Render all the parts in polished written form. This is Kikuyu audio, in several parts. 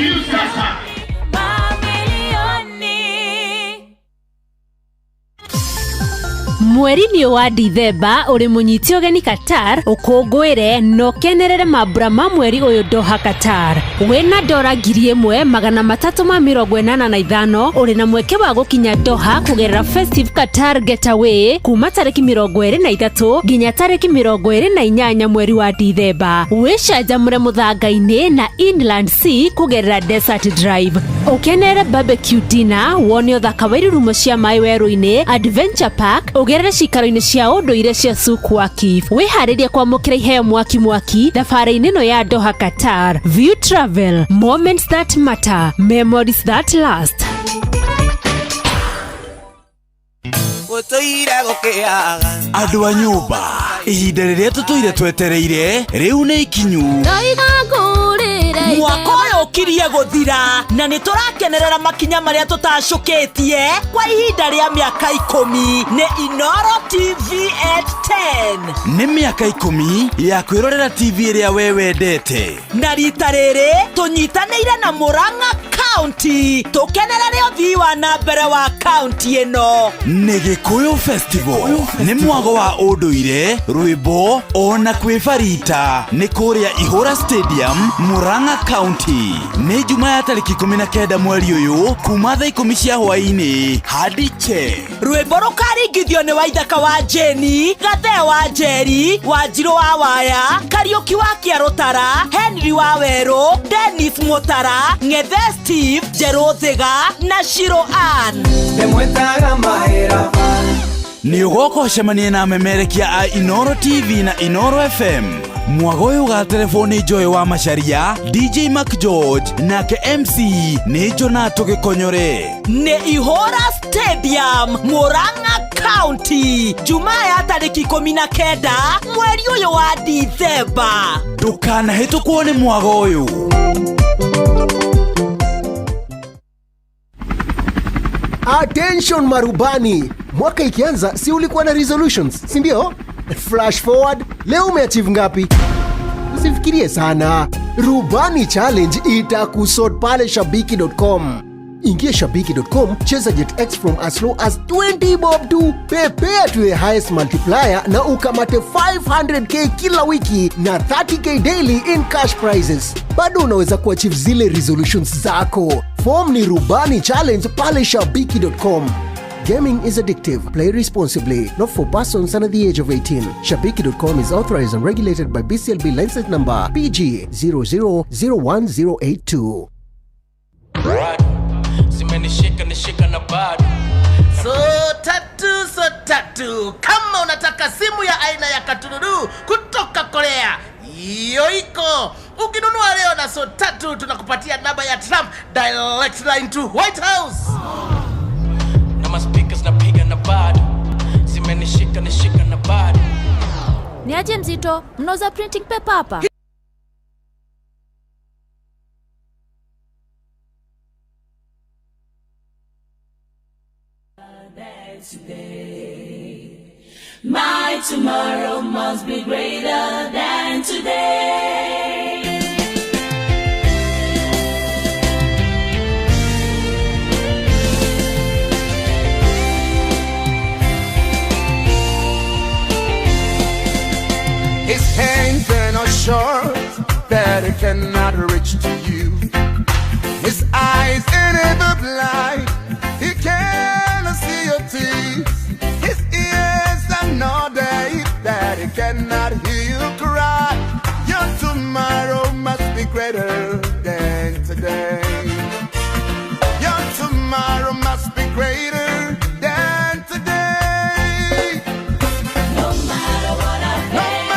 Viusasa. Mweri-inĩ wa Dithemba ũrĩ mũnyite ũgeni Qatar ũkũngũĩre na ũkenerere mambura ma mweri ũyũ Doha Qatar. Wĩna dora 1385 ũrĩ na mweke wa gũkinya Doha kũgerera Festive Qatar Getaway kuma tarĩki 23 nginya tarĩki 28 mweri wa Dithemba. Wĩcanjamũre mũthanga-inĩ na Inland Sea kũgerera Desert Drive. Ũkenere barbecue dinner, wone ũthaka wa irurumo cia maĩ werũ-inĩ, Adventure Park, ũgerere cikaro-inĩ cia ũndũire cia Souk Waqif. Wĩharĩrie kwamũkĩra iheo mwaki mwaki thabarĩ-inĩ ĩno ya Doha Qatar. View Travel, moments that matter, memories that last. Andũ a nyũmba, ihinda rĩrĩa tũtũire twetereire rĩu nĩ ikinyu. Mwaka ũyũ ũkirie gũthira na nĩ tũrakenerera makinya marĩa tũtacũkĩtie kwa ihinda rĩa mĩaka 10 nĩ Inoro TV at 10. Nĩ mĩaka 10 ya kwĩrorera TV ĩrĩa we wendete. Na rita rĩrĩ tũnyitanĩire na Murang'a County tũkenerere ũthii wa na mbere wa county ĩno. Nĩ Gĩkũyũ Festival, nĩ mwago wa ũndũire, rwĩmbo ona kwĩbarita nĩ kũrĩa Ihũra Stadium, Murang'a County. Nĩ Juma ya tarĩki 19 mweri ũyũ kuma thaa 10 cia hwaĩ-inĩ hadi che. Rwĩmbo rũkaringithio nĩ Waithaka wa Jeni, Gathee wa Njeri, Wanjirũ wa Waya, Kariũki wa Kĩarũtara, Henry wa Werũ, Dennis Mũtara, Ng'ethe Steve, Njerũ Thiga na Shiro Ann. Nĩ ũgoka ũcemanie na amemerekia a Inoro TV na Inoro FM. Mwago ũyũ ũgaterebwo nĩ Joy wa Macharia, DJ Mac George nake MC nĩ Jonato Gĩkonyore. Nĩ Ihũra Stadium, Murang'a County, Jumaa ya tarĩki 19 mweri ũyũ wa Dithemba. Ndũkanahĩtũkwo nĩ mwago ũyũ. Attention marubani, mwaka ikianza si ulikuwa na resolutions, si ndio? Flash forward, leo umeachieve ngapi? Usifikirie sana. Rubani Challenge itakusort pale shabiki.com. Ingia shabiki.com, cheza Jet X from as low as 20 bob tu. Pepea to the highest multiplier na ukamate 500k kila wiki na 30k daily in cash prizes. Bado unaweza kuachieve zile resolutions zako. Form ni Rubani Challenge pale shabiki.com. Gaming is addictive. Play responsibly. Not for persons under the age of 18. Shabiki.com is authorized and regulated by BCLB license number PG 0001082. So tatu, so tatu. Kama unataka simu ya aina ya katululu kutoka Korea, hiyo iko. Ukinunua leo na so tatu, tunakupatia namba ya Trump direct line to White House. Na maspeakers napiga na bado zimenishika nishika na bado. Ni aje mzito, mnauza printing paper hapa? My tomorrow must be greater than today. His hands are not short that he cannot reach to you. His eyes are never blind, he cannot see your tears. His ears are not deaf that he cannot hear you cry. Your tomorrow must be greater than today. Your tomorrow must be greater than today. No matter what I face,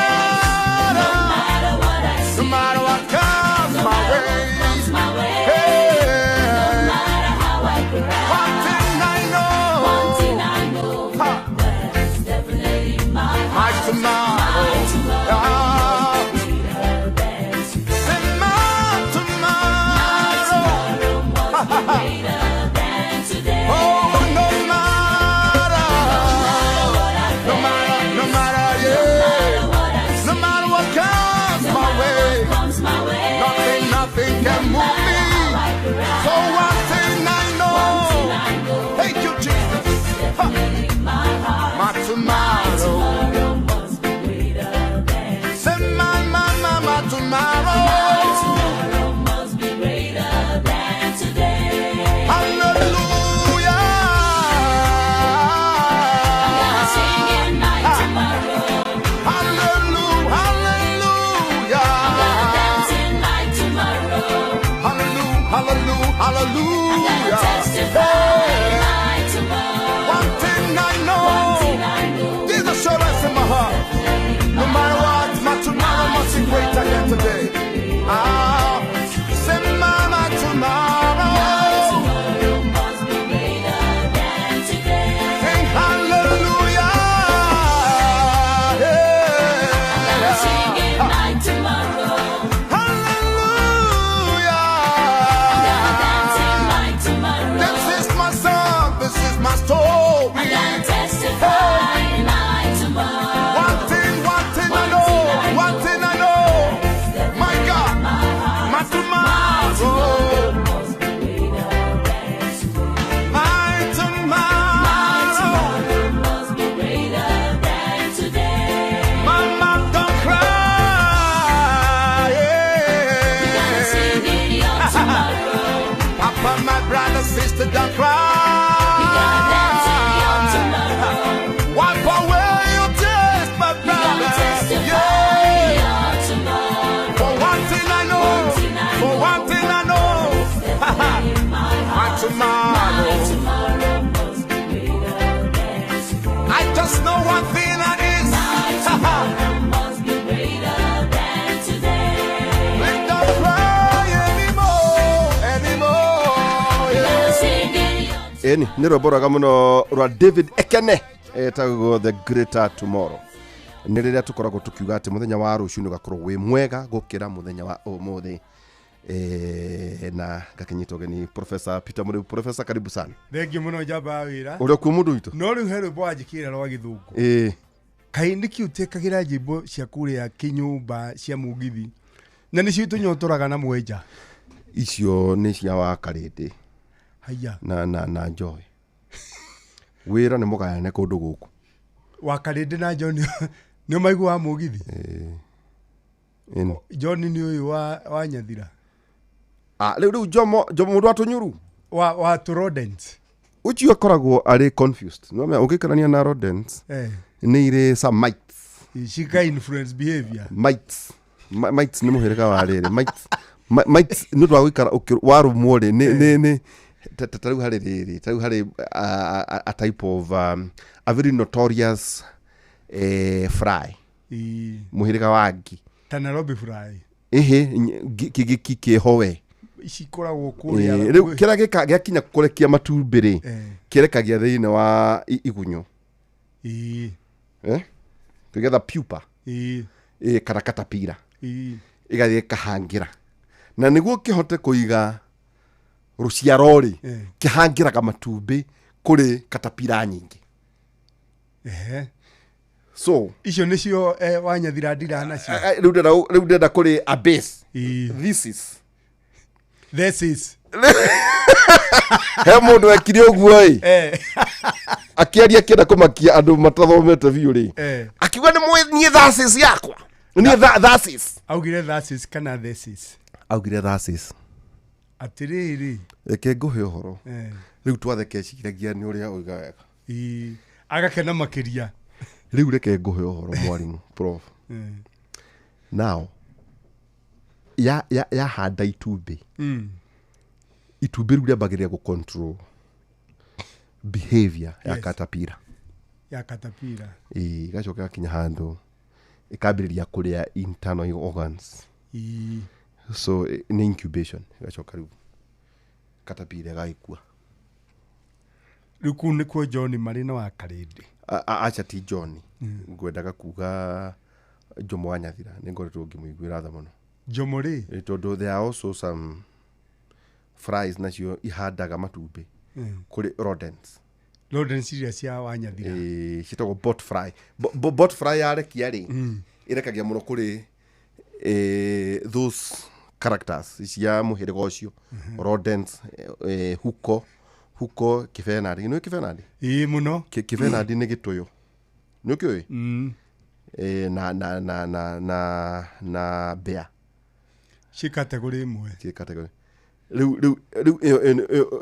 no matter what I see, no matter what comes my way, comes my way, hey, no matter how I cry, one thing I know, one thing I know, that is definitely my my tomorrow. My tomorrow Ah, must be greater than today. say my tomorrow. tomorrow. Papa, my brother, sister, don't cry. We gonna dance in your tomorrow. Wipe away your tears, my We gonna brother. testify Yeah. your tomorrow. For one thing I know, One thing I for know. one thing I know, In my my heart, tomorrow. my tomorrow must be greater than today. I just know one thing that is. My tomorrow must be greater than today. Please don't cry anymore, anymore. We Yeah. gonna sing in your Ĩni nĩ rwĩmbo rwega mũno rwa David Ekene etagwo The Greater Tomorrow. Nĩ rĩrĩa tũkoragwo tũkiuga atĩ mũthenya wa rũciũ nĩ ũgakorwo wĩ mwega gũkĩra mũthenya wa ũmũthĩ. Na ngakĩnyita ũgeni Professor Peter Mũrĩu. Professor, karibu sana. Thengiå må no njamba ya wä ra. Ũrĩ okuo mũndũ witũ? No rä u he rwä mbo wanjä kä ra rwa gä thå ngå. Ĩĩ. Kaä nä kä å tekagä ra njä mbo cia kå rä a kä nyå mba cia mugithi na nä cio tå nyotoraga na mwenja. Icio nĩ cia wa Karĩndĩ Haiya. na Joy. Wĩra nĩ mũgayane kũndũ gũkũ. Wa Karĩndĩ na John nä å maiguaga mugithi. Ĩni. John nä å yå wa Nyathira. Ah, rĩu Jomo mũndũ wa tũnyuru. Wa tå rodents. Ũcio akoragwo arĩ confused. Nĩwamenya ũngĩkarania na rodents Eh. nĩ irĩ some mites. Cika influence behavior. Mites. Mites nĩ mũhĩrĩga wa rĩrĩ. Mites. Mites nĩ ũndũ wa gũikara warũmwo rĩ nĩ ta rĩu harĩ rĩrĩ ta rĩu harĩ a type of a very notorious fly. Ĩĩ. Mũhĩrĩga wa ngi. Ta Nairobi fly. Ĩhĩ kĩgĩki kĩho we. Cikoragwo kå rä a Rĩu kĩrĩa gĩakinya kũrekia matumbĩ rĩ Eh. kĩrekagia thĩinĩ wa igunyũ. Ĩĩ. Eh? Kĩgetha pupa. Ĩĩ. Ĩĩ, kana katapira. Ĩĩ. Ĩgathiĩ ĩkahangĩra. Na nĩguo kĩhote kũiga rũciaro rĩ, Eh. kĩhangĩraga matumbĩ kũrĩ katapira nyingĩ. Ehe. So icio nĩcio Wanyathira ndira nacio. Rĩu ndĩrenda kũrĩ a base. Ĩĩ. This is. This is. He mũndũ wekire ũguo ĩ. Eh. Akĩaria akĩenda kũmakia andũ matathomete biũ rĩ. Eh. Akiuga nĩ mũĩ niĩ thesis yakwa. Niĩ thesis. Augire thesis kana thesis. Augire thesis. Atĩrĩrĩ. Reke ngũhe ũhoro. Eh. Rĩu twathekeciragia nĩ ũrĩa oiga wega. Ĩĩ. Agakena makĩria. Rĩu reke ngũhe ũhoro mwarimũ prof. Eh. Now ya handa itumbĩ. Itumbĩ rĩu rĩambagĩrĩria gũ control behavior ya Yes. katapira. Ya katapira. Ĩĩ, ĩgacoka ĩgakinya handũ ĩkambĩrĩria kũrĩa internal organs. Ĩĩ. So nĩ incubation ĩgacoka rĩu katapira ĩgagĩkua. Rĩu kũu nĩkuo John marĩ na wa Karĩndĩ. Aca ti John. Ngwendaga kuga Jomo wa Nyathira nĩ ngoretwo ngĩmũiguĩra tha mũno. Jomo rĩ? Tondũ there are also some flies nacio ihandaga matumbĩ kũrĩ rodents. Rodents iria cia Wanyathira. Ĩĩ, ciĩtagwo bot fly. Bot fly yarekia rĩ ĩrekagia mũno kũrĩ those characters cia mũhĩrĩga ũcio. Rodents, huko huko kĩbenandi. Nĩ kĩbenandi? Ĩĩ mũno. Kĩbenandi nĩ gĩtũyũ. Nĩ ũkĩũĩ? Na mbĩa. Ci category ĩmwe. Ci category. Rĩu ĩyo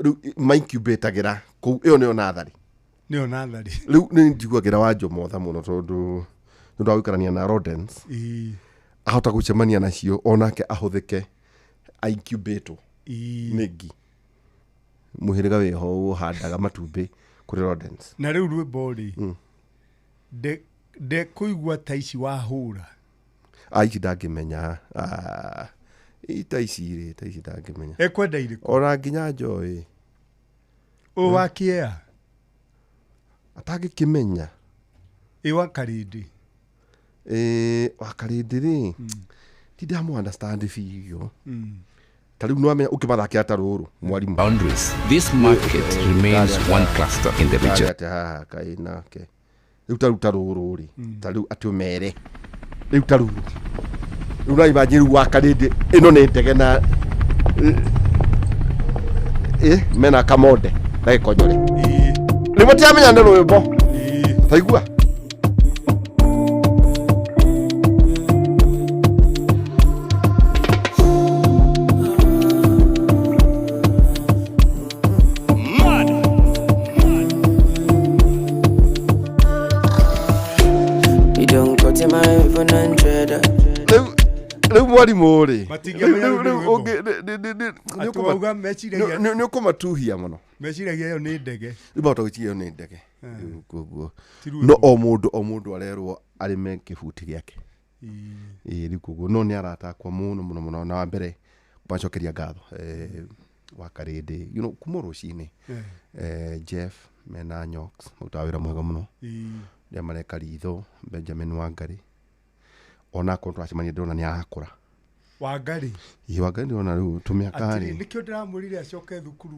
rĩu maincubatagĩra kũu ĩyo nĩyo natharĩ. Nĩyo natharĩ. Rĩu nĩ njiguagĩra wa Jomo tha mũno tondũ nĩ ũndũ wa gũikarania na rodents. Ĩĩ. Ahota gũcemania nacio onake ahũthĩke aincubatwo Ĩĩ. nĩ ngi. Mũhĩrĩga wĩho ũhandaga matumbĩ kũrĩ rodents. Na rĩu rwĩmbo rĩ ndekũigua ta ici wahũra. Ici ndangĩmenya. Ta ici rĩ, ta ici ndangĩmenya. Ekwenda irĩkũ? Ona nginya Joy. Ũyũ wa kĩea. Atangĩkĩmenya. Ĩ wa Karĩndĩ. Wa Karĩndĩ rĩ, ti ndamũ understand biũ. Ta rĩu nĩwamenya ũkĩmathakĩra ta rũrũ mwarimũ. Boundaries. This market remains one cluster in the region. Atĩ haha kaĩ nake. Rĩu ta rĩu ta rũrũ rĩ, ta rĩu atĩ ũmere. Rĩu ta rĩu. Rĩu no imagine rĩu wa Karĩndĩ ĩno nĩ ndege na mena kamonde na gĩkonyore. Rĩu matiramenya nĩ rwĩmbo. Taigua. Mwarimũ rĩ, Matingĩmenya rĩu- rũu nĩ rĩu rwĩmbo. nĩ Atĩ wauga meciragia- nĩ ũkũmatuhia mũno. Meciragia ĩyo nĩ ndege. Rĩu mahota gwĩciria ĩyo nĩ ndege. Rĩu koguo Ti rwĩmbo. no o mũndũ, o mũndũ arerwo arĩme kĩbuti gĩake. Ĩĩ, rĩu koguo no nĩ arata akwa mũno mũno mũno, na wa mbere kũmacokeria ngatho, wa Karĩndĩ, kuma rũcinĩ, Jeff mena Nyox marutaga wĩra mwega mũno, rĩa mareka ritho Benjamin Wangari, onakorwo twacemania ndĩrona nĩ arakũra. Wangari. Ĩĩ, Wangari ndĩrona rĩu tũmĩaka Atĩrĩ, rĩ nĩkĩo ndĩramwĩrire acoke thukuru.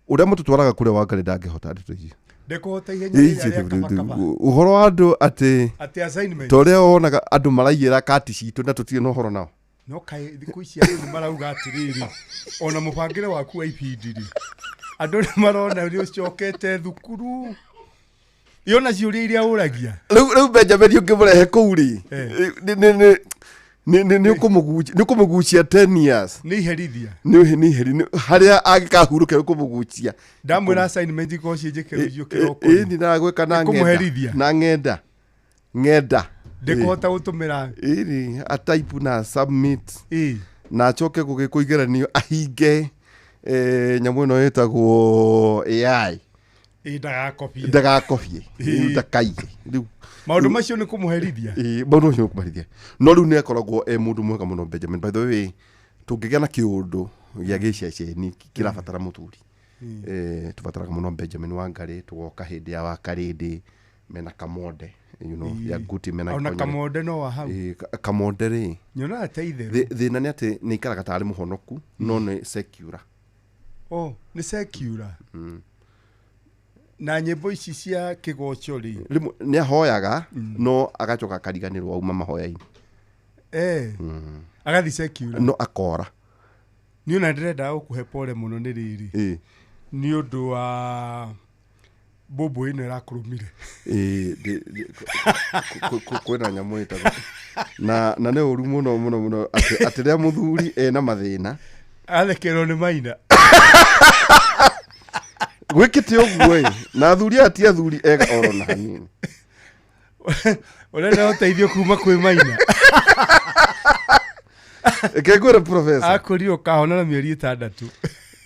Ũrĩa mũtũtwaraga kũrĩa Wangari ndangĩhota ndeto icio. Ndekũhota ihenya rĩrĩa rĩa kabakaba. Ũhoro wa andũ atĩ Atĩ assignment. ta ũrĩa wonaga andũ maraiyĩra kati citũ na tũtirĩ na ũhoro nao. No kaĩ thikũ ici andũ nĩ marauga atĩrĩrĩ, ona mũbangĩre waku wa ibindi rĩ, andũ nĩ marona nĩ ũcokete thukuru, yona ciũria iria ũragia. Rĩu Benjamin ũngĩmũrehe kũu rĩ, nĩ ũkũmũgucia 10 years. Nĩ iherithia. Nĩ iheri harĩa angĩkahurũka nĩ ũkũmũgucia. Ndamwĩra assignment ikorwo ciĩnjĩke rũciũ kĩroko. Ĩ nĩ ndagwĩka na ng'enda. Nĩkũmũherithia. Na ng'enda. Ndĩkũhota gũtũmĩra. Ĩni ataipu na submit na acoke gũgĩkwo igeranio ahinge, nyamũ ĩno ĩtagwo AI. Ĩ, ndagakobie. Ndagakobie. Ĩ. Ndakaiye rĩu. Maũndũ macio nĩ kũmũherithia. Ĩ, maũndũ macio nĩ kũmũherithia, no rĩu nĩ akoragwo e mũndũ mwega mũno Benjamin. By the way, tũngĩgĩa na kĩũndũ gĩa gĩceceni kĩrabatara mũthuri, tũbataraga mũno Benjamin Wangari, tũgoka hĩndĩ ya Wakarĩndĩ mena Kamonde, ya Guti mena Ona Gĩkonyore. Kamonde no wa hau. Ĩ, Kamonde rĩ, Nyonaga ta itherũ. Thĩna nĩ atĩ nĩ ikaraga tarĩ mũhonoku, no nĩ secular. Oh, nĩ secular. Na nyĩmbo ici cia kĩgoco rĩ? Rĩmwe nĩ ahoyaga no agacoka akariganĩrwo auma mahoya-inĩ. Agathi secular. No akora. Niĩ ona ndĩrenda gũkũhe pole mũno nĩ rĩrĩ, nĩ ũndũ wa mbũmbũ ĩno ĩrakũrũmire. Ĩ, kwĩna nyamũ ĩtagwo na nĩ ũru mũno mũno mũno atĩ rĩrĩa mũthuri ena mathĩna athekerwo nĩ Maina. Gwĩkĩte ũguo ĩ, na athuri aya ti athuri ega oro na hanini. Ũrenda ũteithio kuma kwĩ Maina. Reke ngwĩre professor. Akũrire ũkahona na mĩeri 6.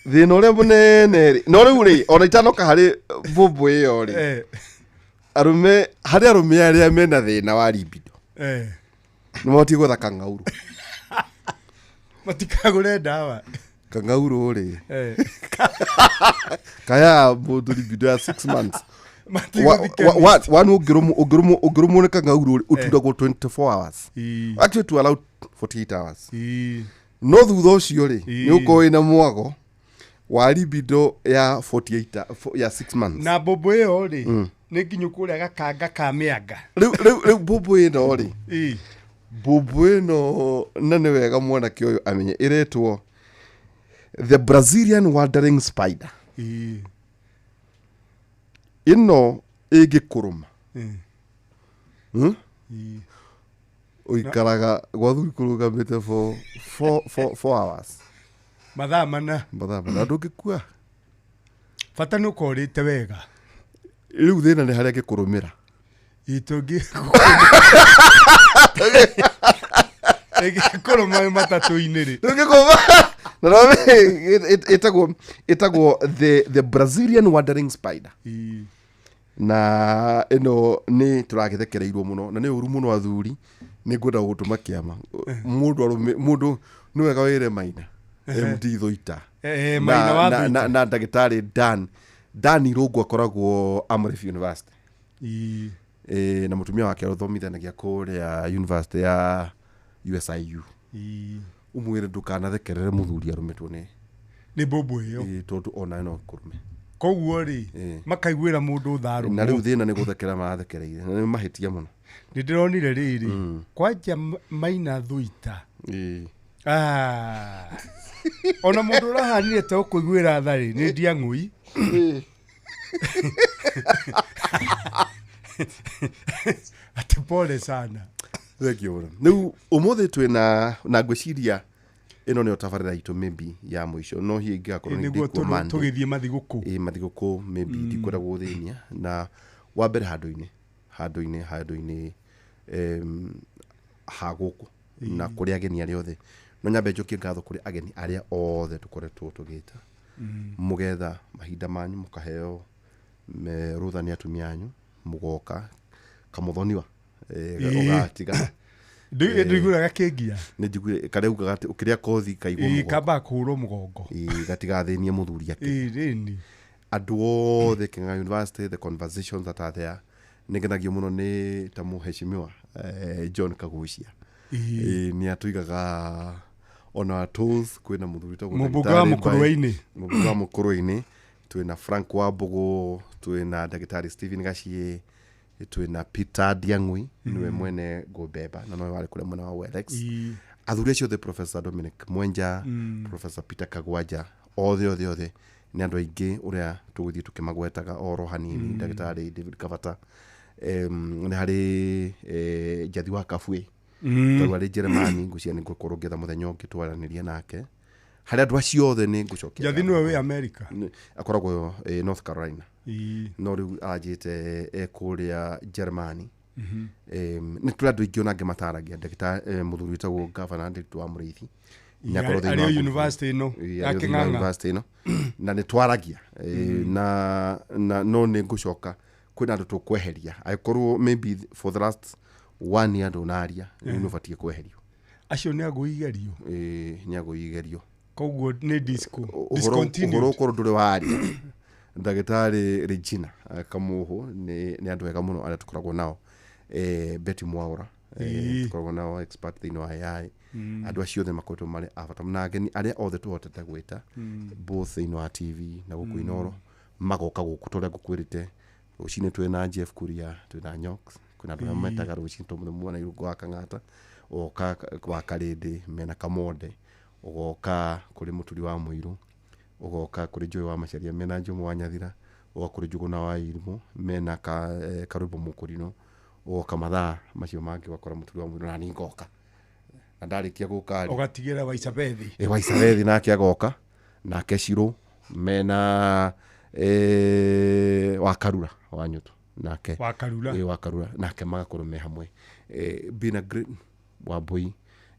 Thĩna ũrĩa mũnene rĩ, no rĩu rĩ, ona itanoka harĩ mbũmbũ ĩyo rĩ, arũme, harĩ arũme arĩa mena thĩna wa libido, nĩ mahotie gwetha kang'aurũ. Matikagũre ndawa. Kang'aurũ rĩ, kaya mũndũ libido ya 6 months. Matigũthiĩ One ũngĩrũmwo nĩ kang'aurũ rĩ, ũturagwo 24 hours, actually to allow 48 hours, no thutha ũcio rĩ, nĩ ũkorwo wĩna mwago wa libido ya 48 ya 6 months. Na mbũmbũ ĩyo rĩ, nĩ nginyu kũrĩa gakanga ka mĩanga. Rĩu mbũmbũ ĩno rĩ, mbũmbũ ĩno, na nĩ wega mwanake ũyũ amenye, ĩretwo the Brazilian wandering spider. Ĩno ĩngĩkũrũma, Ũikaraga gwa thuri kũrũgamĩte for 4 hours. Mathaa 4. Mathaa 4, ndũngĩkua. Bata nĩ ũkorĩte wega. Rĩu thĩna nĩ harĩa angĩkũrũmĩra. Itũngĩ ĩngĩkũrũma wĩ matatũ-inĩ rĩ. Ndũngĩkũrũma. Na no ĩtagwo the Brazilian wandering spider. Na ĩno nĩ tũragĩthekereirwo mũno na nĩ ũru mũno athuri, nĩ ngwenda gũtũma kĩama mũndũ arũme mũndũ nĩ wega wĩre Maina MD Thuita. Maina wa Thuita. Na ndagĩtarĩ Dan Irũngũ akoragwo Amref University. Na mũtumia wake arũthomithanagia kũrĩa university ya USIU. Ũmwĩre ndũkanathekerere mũthuri arũmĩtwo nĩ nĩ mbũmbũ ĩyo. Ĩ, tondũ ona no kũrũme. Koguo rĩ, makaiguĩra mũndũ tharũ. Na rĩu thĩna nĩ gũthekera marathekereire na nĩ mahĩtia mũno. Nĩ ndĩronire rĩrĩ kwanja Maina Thuita. Ona mũndũ ũrahanire ta ũkũiguĩra tha rĩ, nĩ Ndiang'ũi. Atĩ pole sana. Thank you mũno. Rĩu ũmũthĩ twĩna na ngwĩciria ĩno nĩyo tabarĩra itũ maybe ya mũico, no hihi ingĩgakorwo nĩ Nĩguo ndĩkuo Monday. tũgĩthiĩ mathigũkũ. Ĩ, mathigũkũ maybe ndikwenda gũgũthĩnia, na wa mbere handũ-inĩ Ha gũkũ na kũrĩ ageni arĩa othe, no nyambe njokie ngatho kũrĩ ageni arĩa othe tũkoretwo tũgĩta, mũgetha mahinda manyu, mũkaheo rũtha nĩ atumia anyu, mũgoka kamuthoniwa ũgatiga. Ndiguaga kĩngia. Nĩ njiguire karĩa ugaga atĩ ũkĩrĩa kothi kaigwo mũgongo. Kambaga kũhũrwo mũgongo. Ĩĩ, gatigathĩnie mũthuri ake. Rĩni. Andũ othe King'ang'a University, the conversations that are there, nĩ ngenagio mũno nĩ ta mũheshimiwa John Kagucia. Ĩĩ, nĩ atũigaga on our toes. Kwĩna mũthuri wĩtagwo Mũmbunge wa Ndagĩtarĩ Mũkũrwe-inĩ. Mũmbunge wa Mũkũrwe-inĩ, twĩna Frank Wambũgũ, twĩna ndagĩtarĩ Stephen Gaciĩ, twĩna Peter Ndiang'ui, nĩwe mwene Ngũmbemba na nowe warĩ kũrĩa mwena wa OLX. Athuri acio othe, Professor Dominic Mwenja, Professor Peter Kagwanja, othe othe othe nĩ andũ aingĩ ũrĩa tũgũthiĩ tũkĩmagwetaga oro hanini. Ndagĩtarĩ David Kabata, nĩ harĩ Njathi wa Kabue, tondũ arĩ Jeremani, ngũcia nĩ ngũkorwo ngĩetha mũthenya ũngĩ twaranĩria nake. Harĩ andũ acio othe nĩ ngũcokia Njathi ngatho. nĩwe wĩ America? Akoragwo North Carolina, no rĩu aranjĩte kũrĩa Germany. Nĩ tũrĩ andũ aingĩ ona angĩ mataragia, ndagĩtarĩ mũthuri wĩtagwo Gavana Ndiritu wa Mũrĩithi. Nĩ akorwo thĩinĩ arĩ wa o university ĩno Ĩĩ, ya arĩ o thĩinĩ wa Kĩng'ang'a. university ĩno na nĩ twaragia na no nĩ ngũcoka kwĩna andũ tũkweheria angĩkorwo maybe for the last one year ndũnaria, rĩu nĩ ũbatiĩ kweherio. Acio nĩ agũigerio. Ĩĩ, nĩ agũigerio. Koguo nĩ disco Ũhoro discontinued. ũkorwo ndũrĩ waria, ndagĩtarĩ Regina Kamũhũ, nĩ andũ ega mũno arĩa tũkoragwo nao, Betty Mwaura, tũkoragwo nao expert thĩinĩ wa AI. Andũ acio othe makoretwo marĩ a bata na ageni arĩa othe tũhotete gwĩta, both thĩinĩ wa TV na gũkũ Inoro, magoka gũkũ ta ũrĩa ngũkwĩrĩte rũcinĩ twĩna Jeff Kuria, twĩna Nyox, kwĩna andũ arĩa metaga rũcinĩ tondũ muona Irũngũ wa Kang'ata, ũgoka wa Karĩndĩ mena Kamonde, ũgoka kũrĩ Mũturi wa Mũirũ, ũgoka kũrĩ Joy wa Macharia mena Njomo wa Nyathira, ũgoka kũrĩ Njũgũna wa Irimũ mena Karwĩmbo Mũkũrinũ, ũgoka mathaa macio mangĩ ũgakora Mũturi wa Mũirũ na niĩ ngoka, na ndarĩkia gũka rĩ, Ũgatigĩra Waicabethi. Waicabethi nake agoka, nake Cirũ mena Wakarura wa Nyũtũ nake. Wakarura. Wakarura nake magakorwo me hamwe. Been a great Wambui,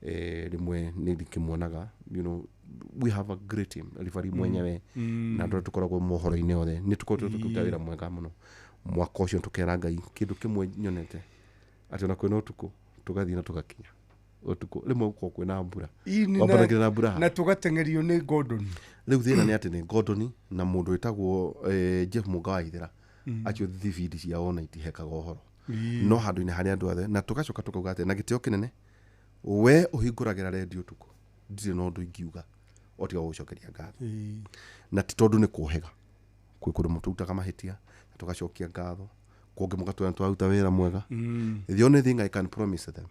rĩmwe nĩ ndikĩmuonaga. We have a great team, ribari mwenyewe na andũ arĩa tũkoragwo mohoro-inĩ othe, nĩ tũkoretwo tũkĩruta wĩra mwega mũno mwaka ũcio. Tũkera Ngai kĩndũ kĩmwe nyonete atĩ ona kwĩna ũtukũ tũgathiĩ na tũgakinya ũtukũ, rĩmwe gũkorwo kwĩna mbura. Ii, nĩ Wambanagĩra na mbura. Na tũgateng'erio nĩ Gordon. Rĩu thĩna nĩ atĩ nĩ Gordon na mũndũ wĩtagwo Jeff Mũnga wa Ithĩra, acio thibindi ciao ona itihekaga ũhoro, no handũ-inĩ harĩa andũ othe na tũgacoka tũkauga atĩ na gĩtĩo kĩnene we ũhingũragĩra redio ũtukũ, ndirĩ na ũndũ ingiuga o tiga gũgũcokeria ngatho, na ti tondũ nĩ kũhega kwĩ kũndũ mũtũrutaga mahĩtia na tũgacokia ngatho, kũngĩ mũgatwĩra nĩ twaruta wĩra mwega. The only thing I can promise them,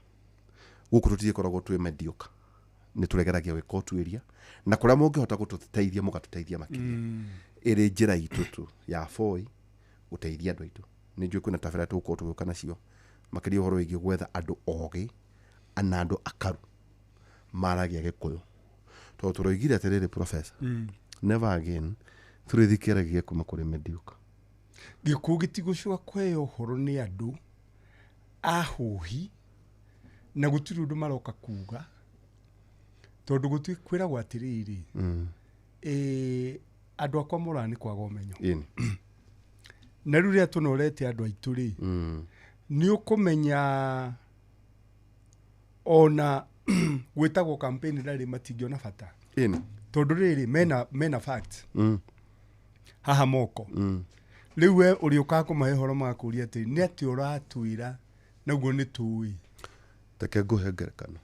gũkũ tũtigĩkoragwo twĩ mediocre, nĩ tũregeragia gwĩka ũtuĩria na kũrĩa mũngĩhota gũtũteithia mũgatũteithia makĩria, ĩrĩ njĩra itũ tu ya boi gũteithia andũ aitũ. Nĩ njũĩ kwĩna tabarĩra tũgũkorwo tũgĩũka nacio makĩria ũhoro wĩgiĩ gwetha andũ ogĩ na andũ akaru maragia Gĩkũyũ, tondũ tũroigire atĩrĩrĩ, professor, never again tũrĩthikĩragia kuma kũrĩ mediocre. Gĩkuũ gĩtigũcoka kũheo ũhoro nĩ andũ ahũhi na gũtirĩ ũndũ maroka kuga, tondũ gũtirĩ kwĩragwo atĩrĩrĩ, andũ akwa moraga nĩ kwaga ũmenyo. Na rĩu rĩrĩa tũnorete andũ aitũ rĩ, nĩ ũkũmenya ona gwĩtagwo campaign rally matingĩona bata, tondũ rĩrĩ mena facts haha moko. Rĩu we ũrĩũkaga kũmahe ũhoro magakũria atĩrĩ, nĩ atĩ ũratwĩra naguo nĩ tũĩ. Reke ngũhe ngerekano.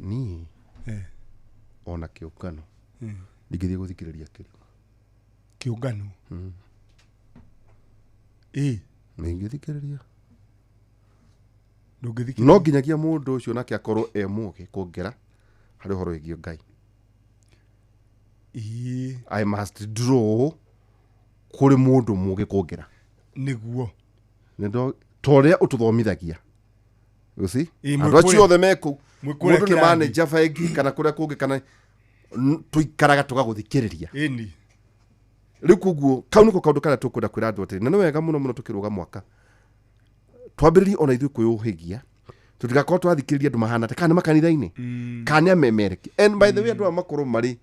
Niĩ ona kĩũngano ndingĩthiĩ gũthikĩrĩria kĩrima. Kĩũngano? Ĩ. Nĩingĩthikĩrĩria. Ndũngĩthikĩrĩria. No nginyagia mũndũ ũcio nake akorwo e mũgĩ kũngĩra harĩ ũhoro wĩgiĩ Ngai. I must draw kũrĩ mũndũ mũgĩ kũngĩra. Nĩguo. Ta ũrĩa ũtũthomithagia. You see? Ĩ, Andũ acio othe me kũu. mwĩ kũrĩa Mũndũ nĩ kĩrathi. manager bengi kana kũrĩa kũngĩ kana tũikaraga tũgagũthikĩrĩria. Ĩni. Rĩu koguo kau nĩko kaũndũ karĩa tũkwenda kwĩra andũ atĩrĩ, na nĩ wega mũno mũno tũkĩrũga mwaka. Twambĩrĩrie ona ithuĩ kwĩyũhĩgia, tũtigakorwo twathikĩrĩria andũ mahana kana nĩ makanitha-inĩ kana nĩ amemereki. And by the way, andũ aya makorwo marĩ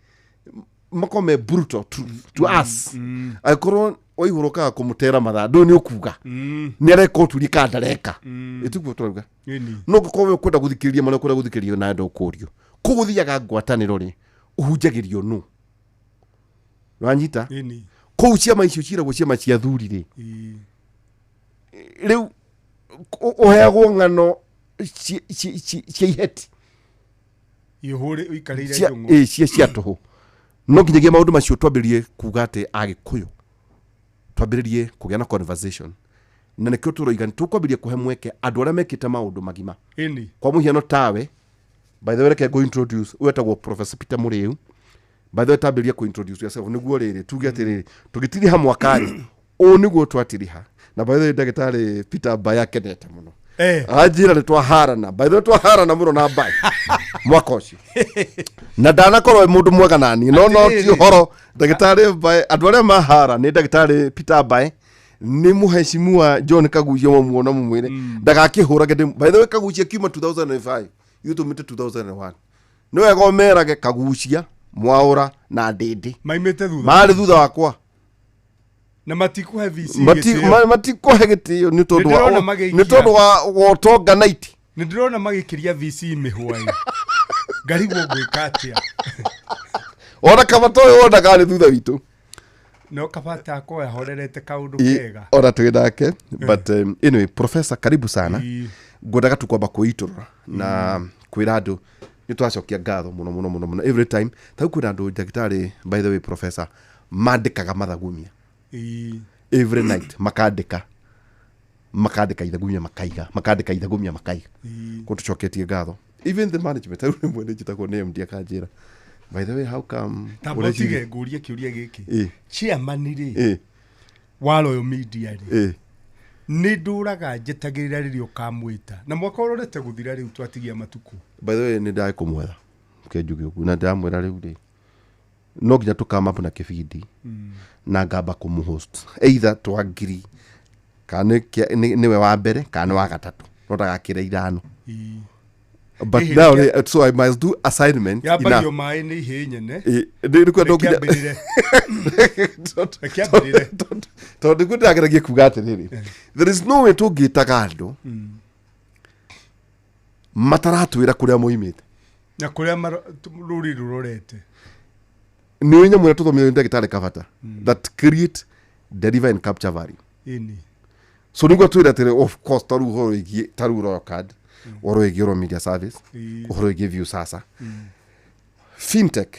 makorwo me brutal to us. Angĩkorwo waihũrwo kaga kũmũtera mathaa, ndũĩ nĩ ũkuga nĩ areka ũturie kana ndareka, ĩtiguo tũrauga. Ĩni. No ngũkorwo we ũkwenda gũthikĩrĩria marĩa ũkwenda gũthikĩrĩria na ndũkũrio kũu gũthiaga ngwatanĩro rĩ, ũhunjagĩrio nũ wanyita? Ĩni. Kũu ciama icio ciĩragwo ciama cia thuri rĩ, rĩu ũheagwo ng'ano cia iheti. Ihũrĩ ũikarĩire cia njũng'wa. Ĩ, cia tũhũ. No nginyagia maũndũ macio twambĩrĩrie kuga atĩ Agĩkũyũ twambĩrĩrie kũgĩa na conversation, na nĩkĩo tũroiga nĩ tũkwambĩrĩria kũhe mweke andũ arĩa mekĩte maũndũ magima. Kwa mũhiano tawe, by the way, reke ngũ introduce, wetagwo Professor Peter Mũrĩu. By the way, tambĩrĩria kũ introduce yourself nĩguo rĩrĩ tuge atĩrĩrĩ, tũgĩtiriha mwaka-rĩ, ũũ nĩguo twatiriha. Na by the way, ndagĩtarĩ Peter Mbae akenete mũno. Anjĩra nĩ twaharana. By the way, twaharana mũno na Mbae mwaka ũcio, na ndanakorwo wĩ mũndũ mwega nani, no ti Atĩrĩrĩ. ũhoro. Ndagĩtarĩ Mbae, andũ arĩa mahara nĩ ndagĩtarĩ Peter Mbae, nĩ mũheshimiwa John Kaguchia, wamuona mũmwĩre ndagakĩhũrage. By the way, Kaguchia kiuma 2005, ithuĩ tumĩte 2001. Nĩ wega ũmerage Kaguchia, Mwaũra na Ndĩndĩ maimĩte thutha. Marĩ thutha wakwa. Na matikũhe VC gĩtĩo. Matikũhe gĩtĩo nĩ tondũ wa Nĩndĩrona magĩikia. nĩ tondũ wa ũtonga naiti. Nĩ ndĩrona magĩkĩria VC mĩhwaĩ, ngarigwo ngwĩka atĩa. Ona kaba toyũ wonaga arĩ thutha witũ. No kabata akorwo ahorerete kaũndũ kega. Ona twĩ nake. But anyway, professor, karibu sana. Ngwendaga tu kwamba kwĩitũrũra na kwĩra andũ nĩ twacokia ngatho mũno mũno mũno mũno every time. Tarĩu kwĩna andũ, ndagĩtarĩ, by the way, professor, mandĩkaga mathagumia every night, makandĩka ithagumia, makaiga, makandĩka ithagumia, makaiga. Ko tũcoketie ngatho even the management. Tarĩu rĩmwe nĩ njĩtagwo nĩ MD akanjĩra, "By the way, how come Tamba ũreciria-" ũtige ngũrie kĩũria gĩkĩ. Chairman rĩ wa Royal Media rĩ, nĩ ndũraga njetagĩrĩra rĩrĩa ũkamwĩta, na mwaka ũrorete gũthira rĩu, twatigia matukũ. By the way, nĩ ndagĩ kũmwetha kenjuge ũguo na ndĩramwĩra rĩu rĩ, no nginya tũkama up na kĩbindi na ngamba kũmũhost, either twangiri kana nĩwe wa mbere kana nĩ wa gatatũ, no ndagakĩre ithano. But now so I must do assignment. Yambagio maĩ nĩ ihĩ nyene. Nĩ no nginya. Reke ambĩrĩre. Tondũ nĩguo ndĩrageragia kuga atĩrĩrĩ, there is no way tũngĩtaga andũ mataratwĩra kũrĩa moimĩte na kũrĩa rũri rũrorete. Nĩ nyamũ ĩrĩa tũthomithio nĩ ndagĩtarĩ Kabata, that create, deliver and capture value. So nĩguo twĩre atĩrĩ, of course, tarĩu ũhoro wĩgiĩ tarĩu Royal Card, ũhoro wĩgiĩ Royal Media Service, ũhoro wĩgiĩ View Sasa, fintech,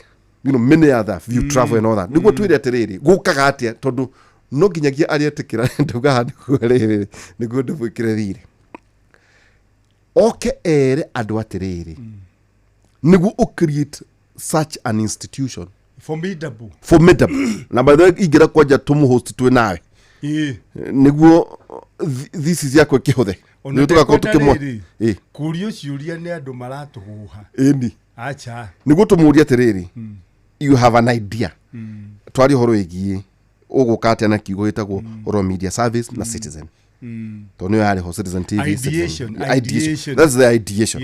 many other view, travel and all that, nĩguo twĩre atĩrĩrĩ, gũkaga atĩa, tondũ no nginyagia arĩa etĩkĩra ndauga haha nĩguo rĩrĩ nĩguo ndĩmwĩkĩre thirĩ oke ere andũ atĩrĩrĩ, nĩguo ũ create such an institution. Formidable. Formidable. Na by the way, ingĩra kwanja tũmũhost twĩ nawe nĩguo thesis yakwa ĩkĩhũthe. Ona Nĩguo tũgakorwo ndekwenda tũkĩmwa rĩrĩ, kũrio ciũria nĩ andũ maratũhuha. Acha. Nĩguo tũmũrie atĩrĩrĩ, you have an idea, twarie ũhoro wĩgiĩ ũgũka atĩa na kiugo gĩtagwo Royal Media Service na Citizen, tondũ nĩyo yarĩ ho, Citizen TV. Ideation, Citizen. Ideation. That's the ideation.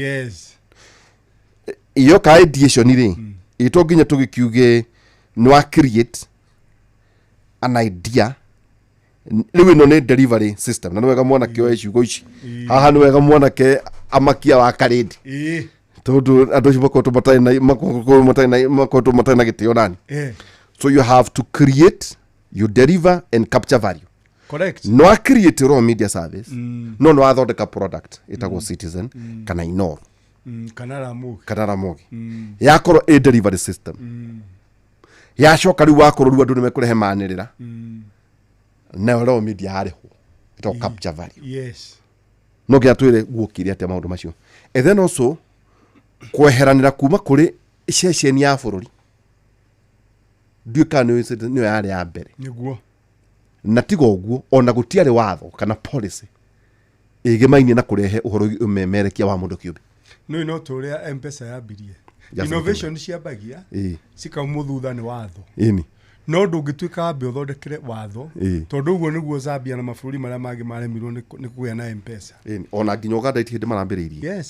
Yoka ideation rĩ, ĩ to nginya tũgĩkiuge nĩ wa create an idea. Rĩu ĩno nĩ delivery system, na nĩ wega mwanake oe ciugo ici haha, nĩ wega mwanake amakia wa karĩndi, tondũ andũ acio makoretwo matarĩ na gĩtĩo nani. So you have to create, you deliver and capture value. No a create Royal Media Service, no nĩ wathondeka product ĩtagwo Citizen kana Inoro Kana Ramogi. Kana Ramogi, yakorwo ĩ delivery system, yacoka rĩu wakorwo rĩu andũ nĩ mekũrehe manĩrĩra, nayo Royal Media yarĩhwo ĩtagwo capture value. No nginya twĩre guokire atĩa maũndũ macio, and then also kweheranĩra kuma kũrĩ ceceni ya bũrũri. Ndiũĩ kana nĩyo yarĩ ya mbere. Nĩguo. Na tiga ũguo, ona gũtiarĩ watho kana policy ĩgĩmainie na kũrehe ũhoro ũmemerekia wa mũndũ kĩũmbe. No no ta ũrĩa Mpesa yambirie. Just Innovation ciambagia cikaumwo thutha nĩ watho. No ndũngĩtuĩka wambe ũthondekere watho, Ĩĩ. tondũ ũguo nĩguo Zambia na mabũrũri marĩa mangĩ maremirwo nĩ kũgĩa na M-Pesa. Ĩni, ona nginya Ũganda iti hĩndĩ marambĩrĩirie.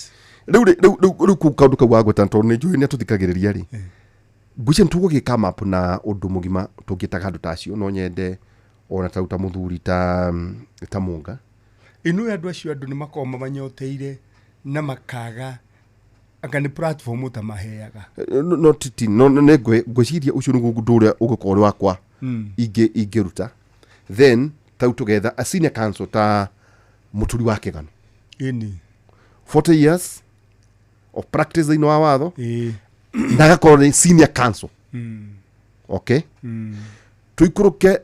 Rĩu rĩ- rĩu rĩu rĩu kau kaũndũ kau wagweta, tondũ nĩ njũĩ nĩ atũthikagĩrĩria rĩ, ngwĩciria nĩ tũgũgĩ come up na ũndũ mũgima tũngĩtaga andũ ta acio. No nyende ona tau ta mũthuri ta Mũnga. Ĩno andũ acio, andũ nĩ makoragwo mamanyoteire na makaga anga nĩ platform ũtamaheaga. No titi no nĩ ngwĩciria ũcio nĩguo ũndũ ũrĩa ũgũkorwo ũrĩ wakwa ingĩruta. Then tau tũgetha a senior counsel ta Mũturi wa Kĩgano, 40 years of practice thĩinĩ wa watho, na agakorwo nĩ senior counsel. Okay, tũikũrũke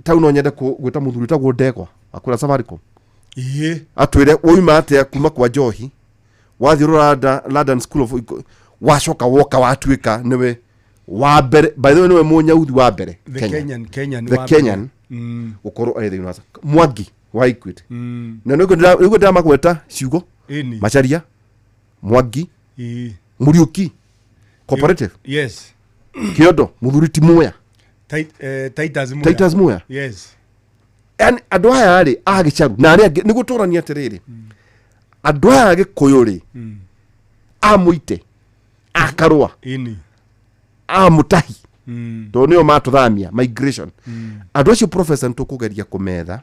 tau no nyende gwĩta mũthuri wĩtagwo Ndegwa akũrĩa Safaricom, atwĩre woima atĩa kuma kwa njohi, wathiĩ rũranda London School of, wacoka woka watuĩka nĩwe wa mbere, by the way, nĩwe mũnyauthi wa mbere The Kenya. Kenyan The wa mbere. Kenyan gũkorwo arĩ thĩinĩ wa Mwangi wa Equity. Na nĩguo ndĩramagweta ciugo Macharia, Mwangi, Mũriũki Cooperative, Kĩondo, mũthuri ti Muya. Titus Muya. Titus Muya. Yani andũ aya rĩ a gĩcaru na arĩa angĩ nĩguo tũrania atĩrĩrĩ, andũ aya a Gĩkũyũ rĩ, a Mũite, a Karũa, a Mũtahi, tondũ nĩo matũthamia, migration. Andũ acio, professor, nĩ tũkũgeria kũmetha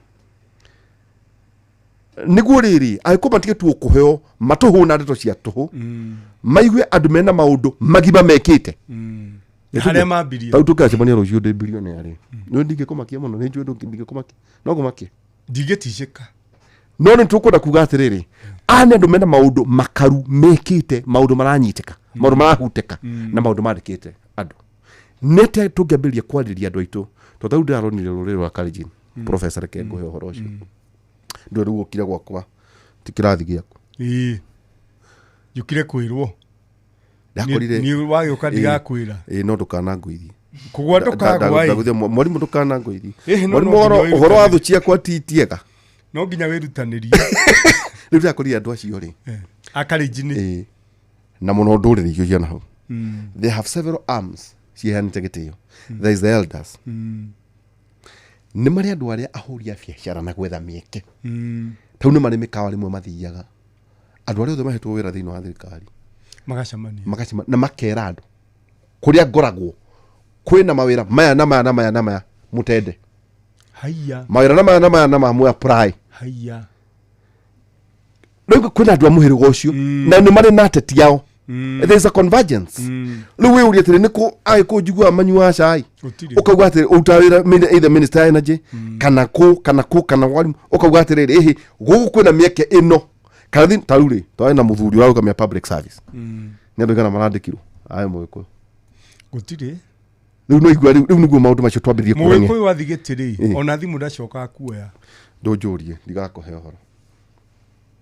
nĩguo rĩrĩ angĩkorwo matige tu kũheo matũhũ na ndeto cia tũhũ, maigue andũ mena maũndũ magima mekĩte. Na harĩa mambirie. Tau tũkacemania rũciũ ndĩ bilionea rĩ, nĩ ndingĩkũmakia mũno, nĩ njũĩ ndingĩkũmakia, no ngũmakia. Ndingĩticĩka. No nĩ tũkwenda kuga atĩrĩrĩ, aya nĩ andũ mena maũndũ makaru mekĩte, maũndũ maranyitĩka, maũndũ marahutĩka, na maũndũ mandĩkĩte andũ. Nĩ atĩa tũngĩambĩrĩria kwarĩria andũ aitũ? Tondũ tarĩu ndĩraronire rũrĩrĩ rwa Kalenjin. Professor, reke ngũhe ũhoro ũcio. Ndũĩ rĩu ũkire gwakwa ti kĩrathi gĩaku. Ĩĩ, njũkire kwĩrwo. Ndakorire Niĩ wagĩũka ndigakwĩra. Ĩĩ, no ndũkanangũithie. Kũgwa ndũkagwa ĩ. Mwarimũ, ndũkanangũithie. Ĩhĩ, no Mwarimũ, no ũhoro nginya ũhoro wa wĩrutanĩrie. thũ ciakwa ti tiega. No nginya wĩrutanĩrie. Rĩu ndĩrakorire andũ acio rĩ, Akarenjini. Ĩĩ, na mũno ndũrĩrĩ icio ciana hau, they have several arms ciheanĩte gĩtĩo. There is the elders, nĩ marĩ andũ arĩa ahũri a biacara na gwetha mĩeke. Tau nĩ marĩ mĩkawa rĩmwe mathiaga, andũ arĩa othe mahetwo wĩra thĩinĩ wa thirikari magacemania. Magacema na makera andũ kũrĩa ngoragwo kwĩna mawĩra maya na maya na maya na maya, mũtende Haiya. mawĩra na maya na maya na maya, mwe apply. Haiya. Rĩu kwĩna andũ a mũhĩrĩga ũcio na nĩ marĩ na ateti ao. There is a convergence. Rĩu wĩyũrie atĩrĩ, nĩkũ agĩkũ njiguaga manyuaga cai? Gũtirĩ. Ũkauga atĩrĩ, ũrutaga wĩra either minister ya energy kana kũ kana kũ kana warimũ, ũkauga atĩrĩrĩ, ĩhĩ, gũkũ kwĩna mĩeke ĩno kana ta rĩu rĩ, twarĩ na mũthuri ũrarũgamia public service. Nĩ andũ aigana marandĩkirwo aya Mũgĩkũyũ? Gũtirĩ. Rĩu no igua rĩu nĩguo maũndũ macio twambĩrĩrie kũrania. Mũgĩkũyũ wathi gĩtĩ rĩ, ona thimũ ndacokaga kuoya. Ndũnjũrie, ndigakũhe ũhoro.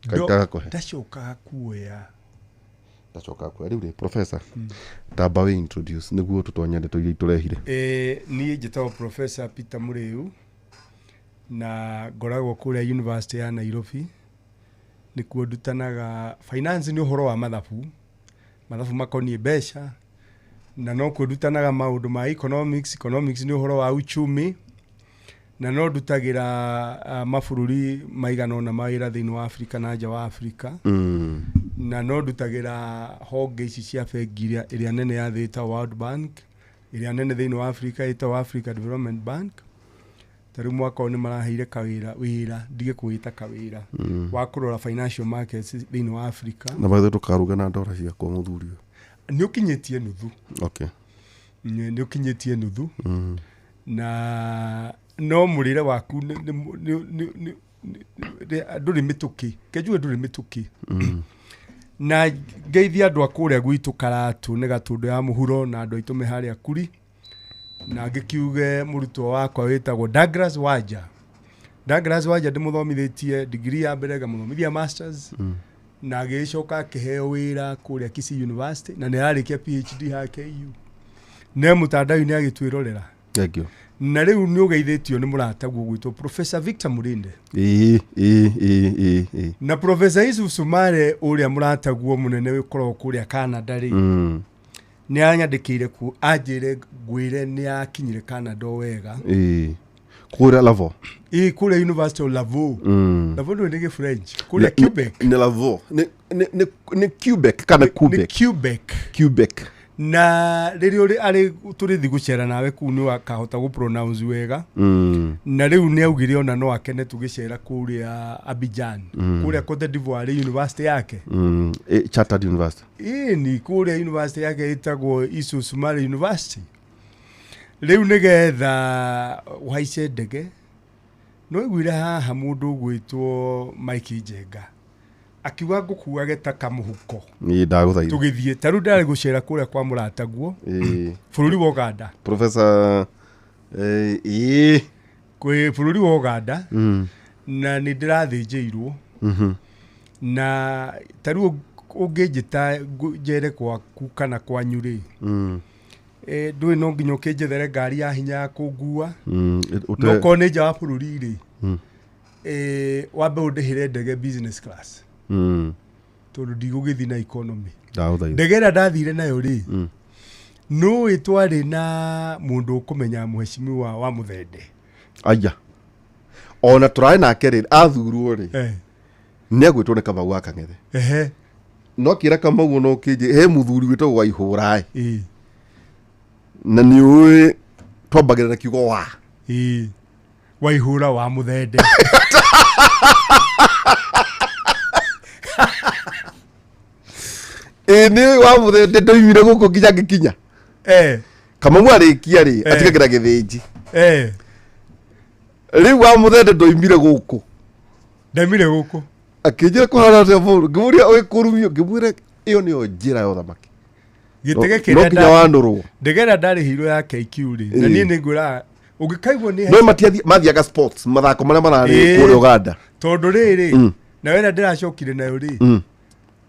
Ngai ndagakũhe. Ndacokaga kuoya. Ndacoka kuoya. Rĩu rĩ, professor, tamba wĩ introduce nĩguo tũtonye ndeto iria itũrehire. Niĩ njĩtagwo Professor Peter Mũrĩu na ngoragwo kũrĩa University ya Nairobi, nĩkuo ndutanaga finance, nĩ ũhoro wa mathabu, mathabu makoniĩ mbeca, na nokuo ndutanaga maũndũ ma economics. Economics nĩ ũhoro wa uchumi, na no ndutagĩra mabũrũri maigana ũna mawĩra thĩinĩ wa Afrika na nja wa Afrika. Na no ndutagĩra honge ici cia bengi ĩrĩa nene ya thĩ ĩtagwo World Bank, ĩrĩa nene thĩinĩ wa Afrika ĩtagwo Africa Development Bank. Ta rĩu mwaka ũyũ nĩ maraheire kawĩra, wĩra ndige kũwĩta kawĩra, wa kũrora financial markets thĩinĩ wa Afrika. Na bathe ndũkaruga na ndora ciakwa, mũthuri ũyũ. Nĩ ũkinyĩtie nuthu. Nĩ ũkinyĩtie nuthu. Na no mũrĩre waku ndũrĩ mĩtũkĩ, kenjuge ndũrĩ mĩtũkĩ. Na ngeithia andũ a kũrĩa gwitũ Karatũ nĩ Gatũndũ ya mũhuro, na andũ aitũ me harĩa Kuri, na ngĩkiuge mũrutwo wakwa wĩtagwo Douglas Wanja. Douglas Wanja ndĩmũthomithĩtie degree ya mbere, ngamũthomithia masters, na agĩcoka akĩheo wĩra kũrĩa Kisii University, na nĩ ararĩkia PhD ha KU ne mũtandao-inĩ agĩtwĩrorera. Thank you. Na rĩu nĩ ũgeithĩtio nĩ mũrataguo gwĩtwo Professor Victor Mũrinde. Ĩĩ, ĩĩ, ĩĩ, ĩĩ, ĩĩ. Na Professor Yusuf Sumare ũrĩa mũrataguo mũnene ũkoragwo kũrĩa Canada rĩ, Nĩ anyandĩkĩire ku anjĩre ngwĩre nĩ akinyire Canada o wega. Ĩĩ. Kũrĩa Lavo. Ĩĩ, kũrĩa University of Laval. Laval ndũĩ nĩ gĩfrench. Kũrĩa Quebec. Nĩ Lavo. Nĩ Quebec kana Nĩ Quebec? Quebec. Quebec. Na rĩrĩa ũrĩ arĩ tũrĩthi gũcera nawe kũu nĩ wakahota gũ pronounce wega. Na rĩu nĩ augire ona no akene tũgĩcera kũrĩa Abidjan. Kũrĩa Cote d'Ivoire university yake. Chartered University. Ĩĩ ni kũrĩa university yake ĩtagwo Isu Sumari University. Rĩu nĩgetha ũhaice ndege no iguire haha mũndũ ũgwĩtwo Mike Njenga akiuga ngũkuage ta kamũhuko. Ĩĩ, ndagũthaitha. Tũgĩthiĩ ta rĩu ndarĩ gũcera kũrĩa kwa mũrataguo bũrũri wa Ũganda. Professor ĩĩ. Kwĩ bũrũri wa Ũganda. Na nĩ ndĩrathĩnjĩirwo. Na ta rĩu ũngĩnjĩta njere gwaku kana kwanyu rĩ, ndũĩ no nginya ũkĩnjethere ngari ya hinya ya kũngua. No korwo nĩ nja wa bũrũri rĩ, wambe ũndĩhĩre ndege business class. Tondũ ndigũgĩthiĩ na economy. Ndagũthaitha. Ndege ĩrĩa ndathire nayo rĩ, nũĩ twarĩ na mũndũ ũkũmenya mheshimiwa wa Mũthende. Aya. Ona tũrarĩ nake rĩ, athurwo rĩ, nĩ agwĩtwo nĩ Kamau wa Kang'ethe. No kĩra Kamau ona ũkĩnjĩ he mũthuri wĩtagwo Waihũra ĩ. Na nĩ ũĩ twambagĩrĩra na kiugo wa. Waihũra wa Mũthende. Ĩ nĩ wa Mũthende ndoimire gũkũ nginya ngĩkinya. Kamau arĩkia rĩ, atigagĩra gĩthĩnji. Rĩu wa Mũthende ndoimire gũkũ. Ndaimire gũkũ. Akĩnjĩra kũhana atĩa bũrũ, ngĩmũria ũĩ kũrumio, ngĩmwĩra ĩyo nĩyo njĩra ya ũthamaki. Gĩtege No kĩrĩa nginya wanũrwo. Ndege ĩrĩa ndarĩhirwo ya KQ rĩ, na niĩ nĩ ngwĩraga ũngĩkaigua nĩ No mathiaga sports, mathako marĩa mararĩ kũrĩa Ũganda. Tondũ rĩrĩ, na wĩra ndĩracokire nayo rĩ,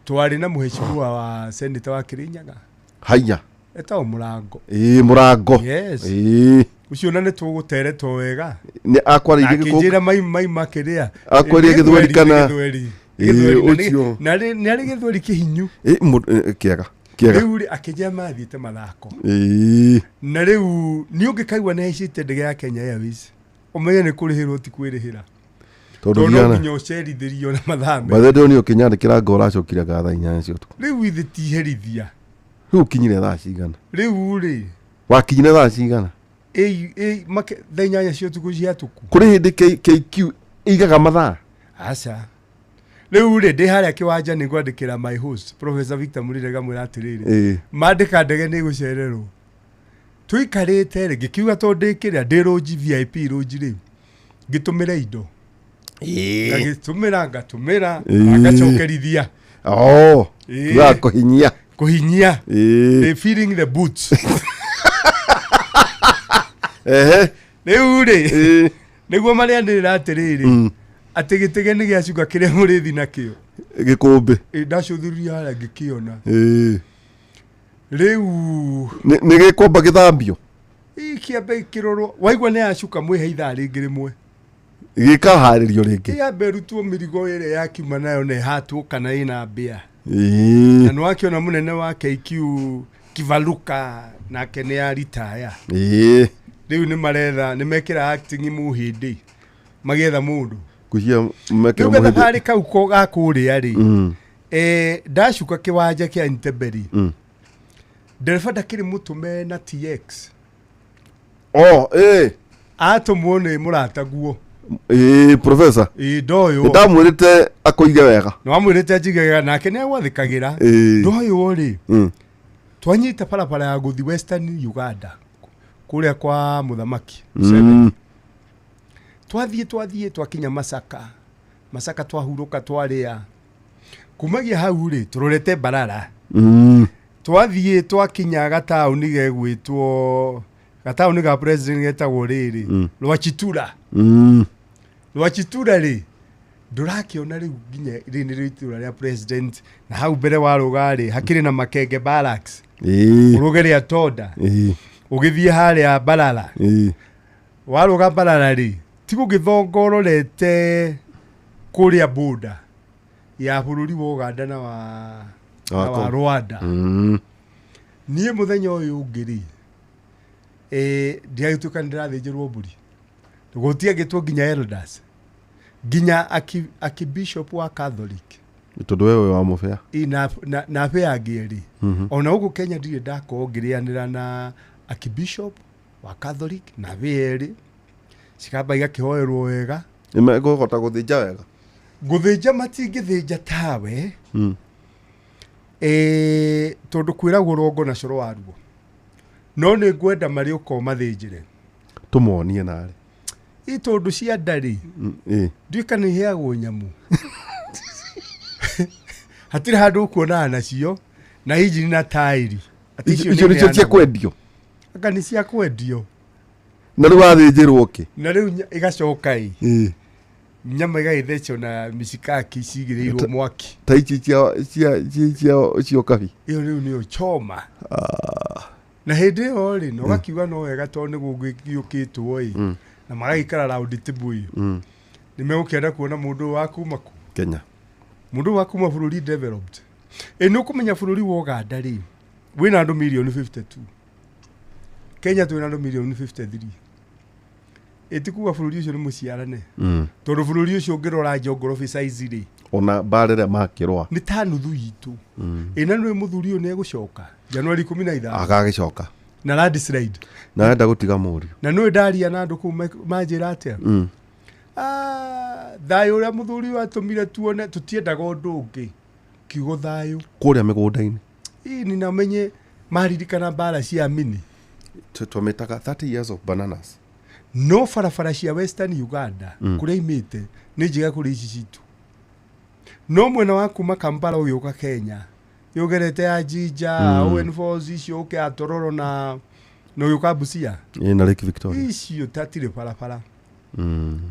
twarĩ na mheshimiwa wa senator wa Kirinyaga. Haiya. Etagwo Mũrango. Ĩĩ, Mũrango. Yes. Ĩĩ. Ũcio na nĩ tũgũteretwo wega. Nĩ akwarĩirie gĩkũngũ. Akĩnjĩra mai mai makĩrĩa. Akwarĩria Gĩthweri kana? Gĩthweri. Ĩĩ, Gĩthweri, na ũcio. na nĩ arĩ gĩthweri kĩhinyu. Ĩĩ, kĩega. Kĩega. Rĩu rĩ, akĩnjĩra mathiĩte mathako. Ĩĩ. Na rĩu nĩ ũngĩkaigua nĩ haicĩte ndege ya Kenya Airways, ũmenye nĩ kũrĩhĩrwo ti kwĩrĩhĩra. Tondũ Tondũ no thiana. nginya ũcerithĩrio na mathaa mega. By the way, nĩ ũkĩnyandĩkĩra ngo ũracokire thaa 8 cia ũtukũ. Rĩu ithe ti herithia. Rĩu ũkinyire thaa cigana? Rĩu rĩ, Wakinyire thaa cigana? Thaa 8 cia ũtukũ ciatuku. Kũrĩ hĩndĩ KQ ĩigaga mathaa? Aca. Rĩu rĩ, ndĩ harĩa kĩwanja nĩ ngwandĩkĩra my host Professor Victor Mũrĩre ngamwĩra atĩrĩrĩ, mandĩka ndege nĩ gũcererwo. Tũikarĩte rĩ, ngĩkiuga tondũ ndĩ kĩrĩa ndĩ rũnji VIP rũnji rĩ, ngĩtũmĩra indo. Ngagĩtũmĩra ngatũmĩra ngacokerithia. Oh, tugaga kũhinyia. Kũhinyia. Feeling the boots. Rĩu rĩ, nĩguo marĩanĩrĩra atĩrĩrĩ, atĩ gĩtege nĩ gĩacuka kĩrĩa mũrĩthi nakĩo. Gĩkũmbĩ. Ndacũthĩrĩria harĩa ngĩkĩona. Rĩu Nĩ gĩkwamba gĩthambio. Kĩambe kĩrorwo. Waigua nĩ yacuka mwĩhe ithaa rĩngĩ rĩmwe. Gĩkaharĩrio rĩngĩ. Kĩambe ĩrutwo mĩrigo ĩrĩa yakiuma nayo na ĩhatwo kana ĩna mbĩa. Na nĩ wakĩona mũnene wa KQ Kivaluka nake nĩ aritaya. Rĩu nĩ maretha nĩ mekĩra acting mũhĩndĩ magĩetha mũndũ. Ngwĩciria mekĩra Rĩu mũhĩndĩ. gathabarĩ kau ko ga kũrĩa rĩ, ndacuka kĩwanja kĩa Entebbe rĩ, ndereba ndakĩrĩ mũtũme na TX. Oh, Atũmwo nĩ mũrataguo. Ĩĩ, professor. Ĩĩ, ndoywo. Nĩ ndamwĩrĩte akũige wega. Nĩ wamwĩrĩte njige wega nake nĩ agwathĩkagĩra. Ndoywo rĩ, twanyita barabara ya gũthiĩ Western Uganda kũrĩa kwa mũthamaki Museveni. Twathiĩ twakinya Masaka. Masaka twahurũka twarĩa. Kumagia hau rĩ, tũrorete Mbarara. Twathiĩ twakinya gataũni gegwĩtwo gataũni ga president getagwo rĩrĩ, Rwachitura. Rwachitura rĩ, ndũrakĩona rĩu nginya rĩrĩ nĩrĩo itũra rĩa president, na hau mbere wa rũga rĩ, hakĩrĩ na Makenge Barracks. Ũrũge rĩa Tonda. Ũgĩthiĩ harĩa Mbarara. Warũga Mbarara rĩ, ti gũgĩthonga ũrorete kũrĩa border ya bũrũri wa Uganda na wa Rwanda. Niĩ mũthenya ũyũ ũngĩ rĩ, ndiragĩtuĩka nĩ ndĩrathĩnjĩrwo mbũri, gũtiangĩtwo nginya elders, nginya akibishop wa Catholic. Tondũ we wĩ wa mũbĩa. Ĩ, na bĩa angĩ erĩ. Ona gũkũ Kenya ndirĩ ndakorwo ngĩrĩanĩra na akibishop wa Catholic na bĩa erĩ, cikamba igakĩhoerwo wega. Nĩmekũhota gũthĩnja wega? Gũthĩnja matingĩthĩnja tawe. Tondũ kwĩragwo rongo na coro waruo, no nĩ ngwenda marĩ ũko mathĩnjĩre. Tũmonie narĩ. Ĩ tondũ cia nda rĩ, ndiũĩ kana iheagwo nyamũ, hatirĩ handũ ũkuonaga nacio na injini na taĩri. Atĩ icio Icio nĩcio cia nĩiheanagwo. kwendio? Anga nĩ cia kwendio. Na rĩu wathĩnjĩrwo kĩ? Na rĩu ĩgacoka ĩ nyama ĩgagĩthecwo na micikaki cigĩrĩirwo mwaki. Ta ici cia ũkabi. Ĩyo rĩu nĩyo choma. Na hĩndĩ ĩyo rĩ, na ũgakiuga no wega tondũ nĩ gũgĩũkĩtwo ĩ, na magagĩikara round table ĩ, nĩ megũkĩenda kuona mũndũ ũyũ wa kuma kũ. Kenya. Mũndũ ũyũ wa kuma bũrũri developed. Ĩ nĩ ũkũmenya bũrũri wa Ũganda rĩ, wĩna andũ mirioni 52, Kenya twĩna andũ mirioni 53. Ĩ ti kuga bũrũri ũcio nĩ mũciarane, tondũ bũrũri ũcio ũngĩrora geography size rĩ, Ona mbara ĩrĩa makĩrũa nĩ ta nuthu itũ. Ĩ na nĩ mũthuri ũyũ nĩ egũcoka Januari 15. Agagĩcoka. Na landslide. Na arenda gũtiga mũriũ. Na nĩ ndaria na andũ kũu manjĩra atĩa? Ah, thayũ ũrĩa mũthuri ũyũ atũmire tuone, tũtiendaga ũndũ ũngĩ, kiugo thayũ. Kũrĩa mĩgũnda-inĩ. Ĩni na menye maririkana mbara cia Amini. Twamĩtaga 30 years of bananas. No barabara cia Western Uganda, kũrĩa imĩte nĩ njega kũrĩ ici citũ, no mwena wa kuma Kampala ũgĩũka Kenya yũgerete ya Jinja, Owen Falls icio, ũke ya Tororo na ũgĩũka Busia. Ĩ, na Lake Victoria. Icio tatirĩ barabara.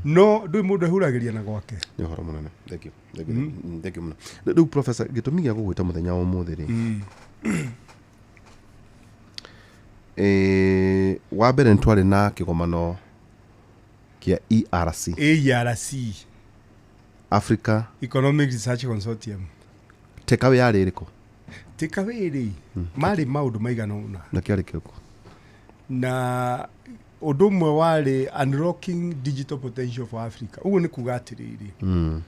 No ndũĩ mũndũ ehuragĩria na gwake. Nĩ ũhoro mũnene. Thank you. Thank you. Thank you mũno. Rĩu professor, gĩtũmi gĩa gũgwĩta mũthenya wa ũmũthĩ rĩ, wa mbere nĩ twarĩ na kĩgomano kĩa ERC. ARC. Africa Economic Research Consortium. Takeaway yarĩ ĩrĩkũ? Takeaway rĩ, marĩ maũndũ maigana ũna. Na kĩarĩ kĩrĩkũ? Na ũndũ ũmwe warĩ unlocking digital potential for Africa. Ũguo nĩ kuga atĩrĩrĩ,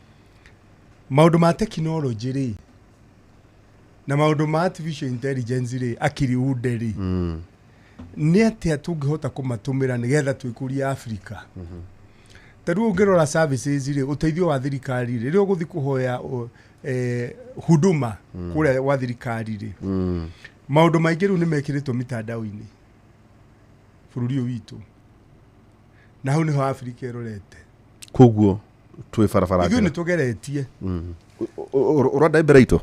maũndũ ma technology rĩ, na maũndũ ma artificial intelligence rĩ, akiri unde rĩ, nĩ atĩa tũngĩhota kũmatũmĩra nĩgetha twĩkũrie Africa. Ta rĩu ũngĩrora services rĩ, ũteithio wa thirikari rĩ, rĩrĩa ũgũthiĩ kũhoya huduma kũrĩa gwa thirikari rĩ, maũndũ maingĩ rĩu nĩ mekĩrĩtwo mitandao-inĩ bũrũri ũyũ witũ, na hau nĩho Africa ĩrorete. Koguo twĩ barabara Ithuĩ nĩ njega. tũgeretie. Rwanda ĩ mbere itũ.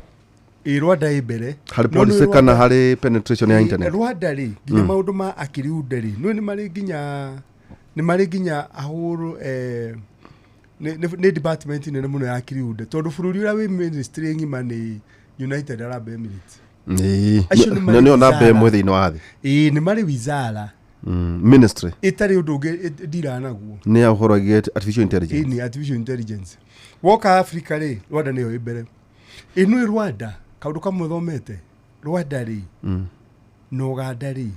Ĩ, Rwanda ĩ mbere. Harĩ No nĩ policy kana Rwanda- harĩ penetration ya internet? Rwanda rĩ, nginya maũndũ ma akiriunde rĩ, nĩ marĩ nginya, nĩ marĩ nginya ahũrũ, nĩ department nene mũno ya akiriunde, tondũ bũrũri ũrĩa wĩ ministry ng'ima nĩ United Arab Emirates. Acio nĩ marĩ Nĩo namba wizara. ĩmwe thĩinĩ wa thĩ. Ĩ, nĩ marĩ wizara Ministry ĩtarĩ ũndũ ũngĩ ndira naguo. Nĩ ya ũhoro wĩgiĩ artificial intelligence. Ĩ, nĩ artificial intelligence. Woka Africa rĩ, Rwanda nĩyo ĩ mbere. Ĩ nĩ Rwanda kaũndũ kamwe thomete Rwanda rĩ, na Ũganda rĩ,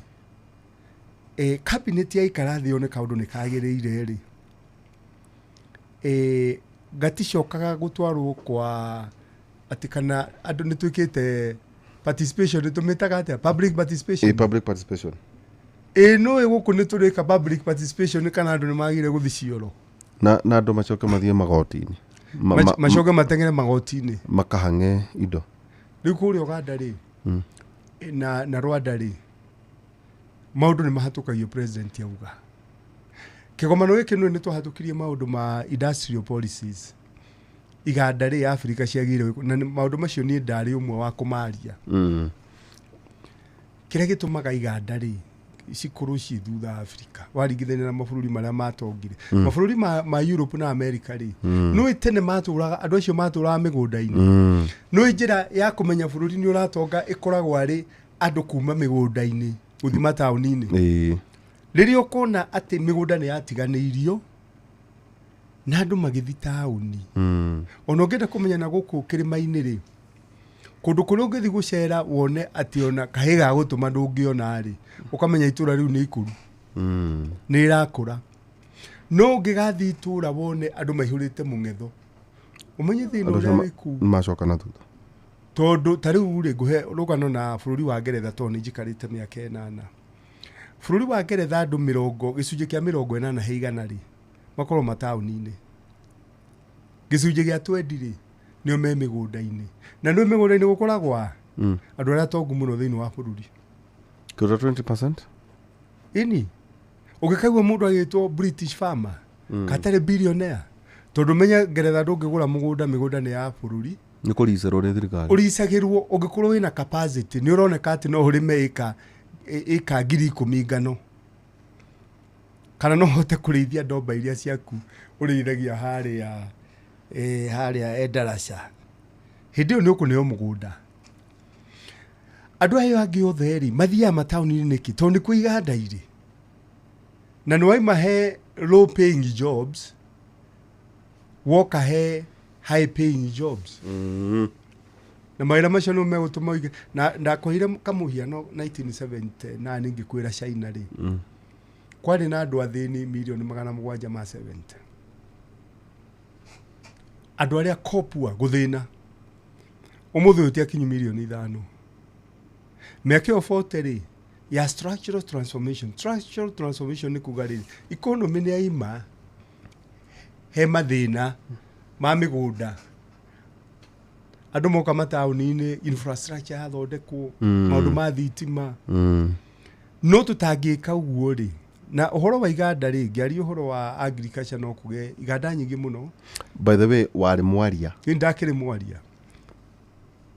cabinet yaikara thĩ yone kaũndũ nĩ kagĩrĩire rĩ, gaticokaga gũtwarwo kwa atĩ kana andũ nĩ twĩkĩte participation, nĩ tũmĩtaga atĩa, public participation. Ĩ, public participation. Ĩ nũĩ gũkũ nĩ tũrĩka public participation kana andũ nĩ magire gũthi cioro. Na andũ macoke mathiĩ magoti-inĩ. Macoke mateng'ere magoti-inĩ. Makahang'e indo. Rĩu kũrĩa Ũganda rĩ, na Rwanda rĩ, maũndũ nĩ mahatũkagio president auga. Kĩgomano gĩkĩ nĩ twahatũkirie maũndũ ma industrial policies, iganda rĩ Africa ciagĩrĩire gwĩkwo, na maũndũ macio niĩ ndarĩ ũmwe wa kũmaria. Kĩrĩa gĩtũmaga iganda rĩ cikorwo ciĩ thutha Africa waringithania na mabũrũri marĩa matongire, mabũrũri ma Europe na America rĩ, nĩũĩ tene matũraga, andũ acio matũraga mĩgũnda-inĩ. Nĩũĩ njĩra ya kũmenya bũrũri nĩ ũratonga ĩkoragwo arĩ andũ kuma mĩgũnda-inĩ gũthiĩ mataũni-inĩ. Rĩrĩa ũkona atĩ mĩgũnda nĩ yatiganĩirio na andũ magĩthiĩ taũni, ona ũngĩenda kũmenya na gũkũ kĩrĩma-inĩ rĩ, Kũndũ kũrĩa ũngĩthiĩ gũcera wone atĩ ona kahĩ ga gũtũma ndũngĩona rĩ, ũkamenya itũra rĩu nĩ ikũru, nĩ rĩrakũra. No ũngĩgathiĩ itũra wone andũ maihũrĩte mũng'etho, ũmenye thĩna Andũ ũrĩa acio wĩ kũu. macoka na thutha. Tondũ ta rĩu rĩ, ngũhe rũgano na bũrũri wa Ngeretha, tondũ nĩ njikarĩte mĩaka 8. Bũrũri wa Ngeretha andũ mĩrongo, gĩcunjĩ kĩa 80 he igana rĩ, makorwo mataũni-inĩ. Gĩcunjĩ gĩa 20 rĩ, nĩo me mĩgũnda-inĩ. Na nĩ mĩgũnda-inĩ gũkoragwo a? Andũ arĩa atongu mũno thĩinĩ wa bũrũri. Kĩũra 20%? Ĩni, ũngĩkaigua mũndũ agĩtwo British farmer, katarĩ billionaire, tondũ menya Ngeretha ndũngĩgũra mũgũnda, mĩgũnda nĩ ya bũrũri. Nĩ kũricerwo nĩ thirikari. Ũricagĩrwo ũngĩkorwo wĩna capacity, nĩ ũroneka atĩ no ũrĩme ĩka 10,000 ngano, kana no ũhote kũrĩithia ndomba iria ciaku ũrĩithagia harĩa harĩa Endarasha. Hĩndĩ ĩyo nĩ ũkũneo mũgũnda. Andũ ayo angĩ othe rĩ, mathiaga mataũni-inĩ nĩkĩ? Tondũ nĩkuo iganda irĩ. Na nĩ waima he low paying jobs, woka he high paying jobs. Na mawĩra macio nĩmo megũtũma ũige. Na ndakũheire kamũhiano 1979 ngĩkwĩra China rĩ, kwarĩ na andũ athĩni mirioni 770. Andũ arĩa kopua gũthĩna ũmũthĩ ũyũ ti akinyu mirioni 5. Mĩaka ĩyo 40 rĩ, ya structural transformation. Structural transformation nĩ kuga rĩrĩ, economy nĩ yaima he mathĩna ma mĩgũnda, andũ moka mataũni-inĩ, infrastructure yathondekwo, maũndũ ma thitima. No tũtangĩka ũguo rĩ, na ũhoro wa iganda rĩ, ngĩaria ũhoro wa agriculture no kũgĩe iganda nyingĩ mũno. By the way, warĩ mwaria. Nĩ ndakĩrĩ mwaria.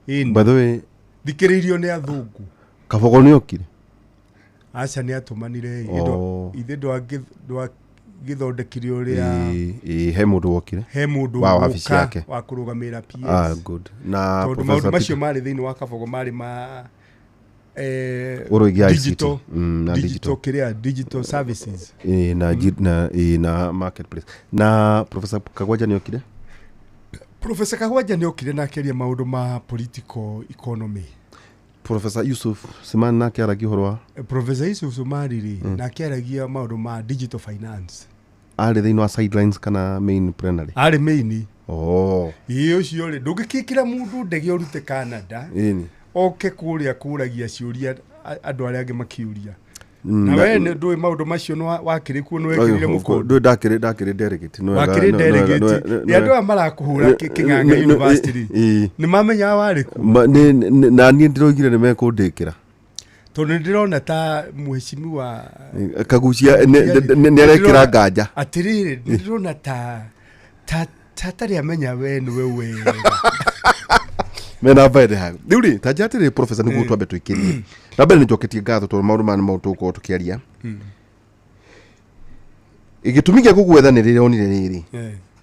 Ĩni. By the way, thikĩrĩirio nĩ athũngũ. Kabogo nĩ okire? Aca, nĩ atũmanire. Oh. Ithe ndwagĩthondekire ũrĩa. Ĩ, he mũndũ wokire He mũndũ wa wabici ũka yake wa kũrũgamĩrĩra PS. Ah, good. Na tondũ Professor maũndũ macio Peter- marĩ thĩinĩ wa Kabogo marĩ ma Ũhoro wĩgiĩ ICT. digital, Na digital digital. kĩrĩa, digital services. Ĩ, na, na, ĩ, na marketplace. Na Professor Kagwanja nĩ okire? Professor Kagwanja nĩ okire na akĩaria maũndũ ma political economy. Professor Yusuf Simani nake aragia ũhoro wa Professor Yusuf Sumari rĩ, nake aragia maũndũ ma digital finance. Arĩ thĩinĩ wa sidelines kana main plenary? Arĩ main. Oh. Ĩ, ũcio rĩ, ndũngĩkĩkĩra mũndũ ndege ũrute Canada Ĩni. oke kũrĩa kũragia ciũria andũ arĩa angĩ makiũria. Na we ndũĩ maũndũ macio, nĩ wakĩrĩ kuo, nĩ wekĩrire mũkondo. Ndũĩ ndakĩrĩ delegate. Nĩ wega- Wakĩrĩ nĩ- delegate. nĩ Nĩ andũ aya marakũhũra Kĩng'ang'a University rĩ, nĩ mamenyaga warĩ kuo? Na niĩ ndĩroigire nĩ mekũndĩkĩra. Tondũ nĩ ndĩrona ta mheshimiwa Kagucia nĩ arekĩra nganja. Atĩrĩrĩ, nĩ ndĩrona ta ta tarĩ amenya we nĩwe wega. Mena mbaere hagu rĩu rĩ, ta njĩra atĩrĩrĩ, professor, nĩguo twambe twĩkĩrie na mbere, nĩ njoketie ngatho tondũ maũndũ maya nĩ maũndũ tũgũkorwo tũkĩaria. Gĩtũmi gĩa gũgwetha nĩ rĩronire rĩrĩ,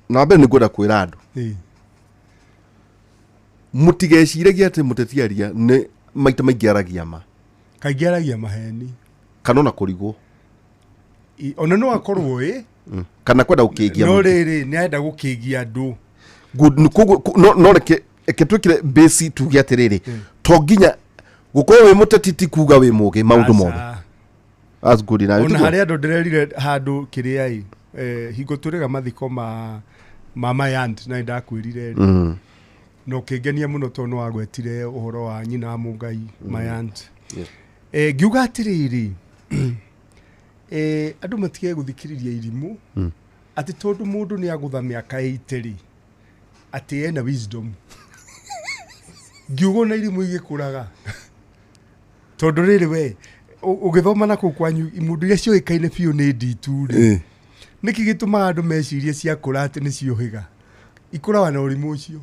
na mbere nĩ ngwenda kwĩra andũ mũtigeciragie atĩ mũteti aria nĩ maita maingĩ aragia ma. Kaingĩ aragia maheni. Kana ona kũrigwo. Ona no akorwo ĩ Kana kwenda gũkĩgia no mũingĩ. Rĩrĩ, nĩ arenda gũkĩgia andũ. Good, koguo no reke twĩkĩre base, tuge atĩrĩrĩ, to nginya gũkorwo wĩ mũteti ti kuga wĩ mũgĩ maũndũ mothe. That's good enough. Ona Tiguo? harĩ andũ ndĩrerire handũ kĩrĩa ĩ, hingo tũrĩga mathiko ma my aunt, na nĩndakwĩrire rĩ, na ũkĩngenia mũno tondũ nĩ wagwetire ũhoro wa nyina wa Mũngai, my aunt. Ngiuga atĩrĩrĩ, andũ matige gũthikĩrĩria irimũ, atĩ tondũ mũndũ nĩ agũtha mĩaka 80 rĩ, atĩ ena wisdom. Ngiuga ona irimũ igĩkũraga, tondũ rĩrĩ, we ũgĩthoma na kũu kwanyu, imũndũ iria ciũĩkaine biũ nĩ nditu rĩ, nĩkĩ gĩtũmaga andũ mecirie ciakũra atĩ nĩ ciũhĩga? Ikũraga na ũrimũ ũcio.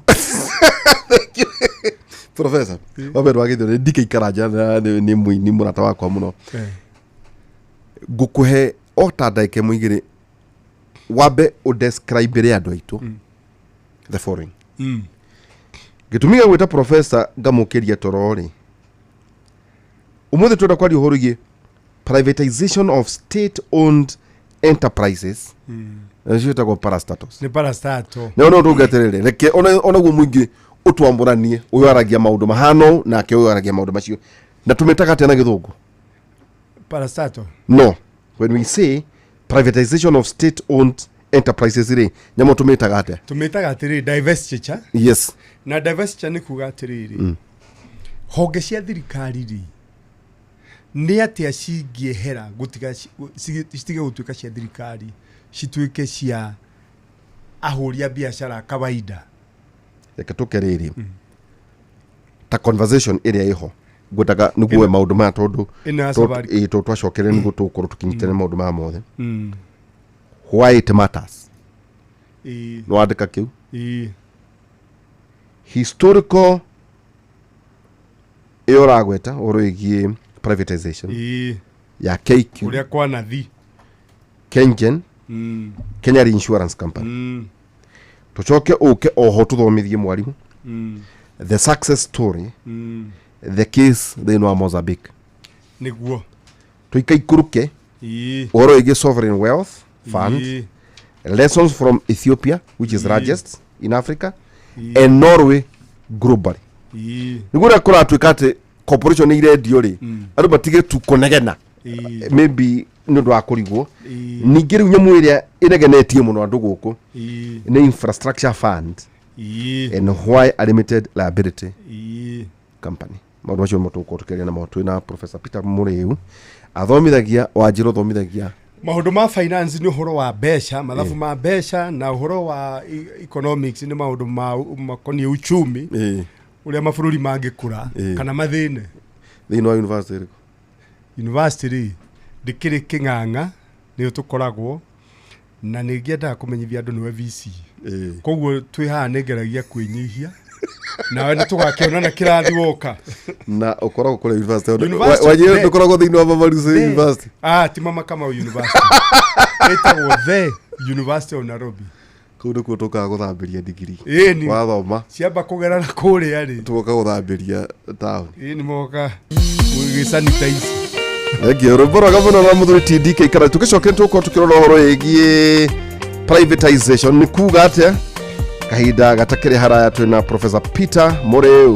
Professor, wa mbere wagithio nĩ ndikĩikara nja na nĩ mũini mũrata wakwa mũno. Ngũkũhe o ta ndagĩka ĩmwe igĩrĩ wambe ũdescribe andũ aitũ the following. Gĩtũmi gĩa gwĩta professor ngamũkĩria toro rĩ, ũmũthĩ twenda kwaria ũhoro wĩgiĩ privatization of state owned enterprises, nacio ciĩtagwo parastatals. Nĩ parastato. Na no ndũnge atĩrĩrĩ, reke onaguo mũingĩ Ũtwamũranie, ũyũ aragia maũndũ mahano nake ũyũ aragia maũndũ macio, na tũmĩtaga atĩa na gĩthũngũ? Parastatal. No, when we say privatization of state owned enterprises rĩ, nyamũ tũmĩtaga atĩa? Tũmĩtaga atĩrĩrĩ, divestiture. Na divestiture nĩ kuga atĩrĩrĩ, honge cia thirikari rĩ, nĩ atĩa cingĩehera gũtiga citige gũtuĩka cia thirikari, cituĩke cia ahũri a biacara kawaida. Reke tũke rĩrĩ ta conversation ĩrĩa ĩho, ngwendaga nĩguo maũndũ maya tondũ Ĩno ya Safaricom. Ĩĩ, tondũ twacokerera nĩguo tũgũkorwo tũkĩnyitana maũndũ maya mothe. Why it matters. Nĩwandĩka kĩu? Ĩĩ. Historical ĩyo ũragweta ũhoro wĩgiĩ privatization ya KQ, Ũrĩa kwanathi. Kengen, Kenya Reinsurance Company. Tũcoke ũke oho tũthomithie mwarimũ the success story, the case thĩinĩ wa Mozambique. Nĩguo. Tũikaikũrũke ũhoro wĩgiĩ sovereign wealth fund, lessons from Ethiopia, which is largest in Africa, and Norway globally. Nĩguo ũrĩa kũratuĩka atĩ corporation nĩ irendio rĩ, andũ matige tu kũnegena, maybe nĩ ũndũ wa kũrigwo. Ningĩ rĩu nyamũ ĩrĩa ĩnegenetie mũno andũ gũkũ nĩ infrastructure fund and why a limited liability company. Maũndũ macio nĩmo tũgũkorwo tũkĩaria namo twĩna Professor Peter Mũrĩu, athomithagia Wanjĩrũ, ũthomithagia Maũndũ ma finance, nĩ ũhoro wa mbeca, mathabu ma mbeca, na ũhoro wa economics, nĩ maũndũ ma makoniĩ uchumi, ũrĩa mabũrũri mangĩkũra kana mathĩne. Thĩinĩ wa university ĩrĩkũ? University rĩ, ndĩkĩrĩ Kĩng'ang'a, nĩyo tũkoragwo, na nĩ ngĩendaga kũmenyithia andũ nĩwe VC. Koguo twĩ haha nĩ ngeragia kwĩnyihia, nawe nĩ tũgakĩonana kĩrathi woka. Na ũkoragwo kũrĩa university? University Wanjĩrũ, ndũkoragwo thĩinĩ wa Mama Lucy University? Ah, ti Mama Kamau University, ĩtagwo The University of Nairobi. Kũu nĩkuo tũkaga gũthambĩria ndigiri. Ĩni. Wathoma Ciamba kũgerana kũrĩa rĩ, tũgoka gũthambĩria taũni. Ĩni, moka gũgĩsanitize. Thengio, rwĩmbo rwega mũno rwa mũthuri TDK Ikara. Tũgĩcoke tũgũkorwo tũkĩrora ũhoro wĩgiĩ privatization nĩ kuga atĩa kahinda gatakĩrĩ haraya. Twĩna Professor Peter Mũrĩu.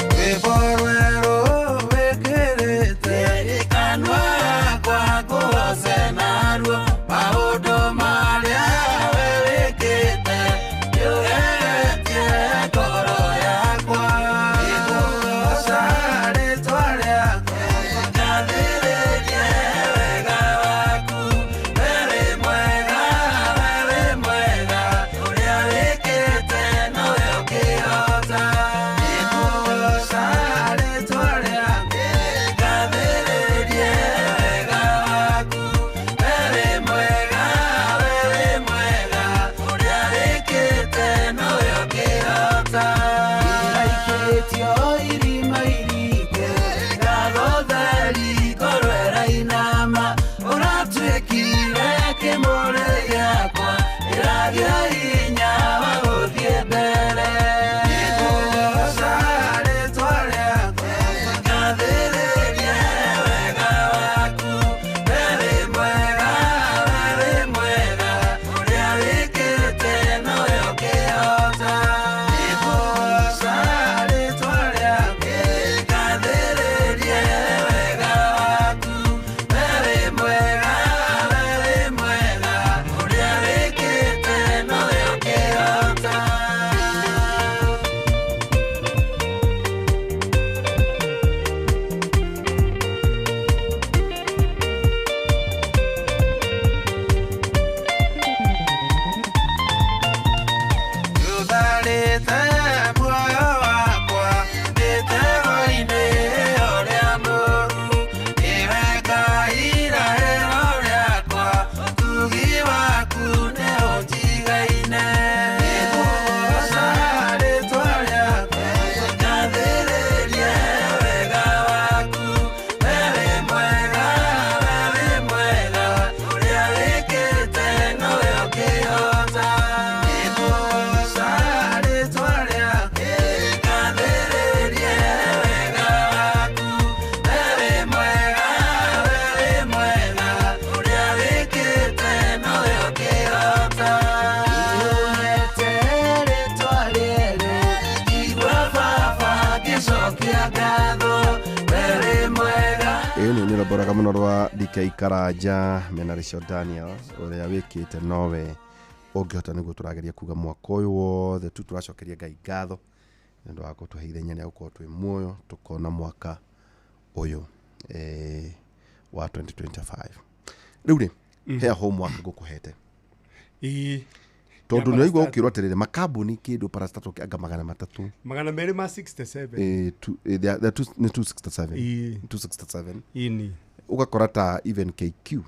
Rwĩmbo rwerũ wĩkĩrĩte kanua gakwa ngũgoce naruo, maũndũ marĩa we wĩkĩte nĩũgeretie ngoro yakwa. Nĩngũgoca rĩtwa rĩaku, ngathĩrĩrie wega waku. We wĩ mwega, we wĩ mwega, ũrĩa wĩkĩte nowe. Nä rwĩmbo rwega mũno rwa DK Karanja mena Rachel Daniel ũrĩa wĩkĩte nowe ũngĩhota nĩguo tũrageria kuga mwaka ũyũ wothe tu tũracokeria Ngai ngatho nĩ ũndũ wa gũtũhe ithenya rĩa gũkorwo twĩ muoyo tũkona mwaka ũyũ wa 2025. Rĩu rĩ, he homework ngũkũhete. Ĩĩ. Tondũ nĩ waigua ũkĩrwo atĩrĩrĩ, makambuni kĩndũ parastatal anga 300. 267. Nĩ 267. Ĩĩ. 267. Ĩni. Ũgakora ta even KQ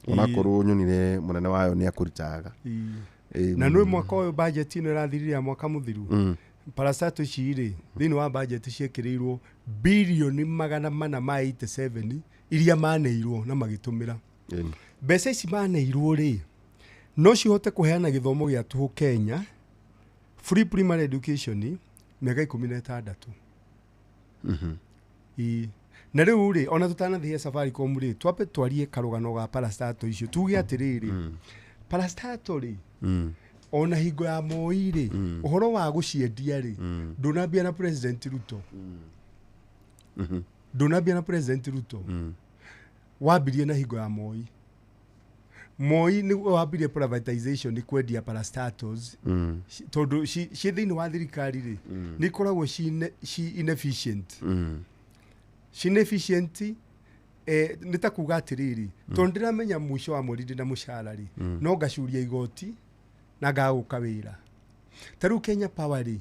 onakorwo nyonire mũnene wayo nĩ akũritaga. Ĩĩ. Na nĩ mwaka ũyũ budget ĩno ĩrathirire ya mwaka mũthiru, parastato ici rĩ, thĩinĩ wa budget ciĩkĩrĩirwo birioni 487 iria maneirwo na magĩtũmĩra. Mbeca ici maneirwo rĩ, no cihote kũheana gĩthomo gĩa tũhũ Kenya, free primary education mĩaka 16. Ĩĩ. Na rĩu rĩ, ona tũtanathiĩ Safaricom rĩ, twambe twarie karũgano ga parastato icio, tuge atĩrĩrĩ, parastato rĩ, ona hingo ya Moi rĩ, ũhoro wa gũciendia rĩ, ndũnambia na President Ruto. Ndũnambia na President Ruto. Wambirie na hingo ya Moi. Moi nĩ wambirie privatization, kwendia parastatals, tondũ ciĩ thĩinĩ wa thirikari rĩ, nĩ ikoragwo ci inefficient. Ci inefficient, nĩ ta kuga atĩrĩrĩ, tondũ ndĩramenya mũico wa mweri ndĩna mũcara rĩ, no ngacuria igoti na ngagũka wĩra. Ta rĩu Kenya Power rĩ,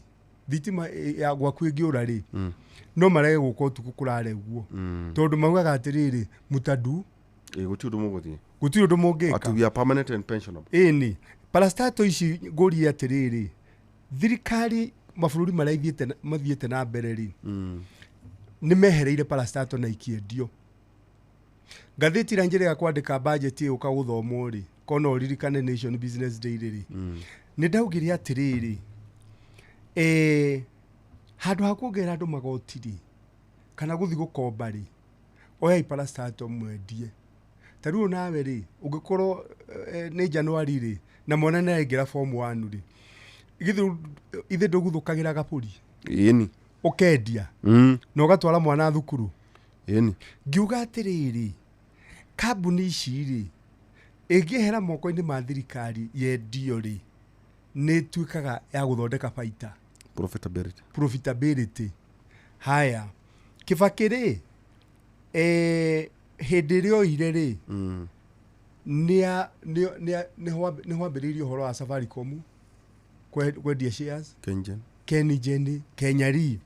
thitima ya gwaku ĩngĩũra rĩ, no marege gũka ũtukũ kũrare ũguo, tondũ maugaga atĩrĩrĩ, mũtadu. Gũtirĩ ũndũ mũgũthiĩ. Gũtirĩ ũndũ mũngĩka. Atĩ we are permanent and pensionable. Ĩni, parastato ici ngũrie atĩrĩrĩ, thirikari mabũrũri marĩa mathiĩte na mbere rĩ, nĩ mehereire parastato na ikiendio. Ngathĩti ĩrĩa njĩrĩga kwandĩka budget ĩgũka gũthomwo rĩ, kona ũririkane Nation Business Daily rĩ, nĩ ndaugire atĩrĩrĩ, handũ ha kuongerera andũ magoti rĩ, kana gũthiĩ gũkomba rĩ, oyai parastato mwendie. Ta rĩu nawe rĩ, ũngĩkorwo nĩ January rĩ, na mwana nĩ araingĩra form 1 rĩ, githĩ ithe ndũguthũkagĩra gabũri? Ĩni. Ũkendia na ũgatwara mwana thukuru. Ĩni. Ngiuga atĩrĩrĩ, kambuni ici rĩ, ĩngĩehera moko-inĩ ma thirikari yendio rĩ, nĩ ĩtuĩkaga ya gũthondeka baita. Profitability. Profitability. Haya, Kibaki rĩ, hĩndĩ ĩrĩa oire rĩ, nĩ hwambĩrĩirie ũhoro wa Safaricom kwendia shares. Kengen. Kengen, Kenya Re.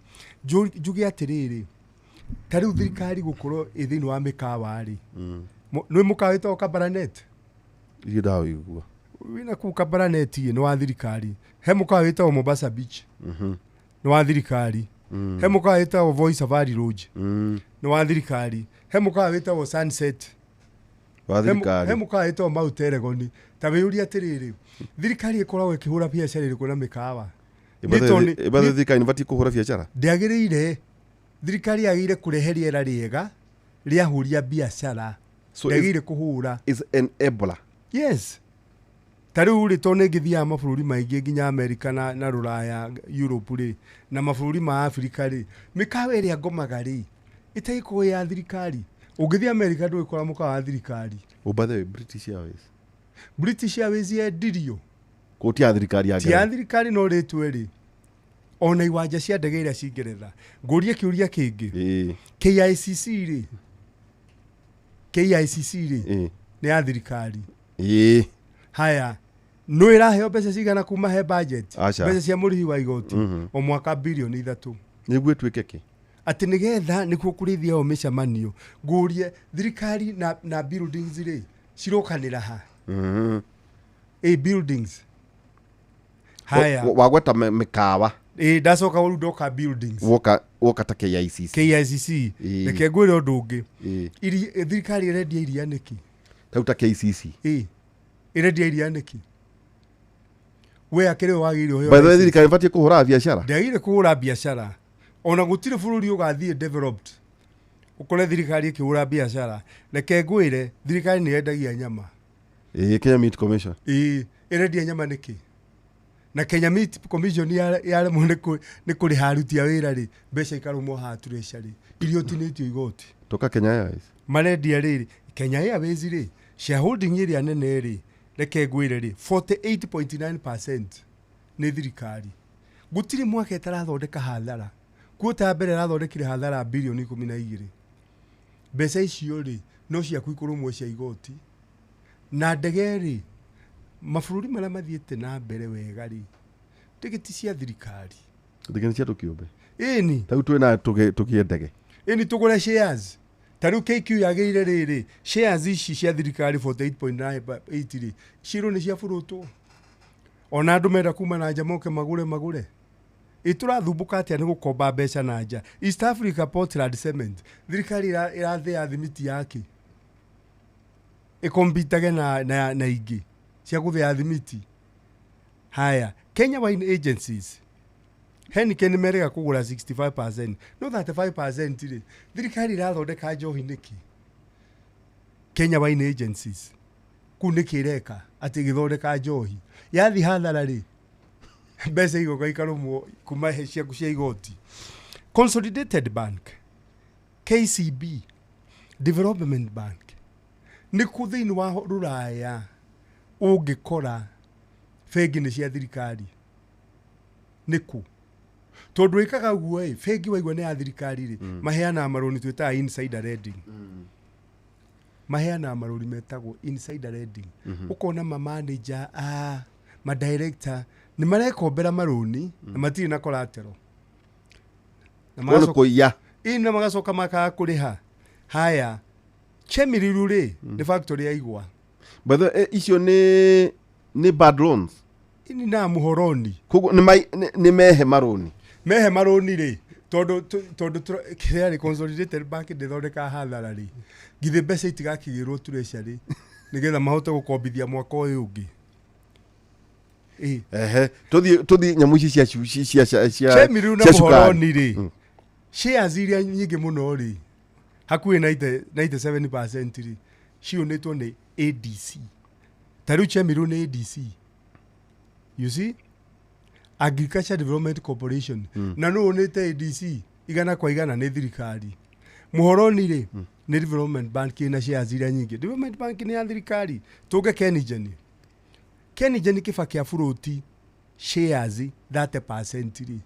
Njuge atĩrĩrĩ, ta rĩu thirikari gũkorwo ĩ thĩinĩ wa mĩkawa rĩ, nĩ mũkawa wĩtagwo Kabarnet? Iria ndawĩigua. Wĩna kũu Kabarnet nĩ wa thirikari. He mũkawa wĩtagwo Mombasa Beach, nĩ wa thirikari. He mũkawa wĩtagwo Voi Safari Lodge, nĩ wa thirikari. He mũkawa wĩtagwo Sunset, Wa thirikari. He mũkawa wĩtagwo Mount Elgon. Ta wĩyũrie atĩrĩrĩ, thirikari ĩkoragwo ĩkĩhũra biacara ĩrĩkũ na mĩkawa? Ĩbathe thirikari nĩbatiĩ kũhũra biacara? Ndĩagĩrĩire. Thirikari yagĩrĩire kũrehe rĩera rĩega rĩahũria biacara. Ndĩagĩrĩire kũhũra. Is an Ebola. Yes. Ta rĩu rĩ, tondũ nĩ ngĩthiaga mabũrũri maingĩ nginya Amerika na Rũraya, Europe rĩ, na mabũrũri ma Afrika rĩ, mĩkawa ĩrĩa ngomaga rĩ, ĩtagĩkorwo ya thirikari. Ũngĩthiĩ Amerika ndũgĩkora mũkawa wa thirikari. Oh, by the way, British Airways. British Airways yendirio. Kũ ti ya thirikari ya Ti ya Ngeretha. thirikari no rĩtwe rĩ, ona iwanja cia ndege iria ci Ngeretha. Ngũrie kĩũria kĩngĩ. KICC rĩ, KICC rĩ, nĩ ya thirikari. Haya, nũ ĩraheo mbeca cigana kuma he budget? Aca. Mbeca cia mũrĩhi wa igoti o mwaka birioni 3. Nĩguo ĩtuĩke kĩ? Atĩ nĩgetha nĩkuo kũrĩthiagwo mĩcemanio. Ngũrie thirikari na buildings rĩ, cirokanĩra ha? Ĩ buildings. Haya. Wagweta mĩkawa. Ĩ ndacoka rĩu ndoka buildings. Woka ta KICC. KICC. Reke ngwĩre ũndũ ũngĩ. Thirikari ĩrendia iria nĩkĩ? Tau ta KCC. Ĩ. Ĩrendia iria nĩkĩ? We akĩrĩ we wagĩrĩire ũheo By the way, license. thirikari ĩbatiĩ kũhũra biacara? Ndĩagĩrĩire kũhũra biacara. Ona gũtirĩ bũrũri ũgathiĩ developed ũkore thirikari ĩkĩhũra biacara. Reke ngwĩre, thirikari nĩ yendagia nyama. Ĩ, Kenya Meat Commission. Ĩ, ĩrendia nyama nĩkĩ? Na Kenya Meat Commission yaremwo nĩ kũrĩha aruti a wĩra rĩ, mbeca ikarũmwo haha treasury iria ũtinĩtio igoti. Toka Kenya Airways. Marendia rĩrĩ Kenya Airways rĩ, shareholding ĩrĩa nene rĩ, reke ngwĩre rĩ, 48.9% nĩ thirikari. Gũtirĩ mwaka ĩtarathondeka hathara. Kuota mbere ĩrathondekire hathara bilioni 12. Mbeca icio rĩ, no ciaku ikũrũmwo cia igoti. Na ndege rĩ, mabũrũri marĩa mathiĩte na mbere wega rĩ, ndege ti cia thirikari. Ndege nĩ cia andũ kĩũmbe. Ĩni. Ta rĩu twĩna tũgĩe ndege. Ĩni tũgũre shares. Ta rĩu KQ yagĩrĩire rĩrĩ, shares ici cia thirikari 48.98 rĩ, cirwo nĩ ciaburutwo. Ona andũ menda kuma na nja moke magũre magũre. Ĩ tũrathumbũka atĩa nĩ gũkomba mbeca na nja. East Africa Portland Cement, thirikari ĩrathĩa thimiti yake. Ĩkombitage na ingĩ cia gũthĩa thimiti. Haya, Kenya Wine Agencies, Heineken nĩ merega kũgũra 65%, no 35% rĩ, thirikari ĩrathondeka njohi nĩkĩ? Kenya Wine Agencies, kũu nĩkĩ ĩreka atĩ ĩgĩthondeka njohi? Yathi hathara rĩ, mbeca igoka ikarũmwo kuma he ciaku cia igoti. Consolidated Bank, KCB, Development Bank, nĩ kũ thĩinĩ wa rũraya ũngĩkora bengi nĩ cia thirikari? Nĩ kũ? Tondũ ĩkaga ũguo ĩ, bengi waigua nĩ ya thirikari rĩ, maheanaga marũni twĩtaga insider lending. Maheanaga marũni metagwo insider lending. Ũkona ma manager, ma director nĩ marekombera marũni na matirĩ na collateral. Na Kũu nĩ kũiya. Ĩ, na magacoka makaga kũrĩha. Haya, Chemiriru rĩ, nĩ factory ya igwa. By the way, icio nĩ bad loans. Ini na muhoroni. Koguo nĩ mehe marũni. Mehe marũni rĩ, tondũ kĩrĩa rĩ, Consolidated Bank ndĩthondekaga hathara rĩ, githĩ mbeca itigakĩgĩrwo treasury nĩgetha mahote gũkombithia mwaka ũyũ ũngĩ. Ĩ. Ehe, tũthiĩ nyamũ ici cia cia cia cia Chemiriru na cia cukari. Muhoroni rĩ, shares iria nyingĩ mũno rĩ, hakuhĩ 97% rĩ, ciũnĩtwo nĩ ADC. Ta rĩu Chemiriru nĩ ADC. You see? Agriculture Development Corporation. Na nũ ũnĩte ADC igana kwa igana nĩ thirikari. Muhoroni rĩ, nĩ Development Bank ĩna shares iria nyingĩ. Development Bank nĩ ya thirikari. Tũnge Kengen. Kengen kĩba kĩa bũrũti shares 30% rĩ.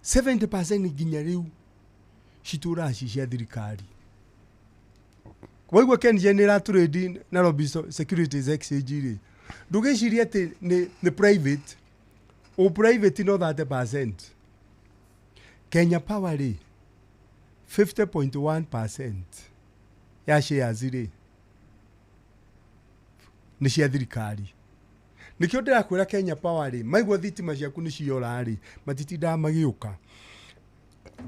70% nginya rĩu citũraga ci cia thirikari. Waigua Kengen nĩ ĩratũrĩndi Nairobi Securities Exchange rĩ, ndũgĩcirie atĩ nĩ private. O private no 30%. Kenya Power rĩ, 50.1% ya shares rĩ nĩ cia thirikari. Nĩkĩo ndĩrakwĩra Kenya Power rĩ, maigua thitima ciaku nĩ ciora rĩ, matitindaga magĩũka.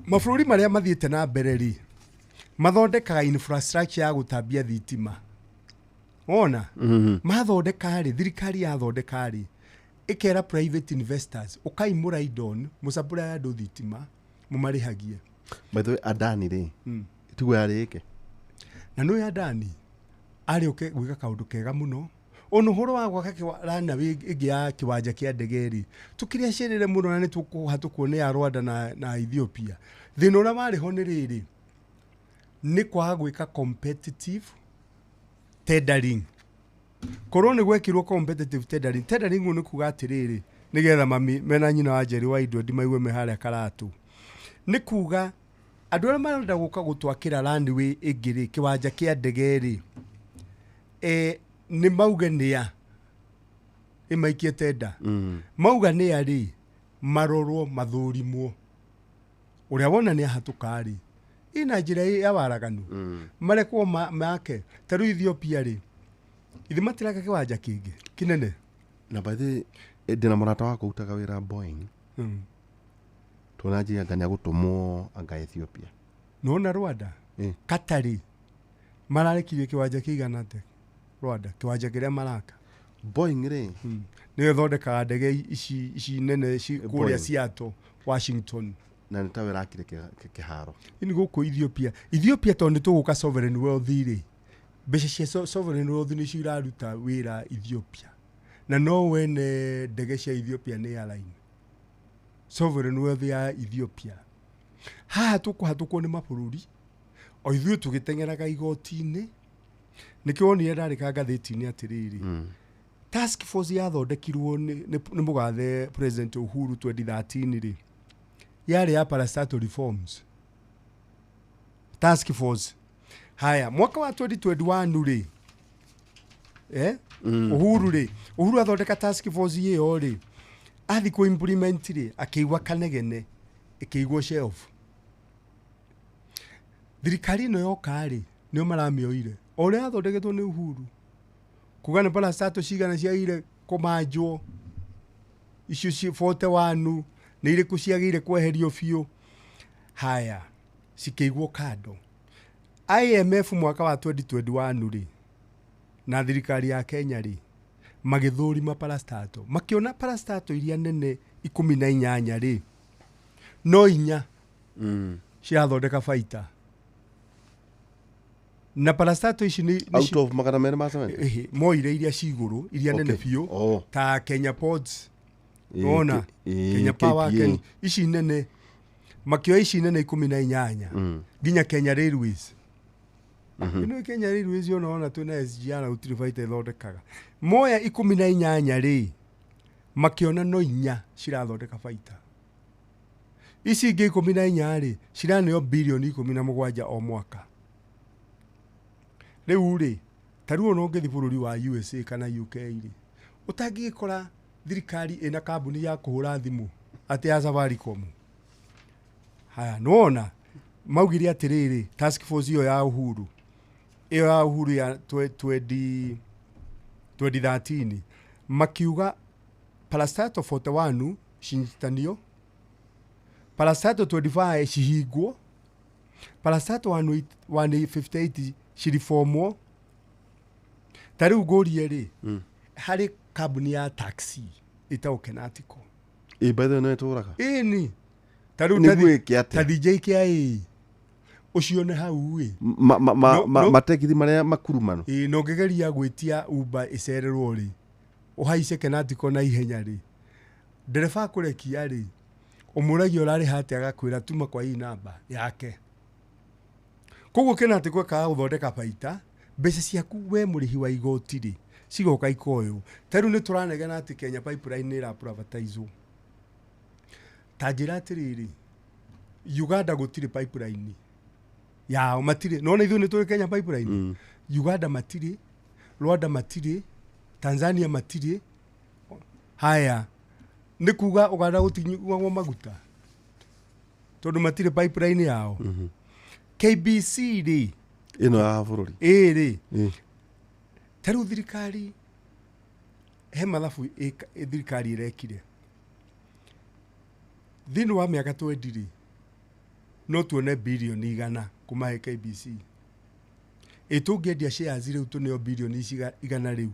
Mabũrũri marĩa mathiĩte na mbere rĩ, mathondekaga infrastructure ya gũtambia thitima. Wona? Mathondeka rĩ, thirikari yathondeka rĩ, ĩkera private investors, ũkai mũraidon, mũsupply andũ thitima, mũmarĩhagie. By the way, Adani rĩ, tiguo yarĩ ĩke. Na nĩ Adani arĩ ũke gwĩka kaũndũ kega mũno. Ona ũhoro wa gwaka runway ĩngĩ ya kĩwanja kĩa ndege rĩ, tũkĩrĩa cerere mũno na nĩ tũkũhatũkwo nĩ ya Rwanda na Ethiopia. Thĩna ũrĩa warĩ ho nĩ rĩrĩ, nĩ kwaga gwĩka competitive tendering. Korwo nĩ gwekirwo competitive tendering, tendering nĩ kuga atĩrĩrĩ, nĩgetha mami mena nyina wa Njeri wa indo ndimaigue me harĩa Karatu. Nĩ kuga andũ arĩa marenda gũka gũtwakĩra runway ĩngĩ rĩ, kĩwanja kĩa ndege rĩ, nĩ mauge nĩa ĩmaikie tenda. Mauga nĩa rĩ, marorwo mathũrimwo. Ũrĩa wona nĩ ahatũka rĩ, ina njĩra ya waraganu. Marekwo make. Ta rĩu Ethiopia rĩ, ithe matiraka kĩwanja kĩngĩ kĩnene. Na by the way, ndĩna mũrata wakwa ũrutaga wĩra Boeing. Tuona njĩra anga nĩagũtũmwo anga Ethiopia. Nona Rwanda? Katari. Mararekirie kĩwanja kĩigana atĩa? Rwanda, kĩwanja kĩrĩa maraka. Boeing rĩ? Nĩyo ĩthondekaga ndege ici nene kũrĩa Boeing. Seattle, Washington. Na nĩ tawe ĩrakire kĩharo. Ini gũkũ Ethiopia. Ethiopia tondũ nĩ tũgũka sovereign wealth rĩ. Mbeca cia sovereign wealth nĩcio iraruta wĩra Ethiopia. Na no wene ndege cia Ethiopia nĩ airline sovereign wealth ya Ethiopia. Haha tũkũhatũkwo nĩ mabũrũri o ithuĩ tũgĩteng'eraga igoti-inĩ. Nĩkĩo wonire ndarĩka ngathĩti-inĩ atĩrĩrĩ, task force yathondekirwo nĩ mũgathe President Uhuru 2013 rĩ, yarĩ ya parastatal reforms task force. Haya, mwaka wa 2021 rĩ, Uhuru rĩ, Uhuru athondeka task force ĩyo rĩ, athi kũ implement rĩ, akĩigua kanegene, ĩkĩigwo shelf. Thirikari ĩno yoka rĩ, nĩo maramĩoire o ũrĩa yathondeketwo nĩ Uhuru, kuga nĩ parastatal cigana ciagĩrĩire kũmanjwo, icio ci 41 nĩ irĩkũ ciagĩrĩire kweherio biũ. Haya, cikĩigwo kando. IMF mwaka wa 2021 rĩ, na thirikari ya Kenya rĩ, magĩthũrima parastatal, makĩona parastatal iria nene 18 rĩ, no 4 cirathondeka baita. Na parastatal ici nĩ Out of 270? Ĩhĩ, moire iria ci igũrũ, iria nene biũ, ta Kenya Ports, wona Kenya Power, KPA. Kenya, ici nene makĩoya ici nene 18 nginya Kenya Railways. Ĩno Kenya Railways yona ona twĩna SGR gũtirĩ baita ĩthondekaga. Moya 18 rĩ, makĩona no 4 cirathondeka baita. Ici ingĩ 14 rĩ, ciraneo birioni 17 o mwaka. Rĩu rĩ, ta rĩu ona ũngĩthiĩ bũrũri wa USA kana UK rĩ, ũtangĩgĩkora thirikari ĩna kambuni ya kũhũra thimũ atĩ ya Safaricom. Haya, nĩwona maugire atĩrĩrĩ, task force ĩyo ya Uhuru, ĩyo ya Uhuru ya 2013, makiuga parastatal 41 cinyitanio, parastatal 25 cihingwo, parastatal 158 ciribomwo. Ta rĩu ngũrie rĩ, harĩ kambuni ya taxi ĩtagwo Kenatico. Ĩ, by the way, no ĩtũraga. Ĩni ta rĩu Nĩguo ĩke atĩa? ta JKIA ũcio nĩ hau ĩ. Matekithi marĩa makurumano. Ĩ, na ũngĩgeria gwĩtia Uber ĩcererwo rĩ, ũhaice Kenatico na ihenya rĩ, ndereba akũrekia rĩ, ũmũragia ũrarĩha atĩa, agakwĩra tuma kwa hii namba yake. Koguo Kenatico ĩkaga gũthondeka baita, mbeca ciaku we mũrĩhi wa igoti rĩ, cigoka ikoywo. Ta rĩu nĩ tũranegena atĩ Kenya Pipeline nĩ ĩra-privatizwo. Ta njĩra atĩrĩrĩ, Uganda gũtirĩ pipeline yao, matirĩ. Nona ithuĩ nĩ tũrĩ Kenya Pipeline. Uganda matirĩ, Rwanda matirĩ, Tanzania matirĩ. Haya, nĩ kuga Uganda gũtinyuagwo maguta tondũ matirĩ pipeline yao. KBC rĩ, Ĩno ya bũrũri. Ĩ rĩ, ta rĩu thirikari he mathabu thirikari ĩrekire thĩinĩ wa mĩaka 20 rĩ, no tuone birioni 100 kuma he KBC. Ĩ tũngĩendia shares rĩu tũneo birioni ici 100 rĩu.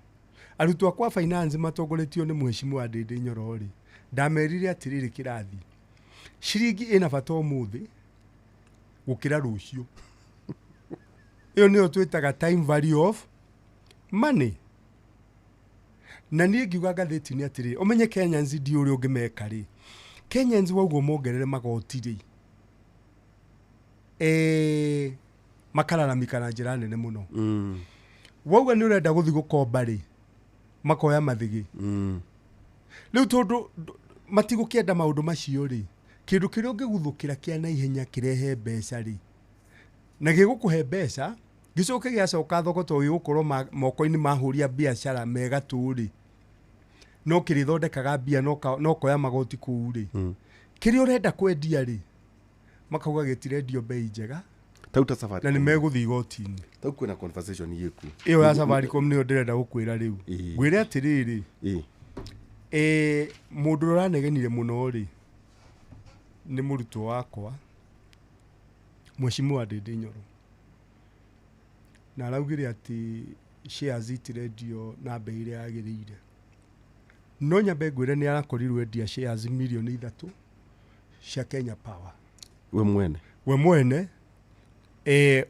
Arutwo akwa finance matongoretio nĩ mheshimiwa Ndĩndĩ Nyoro rĩ, ndamerire atĩrĩrĩ kĩrathi, ciringi ĩna bata ũmũthĩ gũkĩra rũciũ. Ĩyo nĩyo twĩtaga time value of money. Na niĩ ngiuga ngathĩti-inĩ atĩrĩrĩ, ũmenye Kenyans ndi ũrĩa ũngĩmeka rĩ, Kenyans waugwo mongerere magoti rĩ, makararamika na njĩra nene mũno. Wauga nĩ ũrenda gũthiĩ gũkomba rĩ, makoya mathĩgĩ. Rĩu tondũ matigũkĩenda maũndũ macio rĩ, kĩndũ kĩrĩa ũngĩguthũkĩra kĩa naihenya kĩrehe mbeca rĩ, na gĩgũkũhe mbeca, gĩcoke gĩacoka thoko tondũ gĩgũkorwo moko-inĩ ma ahũri a biacara mega tũ rĩ, no kĩrĩthondekaga mbia, no koya magoti kũu rĩ. Kĩrĩa ũrenda kwendia rĩ, makauga gĩtirendio bei njega. Tau ta Safaricom. Na nĩ megũthiĩ igoti-inĩ. Tau kwĩna conversation ĩku. Ĩyo ya Safaricom nĩyo ndĩrenda gũkwĩra rĩu. Ngwĩre atĩrĩrĩ, mũndũ ũrĩa ũranegenire mũno rĩ, nĩ mũrutwo wakwa, Mheshimiwa Ndĩndĩ Nyoro. Na araugire atĩ shares itirendio na bei ĩrĩa yagĩrĩire. No nyambe ngwĩre nĩ arakorirwo endia shares mirioni 3 cia Kenya Power. We mwene. We mwene,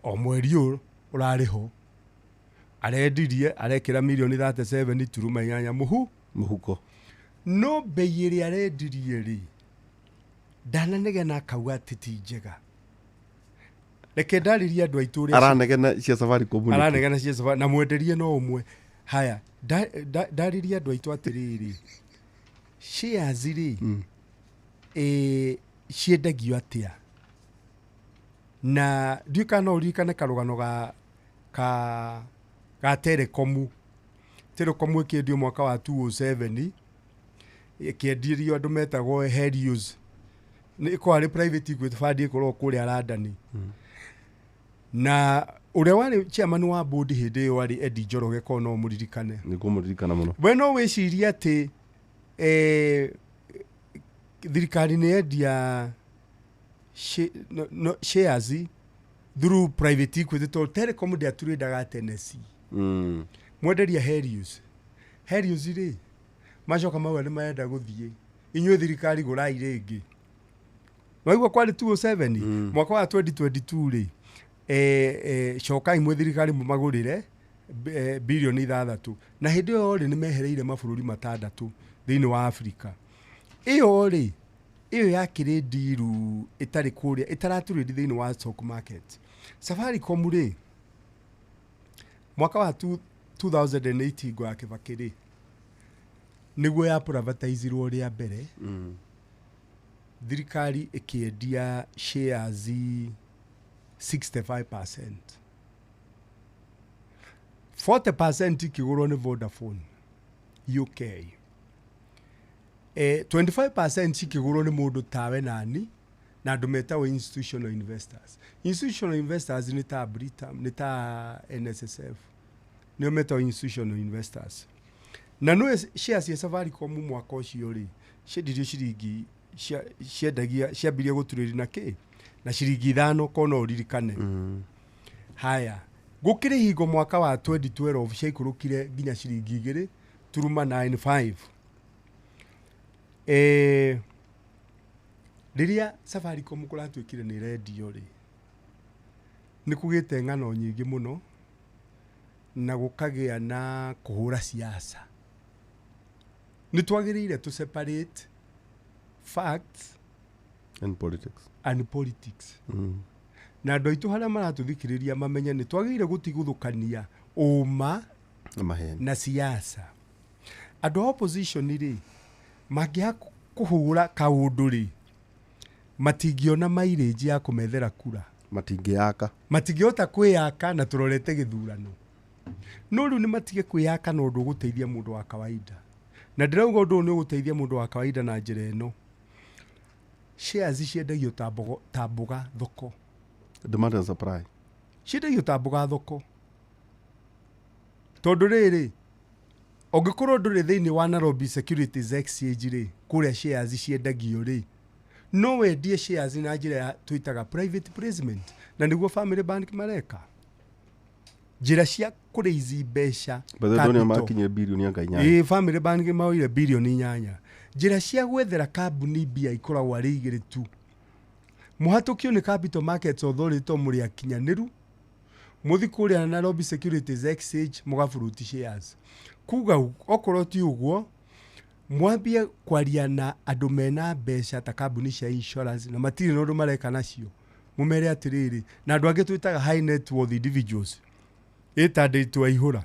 o mweri ũyũ ũrarĩ ho. Arendirie, arekĩra mirioni 37 turuma inyanya Mũhuko. No mbei ĩrĩa arendirie rĩ, ndananegena akauga atĩ ti njega. Reke ndarĩrie andũ aitũ ũrĩa Aranegena cia Safaricom nĩkĩ? Aranegena cia Safaricom na mwenderie no ũmwe. Haya, ndarĩrie andũ aitũ atĩrĩrĩ, shares rĩ, ciendagio atĩa? Na ndiũĩ kana no ũririkane karũgano ga Telekomu. Telekomu ĩkĩendio mwaka wa 2007, ĩkĩendirio andũ metagwo Helios. Nĩ ĩkoragwo arĩ private equity fund ĩkoragwo kũrĩa London. Na ũrĩa warĩ chairman wa board hĩndĩ ĩyo arĩ Eddie Njoroge, korwo no ũmũririkane. Nĩ ngũmũririkana mũno. We no wĩcirie atĩ thirikari nĩ yendia no, shares through private equity, tondũ Telecom ndĩatũrĩndaga Tennessee. Mwenderia Helios. Helios rĩ, macoka mauga nĩ marenda gũthiĩ, inyuĩ thirikari gũrai rĩngĩ. Waigua kwarĩ 2007. Mwaka wa 2022 rĩ, cokai mwĩ thirikari mũmagũrĩre 6 birioni. Na hĩndĩ ĩyo rĩ, nĩ mehereire mabũrũri 6 thĩinĩ wa Afrika. Ĩyo rĩ, ĩyo yakĩrĩ ndiru ĩtarĩ kũrĩa ĩtaratũrĩri thĩinĩ wa stock market. Safaricom rĩ, mwaka wa 2008 hingo ya Kibaki rĩ, nĩguo ya privatizirwo rĩa mbere. Thirikari ĩkĩendia shares 65%, 40% ikĩgũrwo nĩ Vodafone UK, 25% ikĩgũrwo nĩ mũndũ tawe nani na andũ metagwo institutional investors. Institutional investors nĩ ta Britam, nĩ ta NSSF, nĩo metagwo institutional investors. Na nĩ shares cia Safaricom mwaka ũcio rĩ, ciendirio ciringi ciendagia ciambirie gũturĩri na kĩ na ciringi 5, ko no ũririkane. Haya, gũkĩrĩ hingo mwaka wa 2012 ciaikũrũkire nginya ciringi 2.95. Rĩrĩa Safaricom kũratuĩkire nĩ rendio rĩ, nĩ kũgĩte ng'ano nyingĩ mũno na gũkagĩa na kũhũra siasa. Nĩ twagĩrĩire to separate facts and politics. And politics. Na andũ aitũ harĩa maratũthikĩrĩria mamenye nĩ twagĩrĩire gũtigũthũkania ũma na maheni na siasa. Andũ a opposition rĩ, mangĩaga kũhũra kaũndũ rĩ, matingĩona mileage ya kũmethera kura. Matingĩyaka. Matingĩhota kwĩyaka na tũrorete gĩthurano. No rĩu nĩ matige kwĩyaka na ũndũ ũgũteithia mũndũ wa kawaida. Na ndĩrauga ũndũ ũyũ nĩ ũgũteithia mũndũ wa kawaida na njĩra ĩno: shares ciendagio ta mboga thoko. Demand and supply. Ciendagio ta mboga thoko, tondũ rĩrĩ, ũngĩkorwo ndũrĩ thĩinĩ wa Nairobi Securities Exchange rĩ, kũrĩa shares ciendagio rĩ, no wendie shares na njĩra ya twĩtaga private placement, na nĩguo Family Bank mareka, njĩra cia kũrĩizi mbeca. By the way, ndonire Capital. makinyire birioni anga 8. Ĩĩ, Family Bank maoire 8 birioni. Njĩra cia gwethera kambuni mbia ikoragwo arĩ igĩrĩ tu: mũhatũkio nĩ Capital Markets Authority to mũrĩ akinyanĩru, mũthi kũrĩa Nairobi Securities Exchange mũgaburuti shares. Kuga okorwo ti ũguo, mwambie kwaria na andũ mena mbeca ta kambuni cia insurance na matirĩ na ũndũ mareka nacio, mũmere atĩrĩrĩ, na andũ angĩ twĩtaga high net worth individuals, ĩta ndĩtũ aihũra,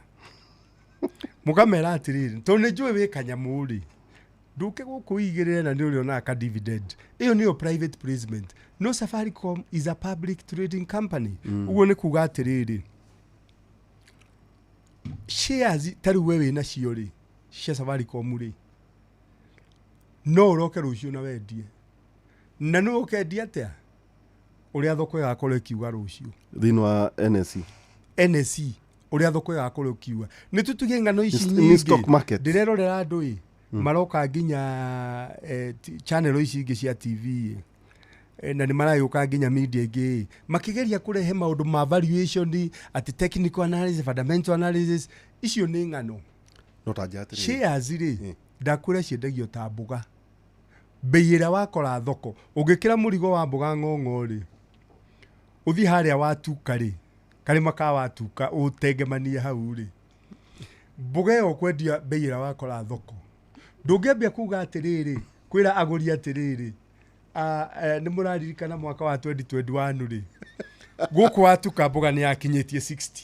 mũkamera atĩrĩrĩ, tondũ nĩ njũĩ wĩ kanyamũ rĩ, ndũke gũkũ wĩigĩrĩre na nĩ ũrĩonaga ka dividend. Ĩyo nĩyo private placement. No Safaricom is a public trading company. Ũguo nĩ kuga atĩrĩrĩ, shares ta rĩu we wĩ nacio rĩ, cia Safaricom rĩ, no ũroke rũciũ na wendie. Na nĩ ũkendia atĩa? Ũrĩa thoko ĩgakorwo ĩkiuga rũciũ. Thĩinĩ wa NSE. NSE, ũrĩa thoko ĩgakorwo ĩkiuga. Nĩ tũtige ng'ano ici Nĩ nyingĩ. Stock market. Ndĩrerorera andũ ĩ maroka nginya channel ici ingĩ cia TV ĩ. Na nĩ maragĩũka nginya media ingĩ ĩ, makĩgeria kũrehe maũndũ ma valuation, atĩ technical analysis, fundamental analysis. Icio nĩ ng'ano. No ta njĩra atĩrĩrĩ. Shares rĩ, ndakwĩra ciendagio ta mboga, mbei ĩrĩa wakora thoko. Ũngĩkĩra mũrigo wa mboga ng'ong'o rĩ, ũthiĩ harĩa watuka rĩ, karĩma ka watuka, ũtengemanie hau rĩ, mboga ĩyo ũkwendia mbei ĩrĩa wakora thoko. Ndũngĩambia kuga atĩrĩrĩ, kwĩra agũri atĩrĩrĩ, nĩ mũraririkana mwaka wa 2021 rĩ, gũkũ watuka mboga nĩ yakinyĩtie 60.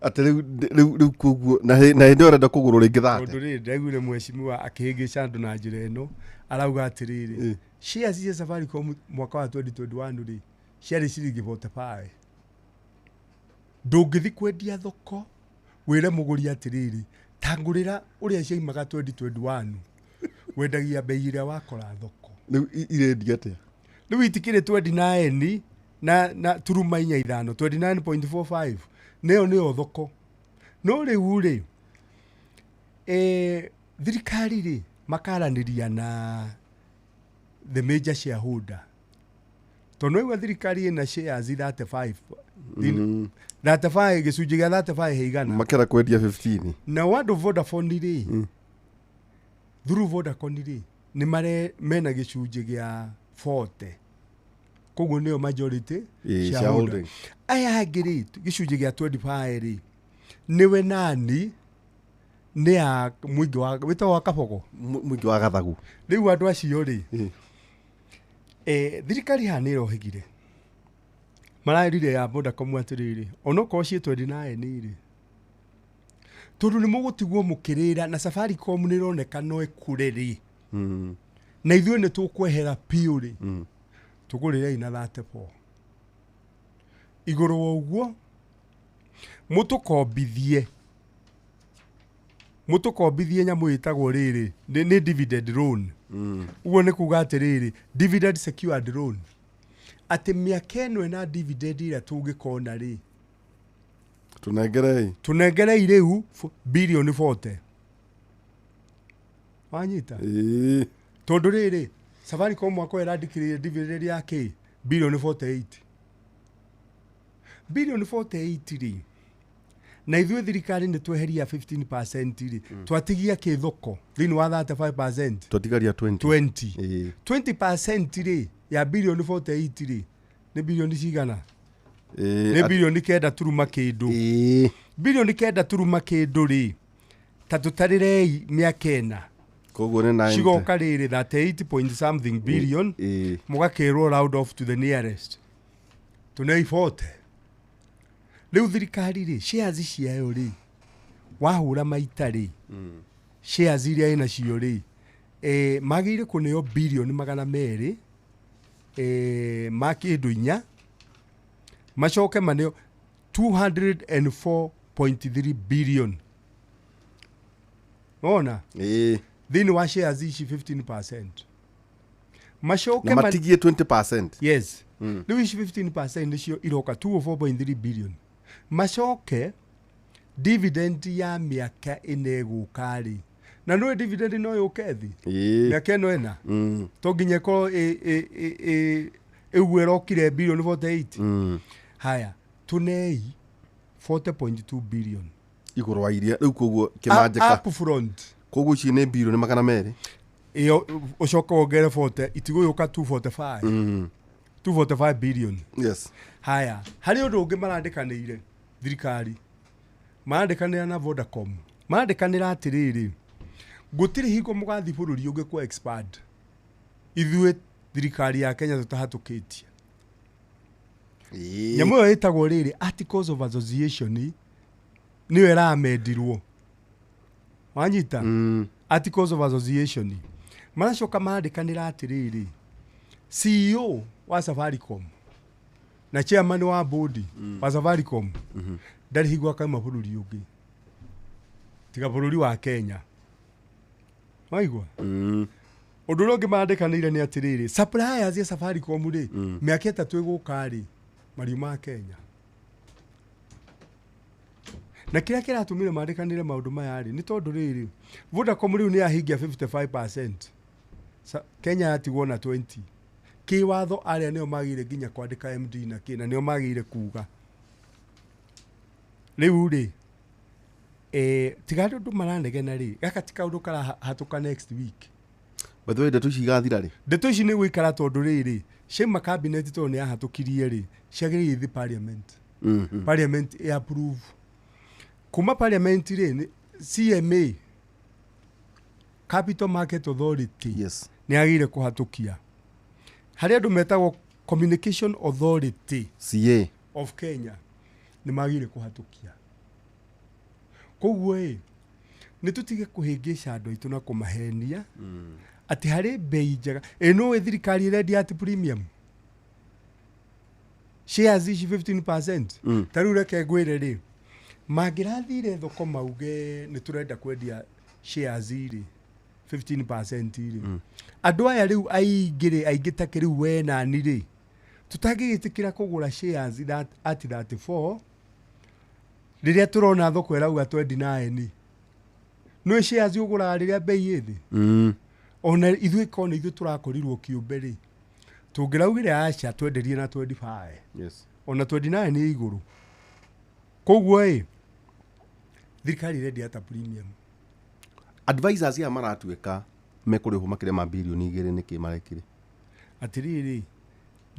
Atĩ rĩu koguo na hĩndĩ ĩyo ũrenda kũgũrwo rĩngĩ tondũ 30. Rĩrĩ ndaiguire mheshimiwa akĩhĩngĩca andũ na njĩra ĩno, arauga atĩrĩrĩ, shares cia Safaricom mwaka wa 2021 rĩ, ciarĩ ciringi 45. Ndũngĩthi kwendia thoko wĩre mũgũri atĩrĩrĩ, tangũrĩra ũrĩa ciaimaga 2021. Wendagia bei ĩrĩa wakora thoko. Rĩu irendio atĩa? Rĩu itikĩrĩ 29 na turuma inya ithano, 29.45, nĩyo nĩyo thoko. No rĩu rĩ, thirikari rĩ, makaranĩria na the major shareholder, tondũ waigua thirikari ĩna shares 35. 35, gĩcunjĩ gĩa 35 he igana. Makĩra kwendia 15. Na andũ Vodafone rĩ, through Vodacom rĩ, nĩ mare mena gĩcunjĩ gĩa 40, koguo nĩyo majority Ĩĩ, shareholder. Shareholding. Aya angĩ rĩ, gĩcunjĩ gĩa 25 rĩ, nĩwe nani, nĩ ya mũingĩ wa wĩtagwo wa Kabogo. Mũingĩ wa Gathagu. Rĩu andũ acio rĩ, thirikari haha nĩ ĩrohĩgire, marerire ya Vodacom atĩrĩrĩ, onokorwo ciĩ 29 rĩ, tondũ nĩ mũgũtigwo mũkĩrĩra na Safaricom nĩ ĩroneka no ĩkũre rĩ, na ithuĩ nĩ tũkwehera biũ rĩ, tũgũrĩrei na 34. Igũrũ wa ũguo, mũtũkombithie nyamũ ĩtagwo rĩrĩ nĩ dividend loan. Ũguo nĩ kuga atĩrĩrĩ, dividend secured loan, atĩ mĩaka ĩno ĩna dividend ĩrĩa tũngĩkona rĩ, Tũnengerei. Tũnengerei rĩu bilioni 40. Wanyita? Ĩĩ. Tondũ rĩrĩ, Safaricom mwaka ũyũ ĩrandĩkĩrĩire dividend ya kĩ, bilioni 48. Bilioni 48 rĩ, na ithuĩ thirikari nĩ tweheria 15% rĩ, twatigia kĩ thoko thĩinĩ wa 35%? Twatigaria 20. 20. Ĩĩ. 20% rĩ, ya bilioni 48 rĩ, nĩ bilioni cigana? Ĩĩ, Nĩ bilioni kenda turuma kĩndũ. Ĩĩ. Bilioni kenda turuma kĩndũ rĩ, ta tũtarĩrei mĩaka 4. Koguo nĩ 90. Cigoka rĩrĩ 38 point something billion. Ĩĩ. Mũgakĩrwo round off to the nearest, tũnei 40. Rĩu thirikari rĩ, shares ciayo rĩ, wahũra maita rĩ, shares iria ĩnacio rĩ, magĩrĩire kũneo bilioni 200 ma kĩndũ inya, macoke maneo 204.3 billion. Wona? Ĩĩ. Thĩinĩ wa shares ici 15% macoke Na matigie 20%. Yes. Rĩu ici 15% nĩcio iroka 204.3 billion, macoke dividend ya mĩaka ĩna ĩgũka rĩ, na nĩũĩ dividend no yũke thĩ Ĩĩ. mĩaka ĩno ĩna, to nginya ĩkorwo ĩguo ĩrokire bilioni 48. Haya, tũnei 40.2 billion. Igũrũ wa iria rĩu, koguo kĩmanjĩka. Up front. Koguo ici nĩ bilioni 200. Ĩyo ũcoke wongere 40, itigũyũka 245. 245 billion. Yes. Haya, harĩ ũndũ ũngĩ marandĩkanĩire, thirikari marandĩkanĩra na Vodacom, marandĩkanĩra atĩrĩrĩ, gũtirĩ hingo mũgathiĩ bũrũri ũngĩ kwa expand ithuĩ thirikari ya Kenya tũtahatũkĩtie. Ĩĩ. Nyamũ ĩyo ĩtagwo rĩrĩ articles of association, nĩyo ĩramendirwo. Wanyita? Articles of association, maracoka marandĩkanĩra atĩrĩrĩ, CEO wa Safaricom na chairman wa board wa Safaricom ndarĩ hingo akauma bũrũri ũngĩ tiga bũrũri wa Kenya. Waigua? Ũndũ ũrĩa ũngĩ marandĩkanĩire nĩ atĩrĩrĩ, suppliers ya Safaricom rĩ, mĩaka 3 ĩgũka rĩ, mariuma Kenya. Na kĩrĩa kĩratũmire mandĩkanĩre maũndũ maya rĩ, nĩ tondũ rĩrĩ, Vodacom rĩu nĩ yahingia 55%. Kenya yatigwo na 20. Kĩwatho arĩa nĩo magĩrĩire nginya kwandĩka MD na kĩ, na nĩo magĩrĩire kuga rĩu rĩ, tiga andũ maranegena rĩ, gaka ti kaũndũ karahatũka next week. By the way, ndeto ici igathira rĩ? Ndeto ici nĩ gũikara, tondũ rĩrĩ, ciauma cabinet, tondũ nĩ yahatũkirie rĩ, ciagĩrĩire ithiĩ parliament. Parliament ĩ approve. Kuma parliament rĩ, CMA. Capital Market Authority yes. Nĩ yagĩrĩire kũhatũkia. Harĩ andũ metagwo Communication Authority CA of Kenya, nĩ magĩrĩire kũhatũkia. Koguo ĩ, nĩ tũtige kũhĩngĩca andũ aitũ na kũmahenia atĩ harĩ mbei njega. Ĩ nũĩ thirikari ĩrendia at premium shares ici 15%? Ta rĩu reke ngwĩre rĩ, mangĩrathire thoko mauge nĩ tũrenda kwendia shares rĩ 15% rĩ, andũ aya rĩu aingĩ rĩ, aingĩ ta kĩrĩu we nani rĩ, tũtangĩgĩtĩkĩra kũgũra shares at 34 rĩrĩa tũrona thoko ĩrauga 29. Nĩ shares ũgũraga rĩrĩa bei ĩ thĩ. Ona ithuĩ korwo nĩ ithuĩ tũrakorirwo kĩũmbe rĩ, tũngĩraugire aca, twenderie na 25. Ona 29 nĩ igũrũ. Koguo ĩ, thirikari ĩrendia ata premium? Advisors aya maratuĩka mekũrĩhwo makĩria ma 2 birioni nĩkĩ marekire? Atĩrĩrĩ,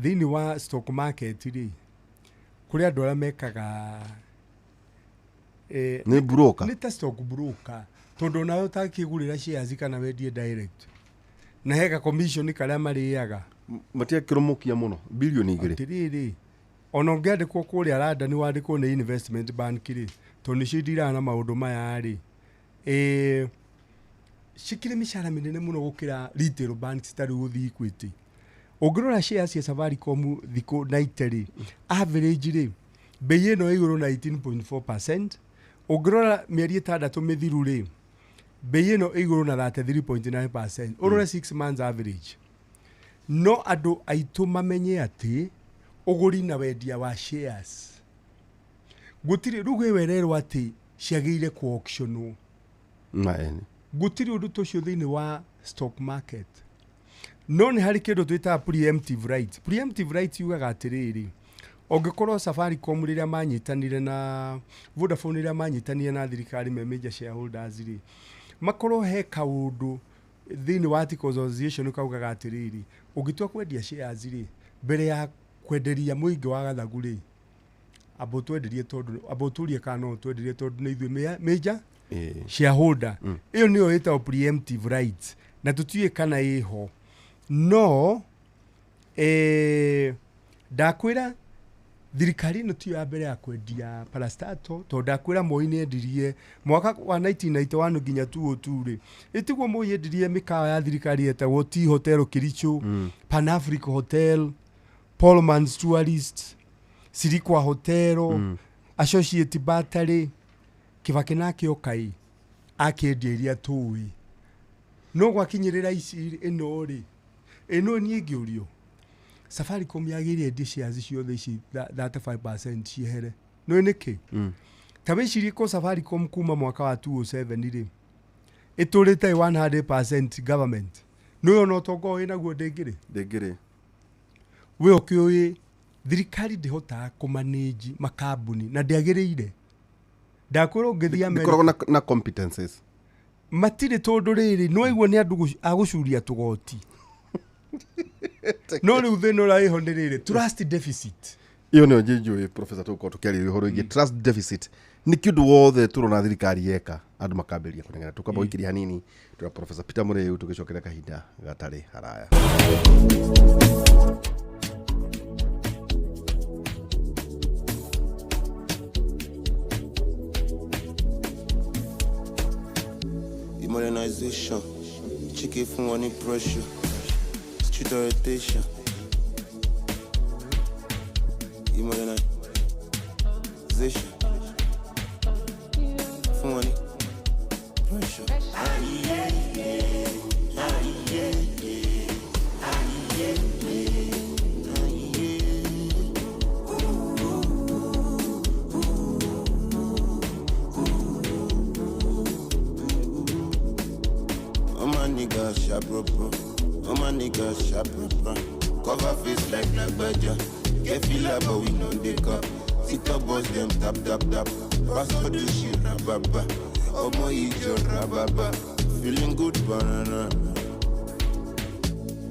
thĩinĩ wa stock market rĩ, kũrĩ andũ arĩa mekaga Nĩ broker? Nĩ ta stock broker, tondũ onawe ũtakĩgũrĩra shares kana wendie direct, na hega commission karĩa marĩaga. Matiakĩrũmũkia mũno 2 birioni? Atĩrĩrĩ, ona ũngĩandĩkwo kũrĩa London, wandĩkwo nĩ investment bank rĩ, tondũ nĩcio indiraga na maũndũ maya rĩ, cikĩrĩ mĩcara mĩnene mũno gũkĩra retail banks. Ta rĩu ũthiĩ Equity, ũngĩrora shares cia Safaricom thikũ 90 rĩ, average rĩ, bei ĩno ĩ igũrũ na 18.4%. Ũngĩrora mĩeri 6 mĩthiru rĩ, bei ĩno ĩ igũrũ na 33.9%. Ũrore 6 months average. No andũ aitũ mamenye atĩ ũgũri na wendia wa shares gũtirĩ rĩu ĩyo ĩrerwo atĩ ciagĩrĩire ku auctionwo. Na ene. Gũtirĩ ũndũ ta ũcio thĩinĩ wa stock market, no nĩ harĩ kĩndũ twĩtaga preemptive right. Preemptive right yugaga atĩrĩrĩ, ũngĩkorwo Safaricom rĩrĩa manyitanire na Vodafone, rĩrĩa manyitanire na thirikari me major shareholders rĩ, makorwo he kaũndũ thĩinĩ wa articles of association kaugaga atĩrĩrĩ, ũngĩtua kwendia shares rĩ, mbere ya kwenderia mũingĩ wa gathagu rĩ, amba ũtwenderie, tondũ amba ũtũrie kana no ũtwenderie, tondũ nĩ ithuĩ major shareholder. Ĩyo nĩyo ĩtagwo preemptive rights, na tũtiũĩ kana ĩho. No ndakwĩra thirikari ĩno tiyo ya mbere ya kwendia parastatal, tondũ ndakwĩra Moi nĩ endirie mwaka wa 1991 nginya 2002 rĩ, ĩtiguo Moi endirie mĩkawa ya thirikari yetagwo Tea Hotel Kericho, Pan Africa Hotel, Pullman's Tourist, Sirikwa Hotel, Associate Battery. Kibaki nake okai akĩendia iria tũĩ, no gwakinyĩrĩra ici ĩno rĩ, ĩno niĩ ngĩũrio Safaricom yagĩrĩire endie shares ciothe ici 35% ciehere. Nĩ nĩkĩ? Ta wĩcirie ko Safaricom kuma mwaka wa 2007 rĩ, ĩtũrĩte ĩ 100% government. Nĩ ona ũtonga ũyũ naguo ndĩngĩrĩ. Ndĩngĩrĩ. We ũkĩũĩ thirikari ndĩhotaga kũmanĩnji makambuni na ndĩagĩrĩire. Ndakwĩra ũngĩthiĩ Ndĩkoragwo na competences. Matirĩ, tondũ rĩrĩ, no aigua nĩ andũ a gũcuria tũgoti. No rĩu thĩna ũrĩa ĩho nĩ rĩrĩ, trust deficit. Ĩyo nĩyo njĩnjũĩ, professor, tũgũkorwo tũkĩarĩrĩria ũhoro wĩgiĩ trust deficit. Nĩ kĩũndũ wothe tũrona thirikari yeka, andũ makambĩrĩria kũnegena. Tũkamba gũikĩria hanini tũra Professor Peter Mũrĩu, tũgĩcokera kahinda gatarĩ haraya. Modernization, chicken fún wọn ní pressure, street orientation. Modernization, fún wọn ní pressure. All my niggas sharp, bro, bro. All my niggas sharp, bro, bro. Cover face like Lagbaja. Get feel but we know they cup. TikTok boys them tap tap tap. Pastor do shit rababa. Ọmọ ìjọ rababa. Feeling good banana.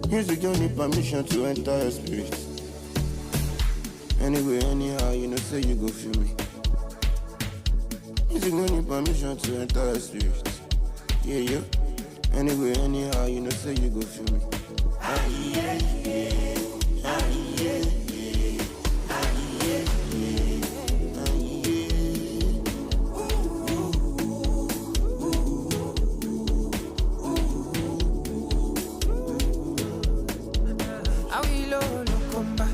Music don't need permission to enter your spirit. Anyway, anyhow, you know say you go feel me. Music don't need permission to enter your spirit. Yeah, yeah. Anyway, anyhow, you know, say you go feel me. Awilo Lokomba,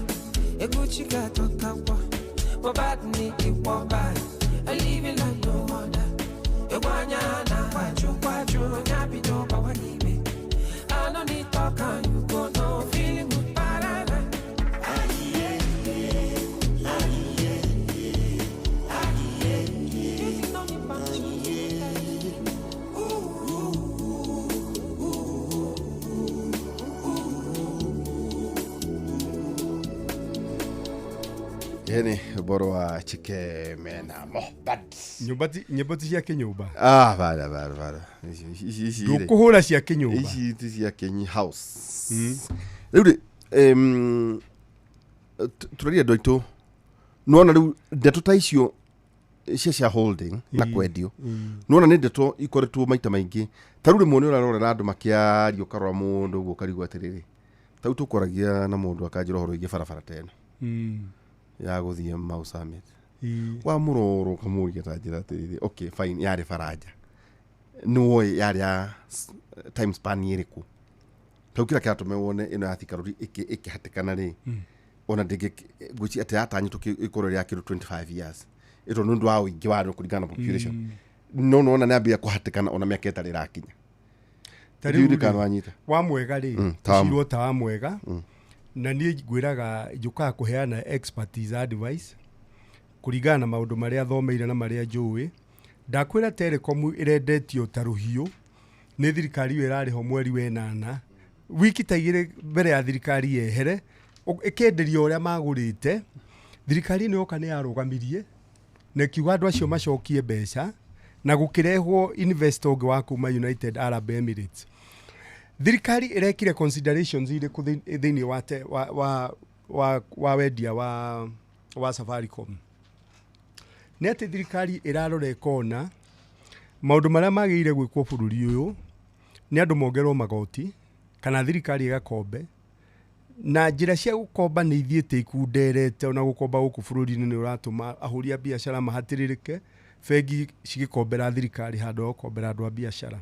Eguchi Gatokawa, Wabad Niki Wabad, I live in like no other. Ewanya na kwaju kwaju, nyabido bawanibe. I no need talk and you go no feeling good parana. Yani boro wa chike mena mohbad nyimbo ti cia kĩnyũmba. Ah, bara bara bara ici ici Ndũkũhũra cia kĩnyũmba. Ici ti cia kĩnyi house. Rĩu rĩ, tũraria andũ aitũ, nĩwona rĩu ndeto ta icio cia shareholding na kwendio, nĩwona nĩ ndeto ikoretwo maita maingĩ. Ta rĩu rĩmwe nĩ ũrarorera andũ makĩaria, ũkarora mũndũ ũguo ũkarigwo atĩrĩrĩ, ta rĩu tũkwaragia na mũndũ akanjĩra ũhoro wĩgiĩ barabara ta ĩno ya gũthiĩ Mau Summit. Wa mũroro ũkamũria ta njĩra atĩrĩrĩ, okay fine, yarĩ baranja nĩwoĩ yarĩ ya time span ĩrĩkũ? Tau kĩrĩa kĩratũma wone ĩno ya Thika Road ĩkĩhatĩkana rĩ, ona ndĩngĩ ngwĩciria atĩ yatanyĩtwo ĩkorwo ĩrĩ ya kĩndũ 25 years ĩtondũ nĩ ũndũ wa ũingĩ wa andũ kũringana na population, no nĩwona nĩambia kũhatĩkana ona mĩaka ĩtarĩ ĩrakinya. Ta rĩu Ndiũĩ kana rĩ, wanyita. Wa mwega rĩ, ta wa ũcirwo ta wa mwega, na niĩ ngwĩraga njũkaga kũheana expertise advice kũringana na maũndũ marĩa thomeire na marĩa njũĩ. Ndakwĩra Telecom ĩrendetio ta rũhiũ nĩ thirikari ĩyo ĩrarĩho mweri wa ĩnana, wiki ta igĩrĩ mbere ya thirikari yehere, ĩkenderio ũrĩa magũrĩte. Thirikari ĩno yoka nĩ yarũgamirie na ĩkiuga andũ acio macokie mbeca, na gũkĩrehwo investor ũngĩ wa kuma United Arab Emirates. Thirikari ĩrekire considerations irĩkũ thĩinĩ wa te-, wa, wa, wa, wa wendia wa Safaricom? Nĩ atĩ thirikari ĩrarora ĩkona maũndũ marĩa magĩrĩire gwĩkwo bũrũri ũyũ nĩ andũ mongerwo magoti kana thirikari ĩgakombe, na njĩra cia gũkomba nĩ ithiĩte ikunderete. Ona gũkomba gũkũ bũrũri-inĩ nĩ ũratũma ahũri a biacara mahatĩrĩrĩke, bengi cigĩkombera thirikari handũ ha gũkombera andũ a biacara.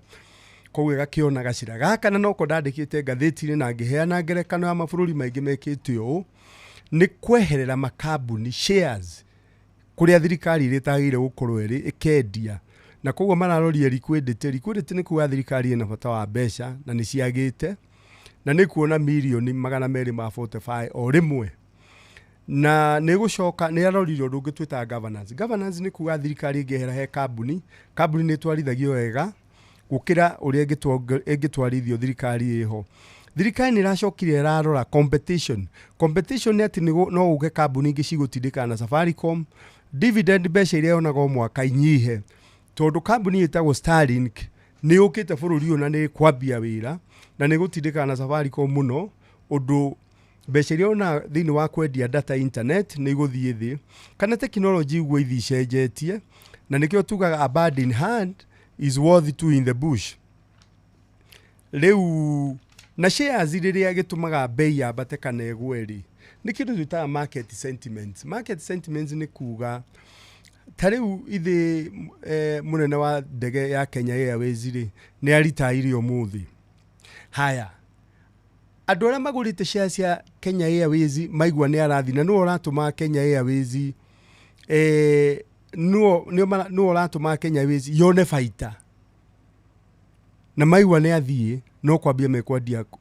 Koguo ĩgakĩona gacĩra gaka, na noko ndandĩkĩte ngathĩti-inĩ na ngĩheana ngerekano ya mabũrũri maingĩ mekĩte ũũ, nĩ kweherera makambuni shares kũrĩa thirikari ĩrĩa ĩtagĩrĩire gũkorwo ĩrĩ ĩkendia. Na koguo mararoria liquidity. Liquidity nĩ kuga thirikari ĩna bata wa mbeca na nĩ ciagĩte, na nĩ kuona mirioni magana merĩ ma 45 o rĩmwe. Na nĩ gũcoka nĩ arorire ũndũ ũngĩ twĩtaga governance. Governance nĩ kuga thirikari ĩngĩehera he kambuni, kambuni nĩ ĩtwarithagio wega gũkĩra ũrĩa ĩngĩtwarithio thirikari ĩho. Thirikari nĩ ĩracokire ĩrarora competition. Competition nĩ atĩ no ũge kambuni ingĩ cigũtindĩkana na Safaricom, dividend mbeca iria yonaga o mwaka inyihe, tondũ kambuni ĩtagwo Starlink nĩ yũkĩte bũrũri ũyũ na nĩ ĩkwambia wĩra na nĩ ĩgũtindĩkana na Safaricom mũno, ũndũ mbeca iria yonaga thĩinĩ wa kwendia data internet nĩ igũthiĩ thĩ, kana tekinoronjĩ ũguo ithiĩ icenjetie, na nĩkĩo tugaga a bird in hand is worth two in the bush. Rĩu na shares rĩrĩa gĩtũmaga bei yambate kana ĩgwe rĩ, nĩ kĩndũ twĩtaga market sentiments. Market sentiments nĩ kuga ta rĩu ithĩ, mũnene wa ndege ya Kenya Airways rĩ, nĩ aritaire ũmũthĩ. Haya, andũ arĩa magũrĩte shares cia Kenya Airways maigua nĩ arathi, na nĩwe ũratũma Kenya Airways, nĩwe ũratũma Kenya Airways yone baita, na maigua nĩ athiĩ, no kwambia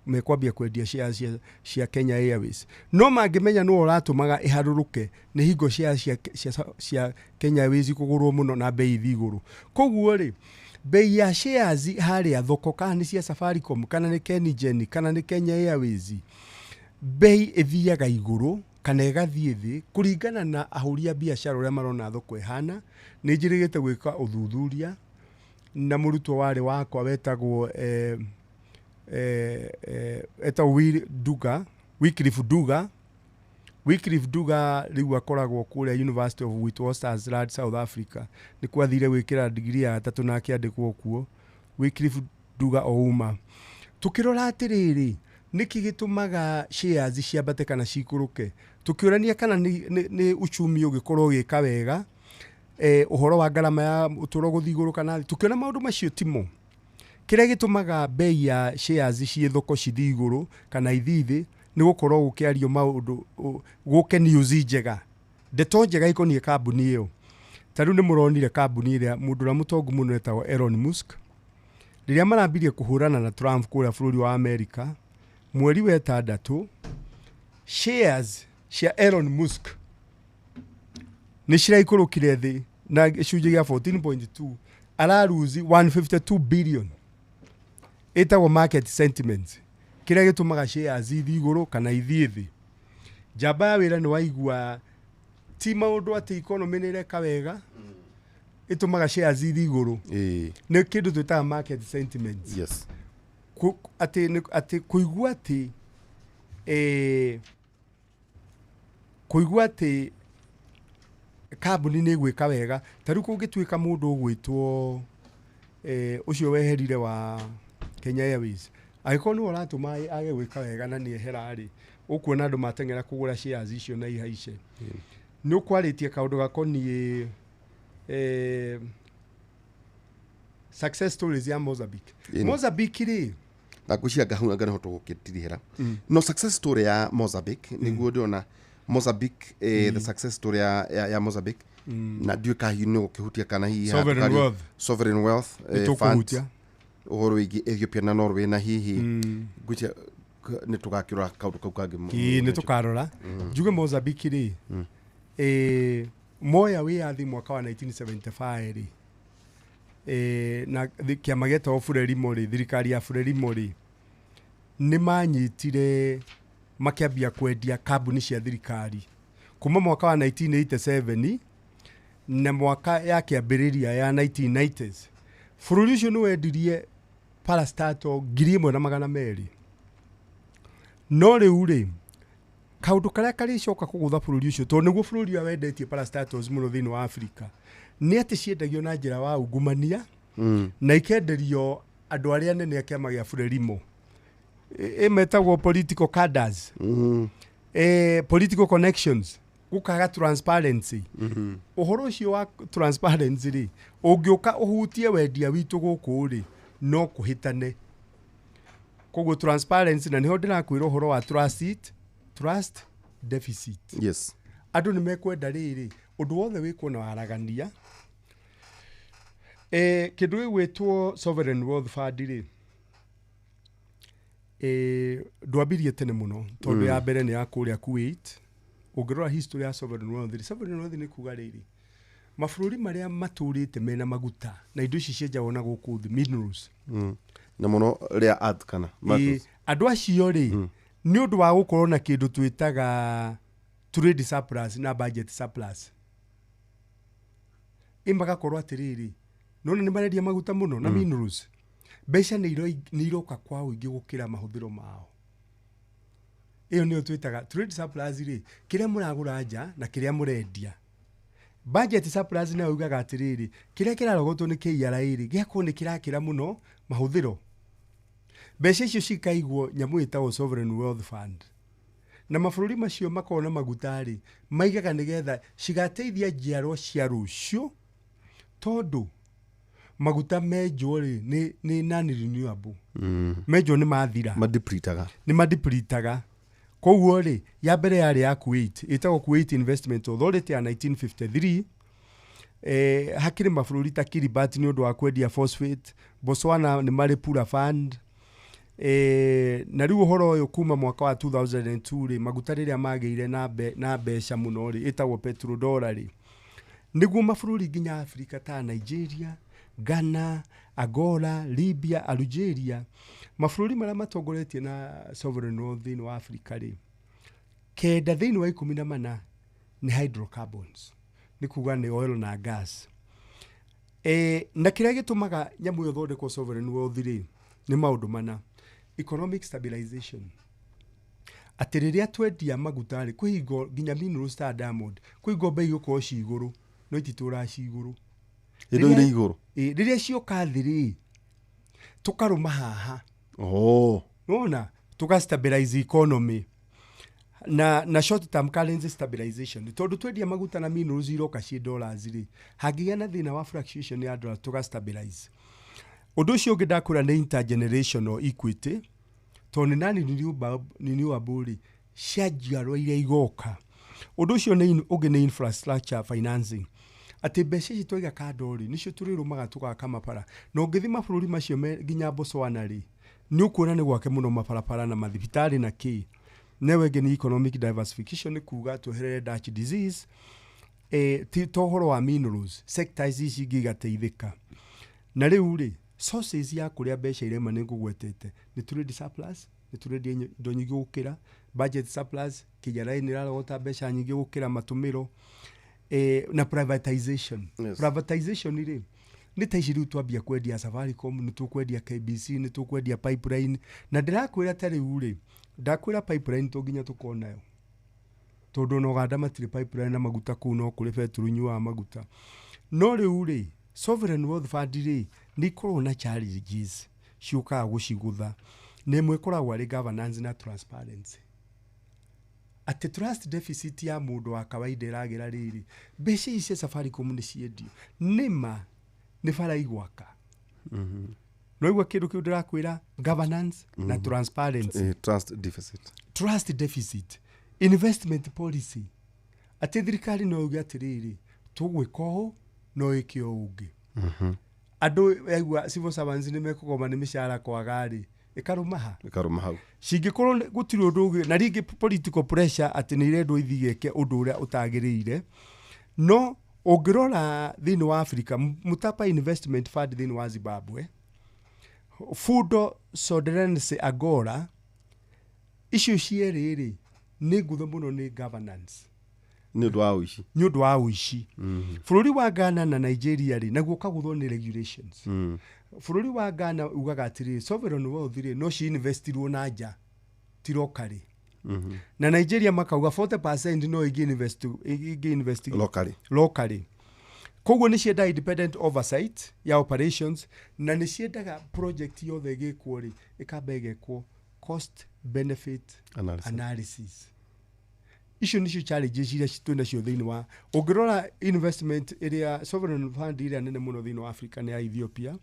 mekwambia kwendia shares cia Kenya Airways. No mangĩmenya nĩwe ũratũmaga ĩharũrũke, nĩ hingo shares cia Kenya Airways ikũgũrwo mũno na bei ithiĩ igũrũ. Koguo rĩ, bei ya shares harĩa thoko, kana nĩ cia Safaricom, kana nĩ KenGen, kana nĩ Kenya Airways, bei ĩthiaga igũrũ kana ĩgathiĩ thĩ kũringana na ahũri a biacara ũrĩa marona thoko ĩhana. Nĩ njĩrĩgĩte gwĩka ũthuthuria na mũrutwo warĩ wakwa wetagwo, etagwo Will Duga, Wycliffe Duga. Wycliffe Duga rĩu akoragwo kũrĩa University of Witwatersrand, South Africa. Nĩ kwathire gwĩkĩra degree ya gatatũ na akĩandĩkwo kuo. Wycliffe Nduga Ouma. Tukirora atiriri, niki gitumaga shares ciambate kana cikũrũke? Tukiũrania kana nĩ uchumi ũgĩkorwo ũgĩka wega, ũhoro wa ngarama ya ũtũũro gũthiĩ igũrũ kana thĩ, tukiona maũndũ macio timo. Kĩrĩa gĩtũmaga bei ya shares ciĩ thoko cithiĩ igũrũ kana ithiĩ thĩ nĩ gũkorwo gũkĩario maũndũ, gũke news njega, ndeto njega ikoniĩ kambuni ĩyo. Ta rĩu nĩ mũronire kambuni ĩrĩa mũndũ ũrĩa mũtongu mũno etagwo Elon Musk, rĩrĩa marambirie kũhũrana na Trump kũrĩa bũrũri wa Amerika mweri wa ĩtandatũ, shares cia Elon Musk nĩ ciraikũrũkire thĩ na gĩcunjĩ gĩa 14.2, araruzi 152 billion. Ĩtagwo market sentiment, kĩrĩa gĩtũmaga shares ithiĩ igũrũ kana ithiĩ thĩ. Njamba ya wĩra nĩ waigua ti maũndũ atĩ economy nĩ ĩreka wega ĩtũmaga shares ithiĩ igũrũ, nĩ kĩndũ twĩtaga market sentiment. Atĩ kũigua atĩ kũigua atĩ kambuni nĩ ĩgwĩka wega. Ta rĩu kũngĩtuĩka mũndũ ũgwĩtwo ũcio weherire wa Kenya Airways, angĩkorwo nĩwe ũratũma age gwĩka wega na nĩ ehera rĩ, ũkuona andũ mateng'era kũgũra shares icio na ihaice. Nĩ ũkwarĩtie kaũndũ gakoniĩ success stories ya Mozambique. Mozambique rĩ, Na ngwĩciria ngahau anga nĩho tũgũkĩtirihĩra. No success story ya Mozambique, nĩguo ndĩrona Mozambique, the success story ya Mozambique, na ndiũĩ ka hihi nĩ ũgũkĩhutia kana hihi Sovereign wealth. Sovereign wealth Nĩ tũkũhutia. Funds, ũhoro wĩgiĩ Ethiopia na Norway, na hihi ngwĩciria nĩ tũgakĩrora kaũndũ kau kangĩ Ĩĩ, nĩ tũkarora. Njuge Mozambique rĩ, moya wĩyathi mwaka wa 1975 rĩ, na kĩama gĩetagwo Frelimo rĩ, thirikari ya Frelimo rĩ, nĩ manyitire makĩambia kwendia kambuni cia thirikari kuma mwaka wa 1987 na mwaka ya kĩambĩrĩria ya 1990s. Bũrũri ũcio nĩ wendirie parastatal 1200. No rĩu rĩ, kaũndũ karĩa karĩcoka kũgũtha bũrũri ũcio, tondũ nĩguo bũrũri ũrĩa wendetie parastatals mũno thĩinĩ wa Afrika, nĩ atĩ ciendagio na njĩra wa ungumania na ikenderio andũ arĩa anene a kĩama gĩa Frelimo, ĩmetagwo political cadres, political connections, gũkaga transparency. Ũhoro ũcio wa transparency rĩ, ũngĩũka ũhutie wendia witũ gũkũ rĩ, no kũhĩtane. Koguo transparency, na nĩho ndĩrakwĩra ũhoro wa trust deficit. Andũ nĩ mekwenda rĩrĩ ũndũ wothe wĩkwo na waragania. Kĩndũ gĩgwĩtwo sovereign wealth fund rĩ, ndwambirie tene mũno tondũ ya mbere nĩ ya kũrĩa Kuwait. Ũngĩrora history ya sovereign wealth rĩ, sovereign wealth nĩ kuga rĩrĩ, mabũrũri marĩa matũrĩte mena maguta na indo ici cienjagwo na gũkũ thĩ, minerals, Na mũno rĩa earth kana metals. Andũ acio rĩ, nĩ ũndũ wa gũkorwo na kĩndũ twĩtaga trade surplus na budget surplus, ĩ magakorwo atĩrĩrĩ, nona nĩ marendia maguta mũno na minerals, mbeca nĩ iroka kwa ũingĩ gũkĩra mahũthĩro mao. Ĩyo nĩyo twĩtaga trade surplus rĩ, kĩrĩa mũragũra nja na kĩrĩa mũrendia. Budget surplus nayo yugaga atĩrĩrĩ, kĩrĩa kĩrarogotwo nĩ KRA rĩ, gĩakorwo nĩ kĩrakĩra mũno mahũthĩro, mbeca icio cikaigwo nyamũ ĩtagwo sovereign wealth fund, na mabũrũri macio makoragwo na maguta rĩ, maigaga nĩgetha cigateithia njiarwa cia rũciũ, tondũ maguta menjwo rĩ, nĩ non renewable, menjwo nĩ mathira. Madepletaga. Nĩ madepletaga. Koguo rĩ, ya mbere yarĩ ya Kuwait, ĩtagwo Kuwait Investment Authority ya 1953. Hakĩrĩ mabũrũri ta Kiribati nĩ ũndũ wa kwendia phosphate, Botswana nĩ marĩ Pula Fund. Na rĩu ũhoro ũyũ kuma mwaka wa 2002 rĩ, maguta rĩrĩa magĩire na mbeca mũno rĩ, ĩtagwo petrodollar rĩ, nĩguo mabũrũri nginya Afrika ta Nigeria, Ghana, Angola, Libya, Algeria, mabũrũri marĩa matongoretie na sovereign wealth thĩinĩ wa Afrika rĩ, 9 thĩinĩ wa 14 nĩ hydrocarbons, nĩ kuga nĩ oil na gas. Na kĩrĩa gĩtũmaga nyamũ ĩyo ĩthondekwo sovereign wealth rĩ, nĩ maũndũ mana. Economic stabilization, atĩ rĩrĩa twendia maguta rĩ, kwĩ hingo nginya minerals ta diamond, kwĩ hingo bei igũkorwo ci igũrũ, no ititũraga ci igũrũ. Indo irĩ igũrũ. Ĩ, rĩrĩa cioka thĩ rĩ, Tũkarũma haha. Oh. Nona tuka stabilize economy na short term currency stabilization tondu twendia maguta na minerals iroka ci dollars ri hangĩgĩa na thĩna wa fluctuation ya dollar tuka stabilize. Ũndũ ũcio ũngĩ ndakũra nĩ intergenerational equity tondũ nĩ nani renewable rĩ cia njiarwa iria igoka. Ũndũ ũcio nĩ ũngĩ nĩ infrastructure financing atĩ mbeca ici twaiga kando rĩ nĩcio tũrĩrũmaga tũgaka mabara na ũngĩthiĩ mabũrũri macio nginya Botswana rĩ nĩ ũkuona nĩ gwake mũno mabarabara na mathibitarĩ na kĩ. Newe ĩngĩ nĩ economic diversification nĩ kuga tweherere Dutch disease ti to ũhoro wa minerals sectors ici ingĩ igateithĩka. Na rĩu rĩ sources ya kũrĩa mbeca irema nĩ ngũgwetete nĩ trade surplus, nĩ tũrendia indo nyingĩ gũkĩra budget surplus, KRA nĩ ĩrarogota mbeca nyingĩ gũkĩra matũmĩro na privatization. Yes. Privatization rĩ nĩ ta ici rĩu twambia kwendia Safaricom, nĩ tũkwendia KBC, nĩ tũkwendia pipeline na ndĩrakwĩra ta rĩu rĩ ndakwĩra pipeline to nginya tũkonayo tondũ ona Uganda matirĩ pipeline na maguta kũu no kũrĩ betũrũ inyuaga maguta. No rĩu rĩ sovereign wealth fund rĩ nĩ ikoragwo na challenges ciũkaga gũcigũtha na ĩmwe ĩkoragwo arĩ governance na transparency atĩ trust deficit ya mũndũ wa kawaida ĩragĩra rĩrĩ mbeca ici cia Safaricom nĩ ciendio nĩma nĩ bara igwaka. No igua kĩndũ kĩu ndĩrakwĩra governance na transparency. Trust deficit. Trust deficit investment policy atĩ thirikari no yuge atĩrĩrĩ tũgwĩka ũũ no ĩke ũũ ũngĩ. Andũ yaigua civil servants nĩ mekũgoma nĩ mĩcara kwaga rĩ ĩkarũma ha Ĩkarũma hau. Cingĩkorwo gũtirĩ ũndũ ũngĩ na rĩngĩ political pressure atĩ nĩ irendwo ithiĩ ĩke ũndũ ũrĩa ũtagĩrĩire. No ũngĩrora thĩinĩ wa Africa Mutapa Investment Fund thĩinĩ wa Zimbabwe, Fundo Sovereignty Agora, icio cierĩ rĩ nĩ ngũthe mũno nĩ governance nĩ ũndũ wa ũici. Nĩ ũndũ wa ũici. Bũrũri wa Ghana na Nigeria rĩ naguo ũkagũthwo nĩ regulations. Bũrũri wa Ghana ugaga atĩrĩrĩ sovereign wealth rĩ no ci-investirwo na nja ti locally. Na Nigeria makauga 40% no ĩngĩ invest locally. Locally. Koguo nĩ ciendaga independent oversight ya operations na nĩ ciendaga project yothe ĩgĩkwo rĩ ĩkamba ĩgekwo cost benefit analysis. Analysis. Icio nĩcio challenges iria twĩ nacio thĩinĩ wa ũngĩrora investment ĩrĩa sovereign fund ĩrĩa nene mũno thĩinĩ wa Africa nĩ ya Ethiopia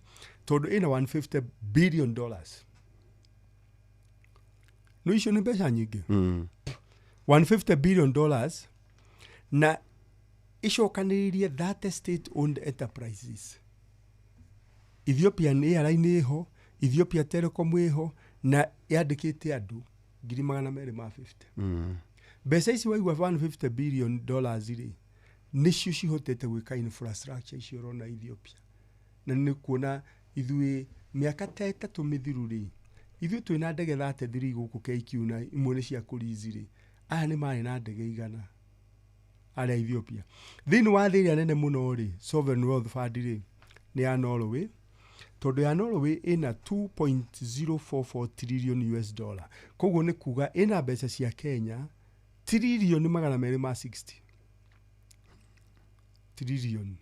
tondũ ĩna $150 billion. No icio nĩ mbeca nyingĩ. $150 billion na icokanĩrĩirie 30 state owned enterprises. Ethiopian Airline ĩho, Ethiopia Telecom ĩho na yandĩkĩte andũ 250,000. Mbeca ici waigua $150 billion rĩ nĩcio cihotete gwĩka infrastructure icio ũrona Ethiopia. Na nĩ kuona ithuĩ mĩaka ta ĩtatũ mĩthiru rĩ ithuĩ twĩna ndege 33 gũkũ KQ na imwe nĩ cia kũrizi rĩ aya nĩ marĩ na ndege 100 arĩa Ethiopia. Thĩinĩ wa thĩ ĩrĩa nene mũno rĩ sovereign wealth fund rĩ nĩ ya Norway tondũ ya Norway ĩna $2.044 trillion US dollar. Koguo nĩ kuga ĩna mbeca cia Kenya trillion 260 trillion.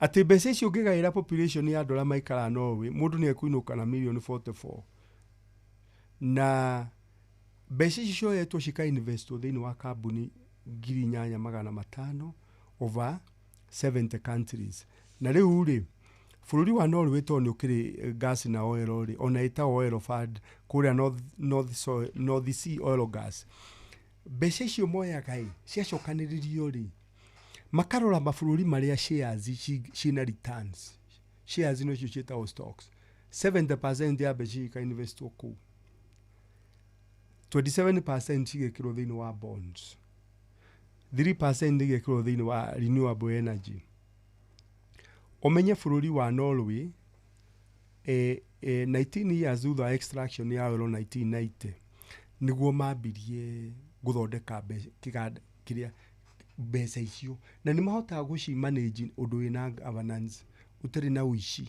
Atĩ mbeca icio ũngĩgaĩra population ya andũ arĩa maikaraga Norway mũndũ nĩ ekũinũka na milioni 44. Na mbeca icio cioetwo cika-investwo thĩinĩ wa kambuni 8,500 over 70 countries. Na rĩu rĩ bũrũri wa Norway tondũ nĩ ũkĩrĩ gas na oil rĩ ona ĩtagwo oil fund kũrĩa North Sea oil gas. Mbeca icio moyaga ĩ ciacokanĩrĩrio rĩ makarora mabũrũri marĩa shares ciĩna returns. Shares nocio ciĩtagwo stocks. 70% ya mbeca ika-investwo kũu. 27% cigekĩrwo thĩinĩ wa bonds. 3% igekĩrwo thĩinĩ wa renewable energy. Ũmenye bũrũri wa Norway 19 years thutha wa extraction ya oil 1990 nĩguo mambirie gũthondeka kĩganda kĩrĩa mbeca icio na nĩ mahotaga gũci manage ũndũ wĩna governance ũtarĩ na ũici.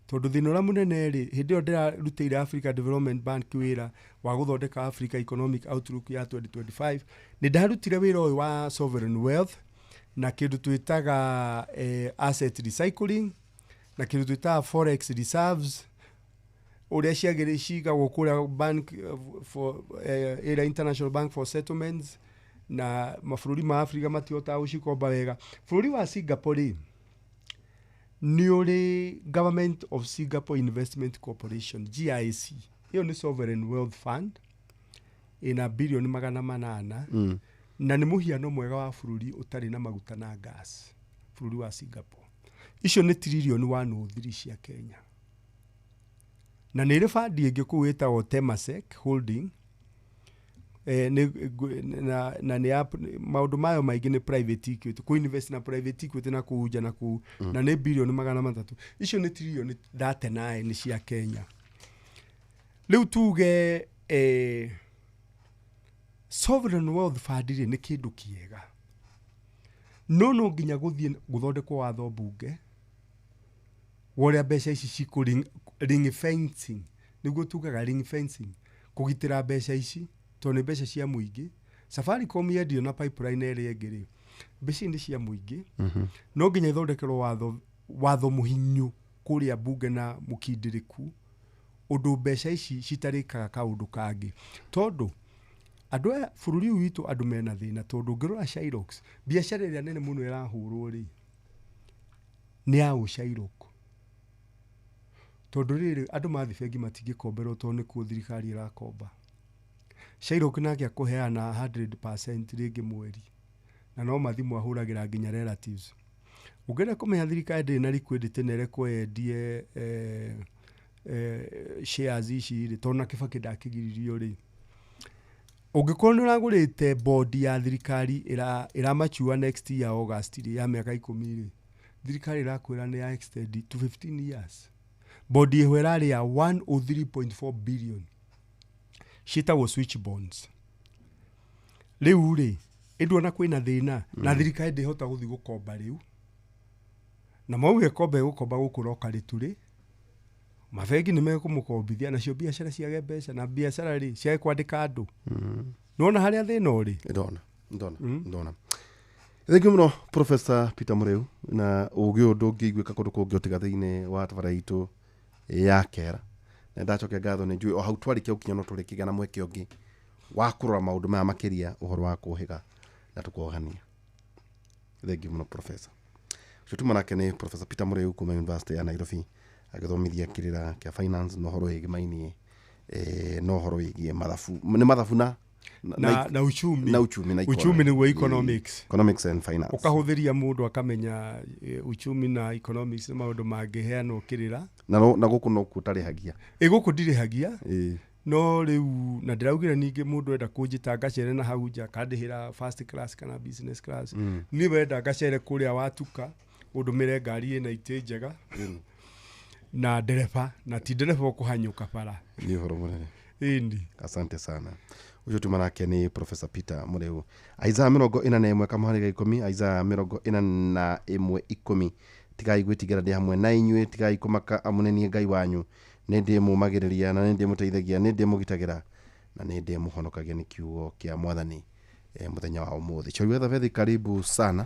Tondũ thĩna ũrĩa mũnene rĩ hĩndĩ ĩyo ndĩrarutĩire Africa Development Bank wĩra wa gũthondeka Africa Economic Outlook ya 2025 nĩ ndarutire wĩra ũyũ wa sovereign wealth na kĩndũ twĩtaga asset recycling na kĩndũ twĩtaga forex reserves. Ũrĩa ciagĩrĩ cigagwo kũrĩa bank for ĩrĩa International Bank for Settlements, na mabũrũri ma Africa matihotaga gũcikomba wega. Bũrũri wa Singapore rĩ, nĩ ũrĩ Government of Singapore Investment Corporation, GIC. Ĩyo nĩ sovereign wealth fund ĩna birioni 800. Na nĩ mũhiano mwega wa bũrũri ũtarĩ na maguta na gas, bũrũri wa Singapore. Icio nĩ tiririoni 103 cia Kenya. Na nĩ ĩrĩ bandi ĩngĩ kũu ĩtagwo Temasek Holding, na nĩ ya maũndũ mayo maingĩ nĩ private equity, kũ invest na private equity na kũu nja na kũu. Na nĩ birioni 300. Icio nĩ tiririoni 39 cia Kenya. Rĩu tuge sovereign wealth fund rĩ, nĩ kĩndũ kĩega, no nginya gũthiĩ gũthondekwo watho mbunge wa ũrĩa mbeca ici cikũ ring fencing, nĩguo tugaga ring fencing, kũgitĩra mbeca ici tondũ nĩ mbeca cia mũingĩ. Safaricom yendio na Pipeline ĩrĩa ĩngĩ rĩ, mbeca ici nĩ cia mũingĩ. No nginya ithondekerwo watho mũhinyu kũrĩa mbunge na mũkindĩrĩku ũndũ mbeca ici citarĩkaga kaũndũ kangĩ, tondũ andũ aya bũrũri ũyũ witũ andũ mena thĩna, tondũ ũngĩrora Shylocks, biacara ĩrĩa nene mũno ĩrahũrwo rĩ, nĩ ya ũShylock, tondũ rĩrĩ andũ mathiĩ bengi matingĩkomberwo tondũ nĩkuo thirikari ĩrakomba. Shylock nake akũheana 100% rĩngĩ mweri, na no mathimũ ahũragĩra nginya relatives. Ũngĩenda kũmenya thirikari ndĩrĩ na liquidity na ĩrekwo yendie shares ici rĩ, tondũ na Kibaki ndakĩgiririo rĩ, ũngĩkorwo nĩ ũragũrĩte bondi ya thirikari ĩra next year August rĩ, ya mĩaka 10 rĩ, thirikari ĩrakwĩra nĩ ya extend to 15 years. Bondi ĩho ĩrarĩ ya 103.4 billion, ciĩtagwo switch bonds. Rĩu rĩ, ĩnduona kwĩna thĩna na thirikari ndĩhota gũthiĩ gũkomba rĩu, na mauge komba ĩgũkomba gũkũ rokari tũrĩ mabengi nĩ mekũmũkombithia, nacio biacara ciage mbeca, na biacara rĩ ciage kwandĩka andũ. Nĩwona harĩa thĩna ũrĩ? Ndona, thengiũ mũno Professor Peter Mũrĩu, na ũgĩ ũyũ ndũngĩiguĩka kũndũ kũngĩ ũtiga thĩinĩ wa tabara itũ ya kera, na ndacokia ngatho. Nĩ njũĩ o hau twarĩkia gũkinya no tũrĩkĩgĩa na mweke ũngĩ wa kũrora maũndũ maya makĩria, ũhoro wa kũhĩga na tũkohania. Thengiũ mũno, Professor. Ũcio tuma nake nĩ Professor Peter Mũrĩu kuma University ya Nairobi, agĩthomithia kĩrĩra kĩa finance na ũhoro wĩgĩmainie na ũhoro wĩgiĩ mathabu, nĩ mathabu na na uchumi. Na uchumi na uchumi nĩguo economics. Economics and finance. Ũkahũthĩria mũndũ akamenya uchumi na economics nĩ maũndũ mangĩheanwo kĩrĩra. Na gũkũ no kuo ũtarĩhagia? Ĩ, gũkũ ndirĩhagia. No rĩu na ndĩraugire ningĩ mũndũ enda kũnjĩta ngacere na hau nja, kandĩhĩra first class kana business class. Niĩ wenda ngacere kũrĩa watuka, ũndũmĩre ngari ĩna itĩ njega na ndereba, na ti ndereba ũkũhanyũka bara. Nĩ ũhoro mũnene. Ĩni. Asante sana. Ũcio tuma nake nĩ Professor Peter Mũrĩu. Isaiah 41 kamũhari ga 10, Isaiah 41:10: "Tigai gwĩtigĩra, ndĩ hamwe na inyuĩ; tigai kũmaka, amu nĩ niĩ Ngai wanyu. Nĩ ndĩmũmagĩrĩria na nĩ ndĩmũteithagia, nĩ ndĩmũgitagĩra na nĩ ndĩmũhonokagia." Nĩ kiugo kĩa Mwathani mũthenya wa ũmũthĩ. Choriwetha Bethi, karibu sana.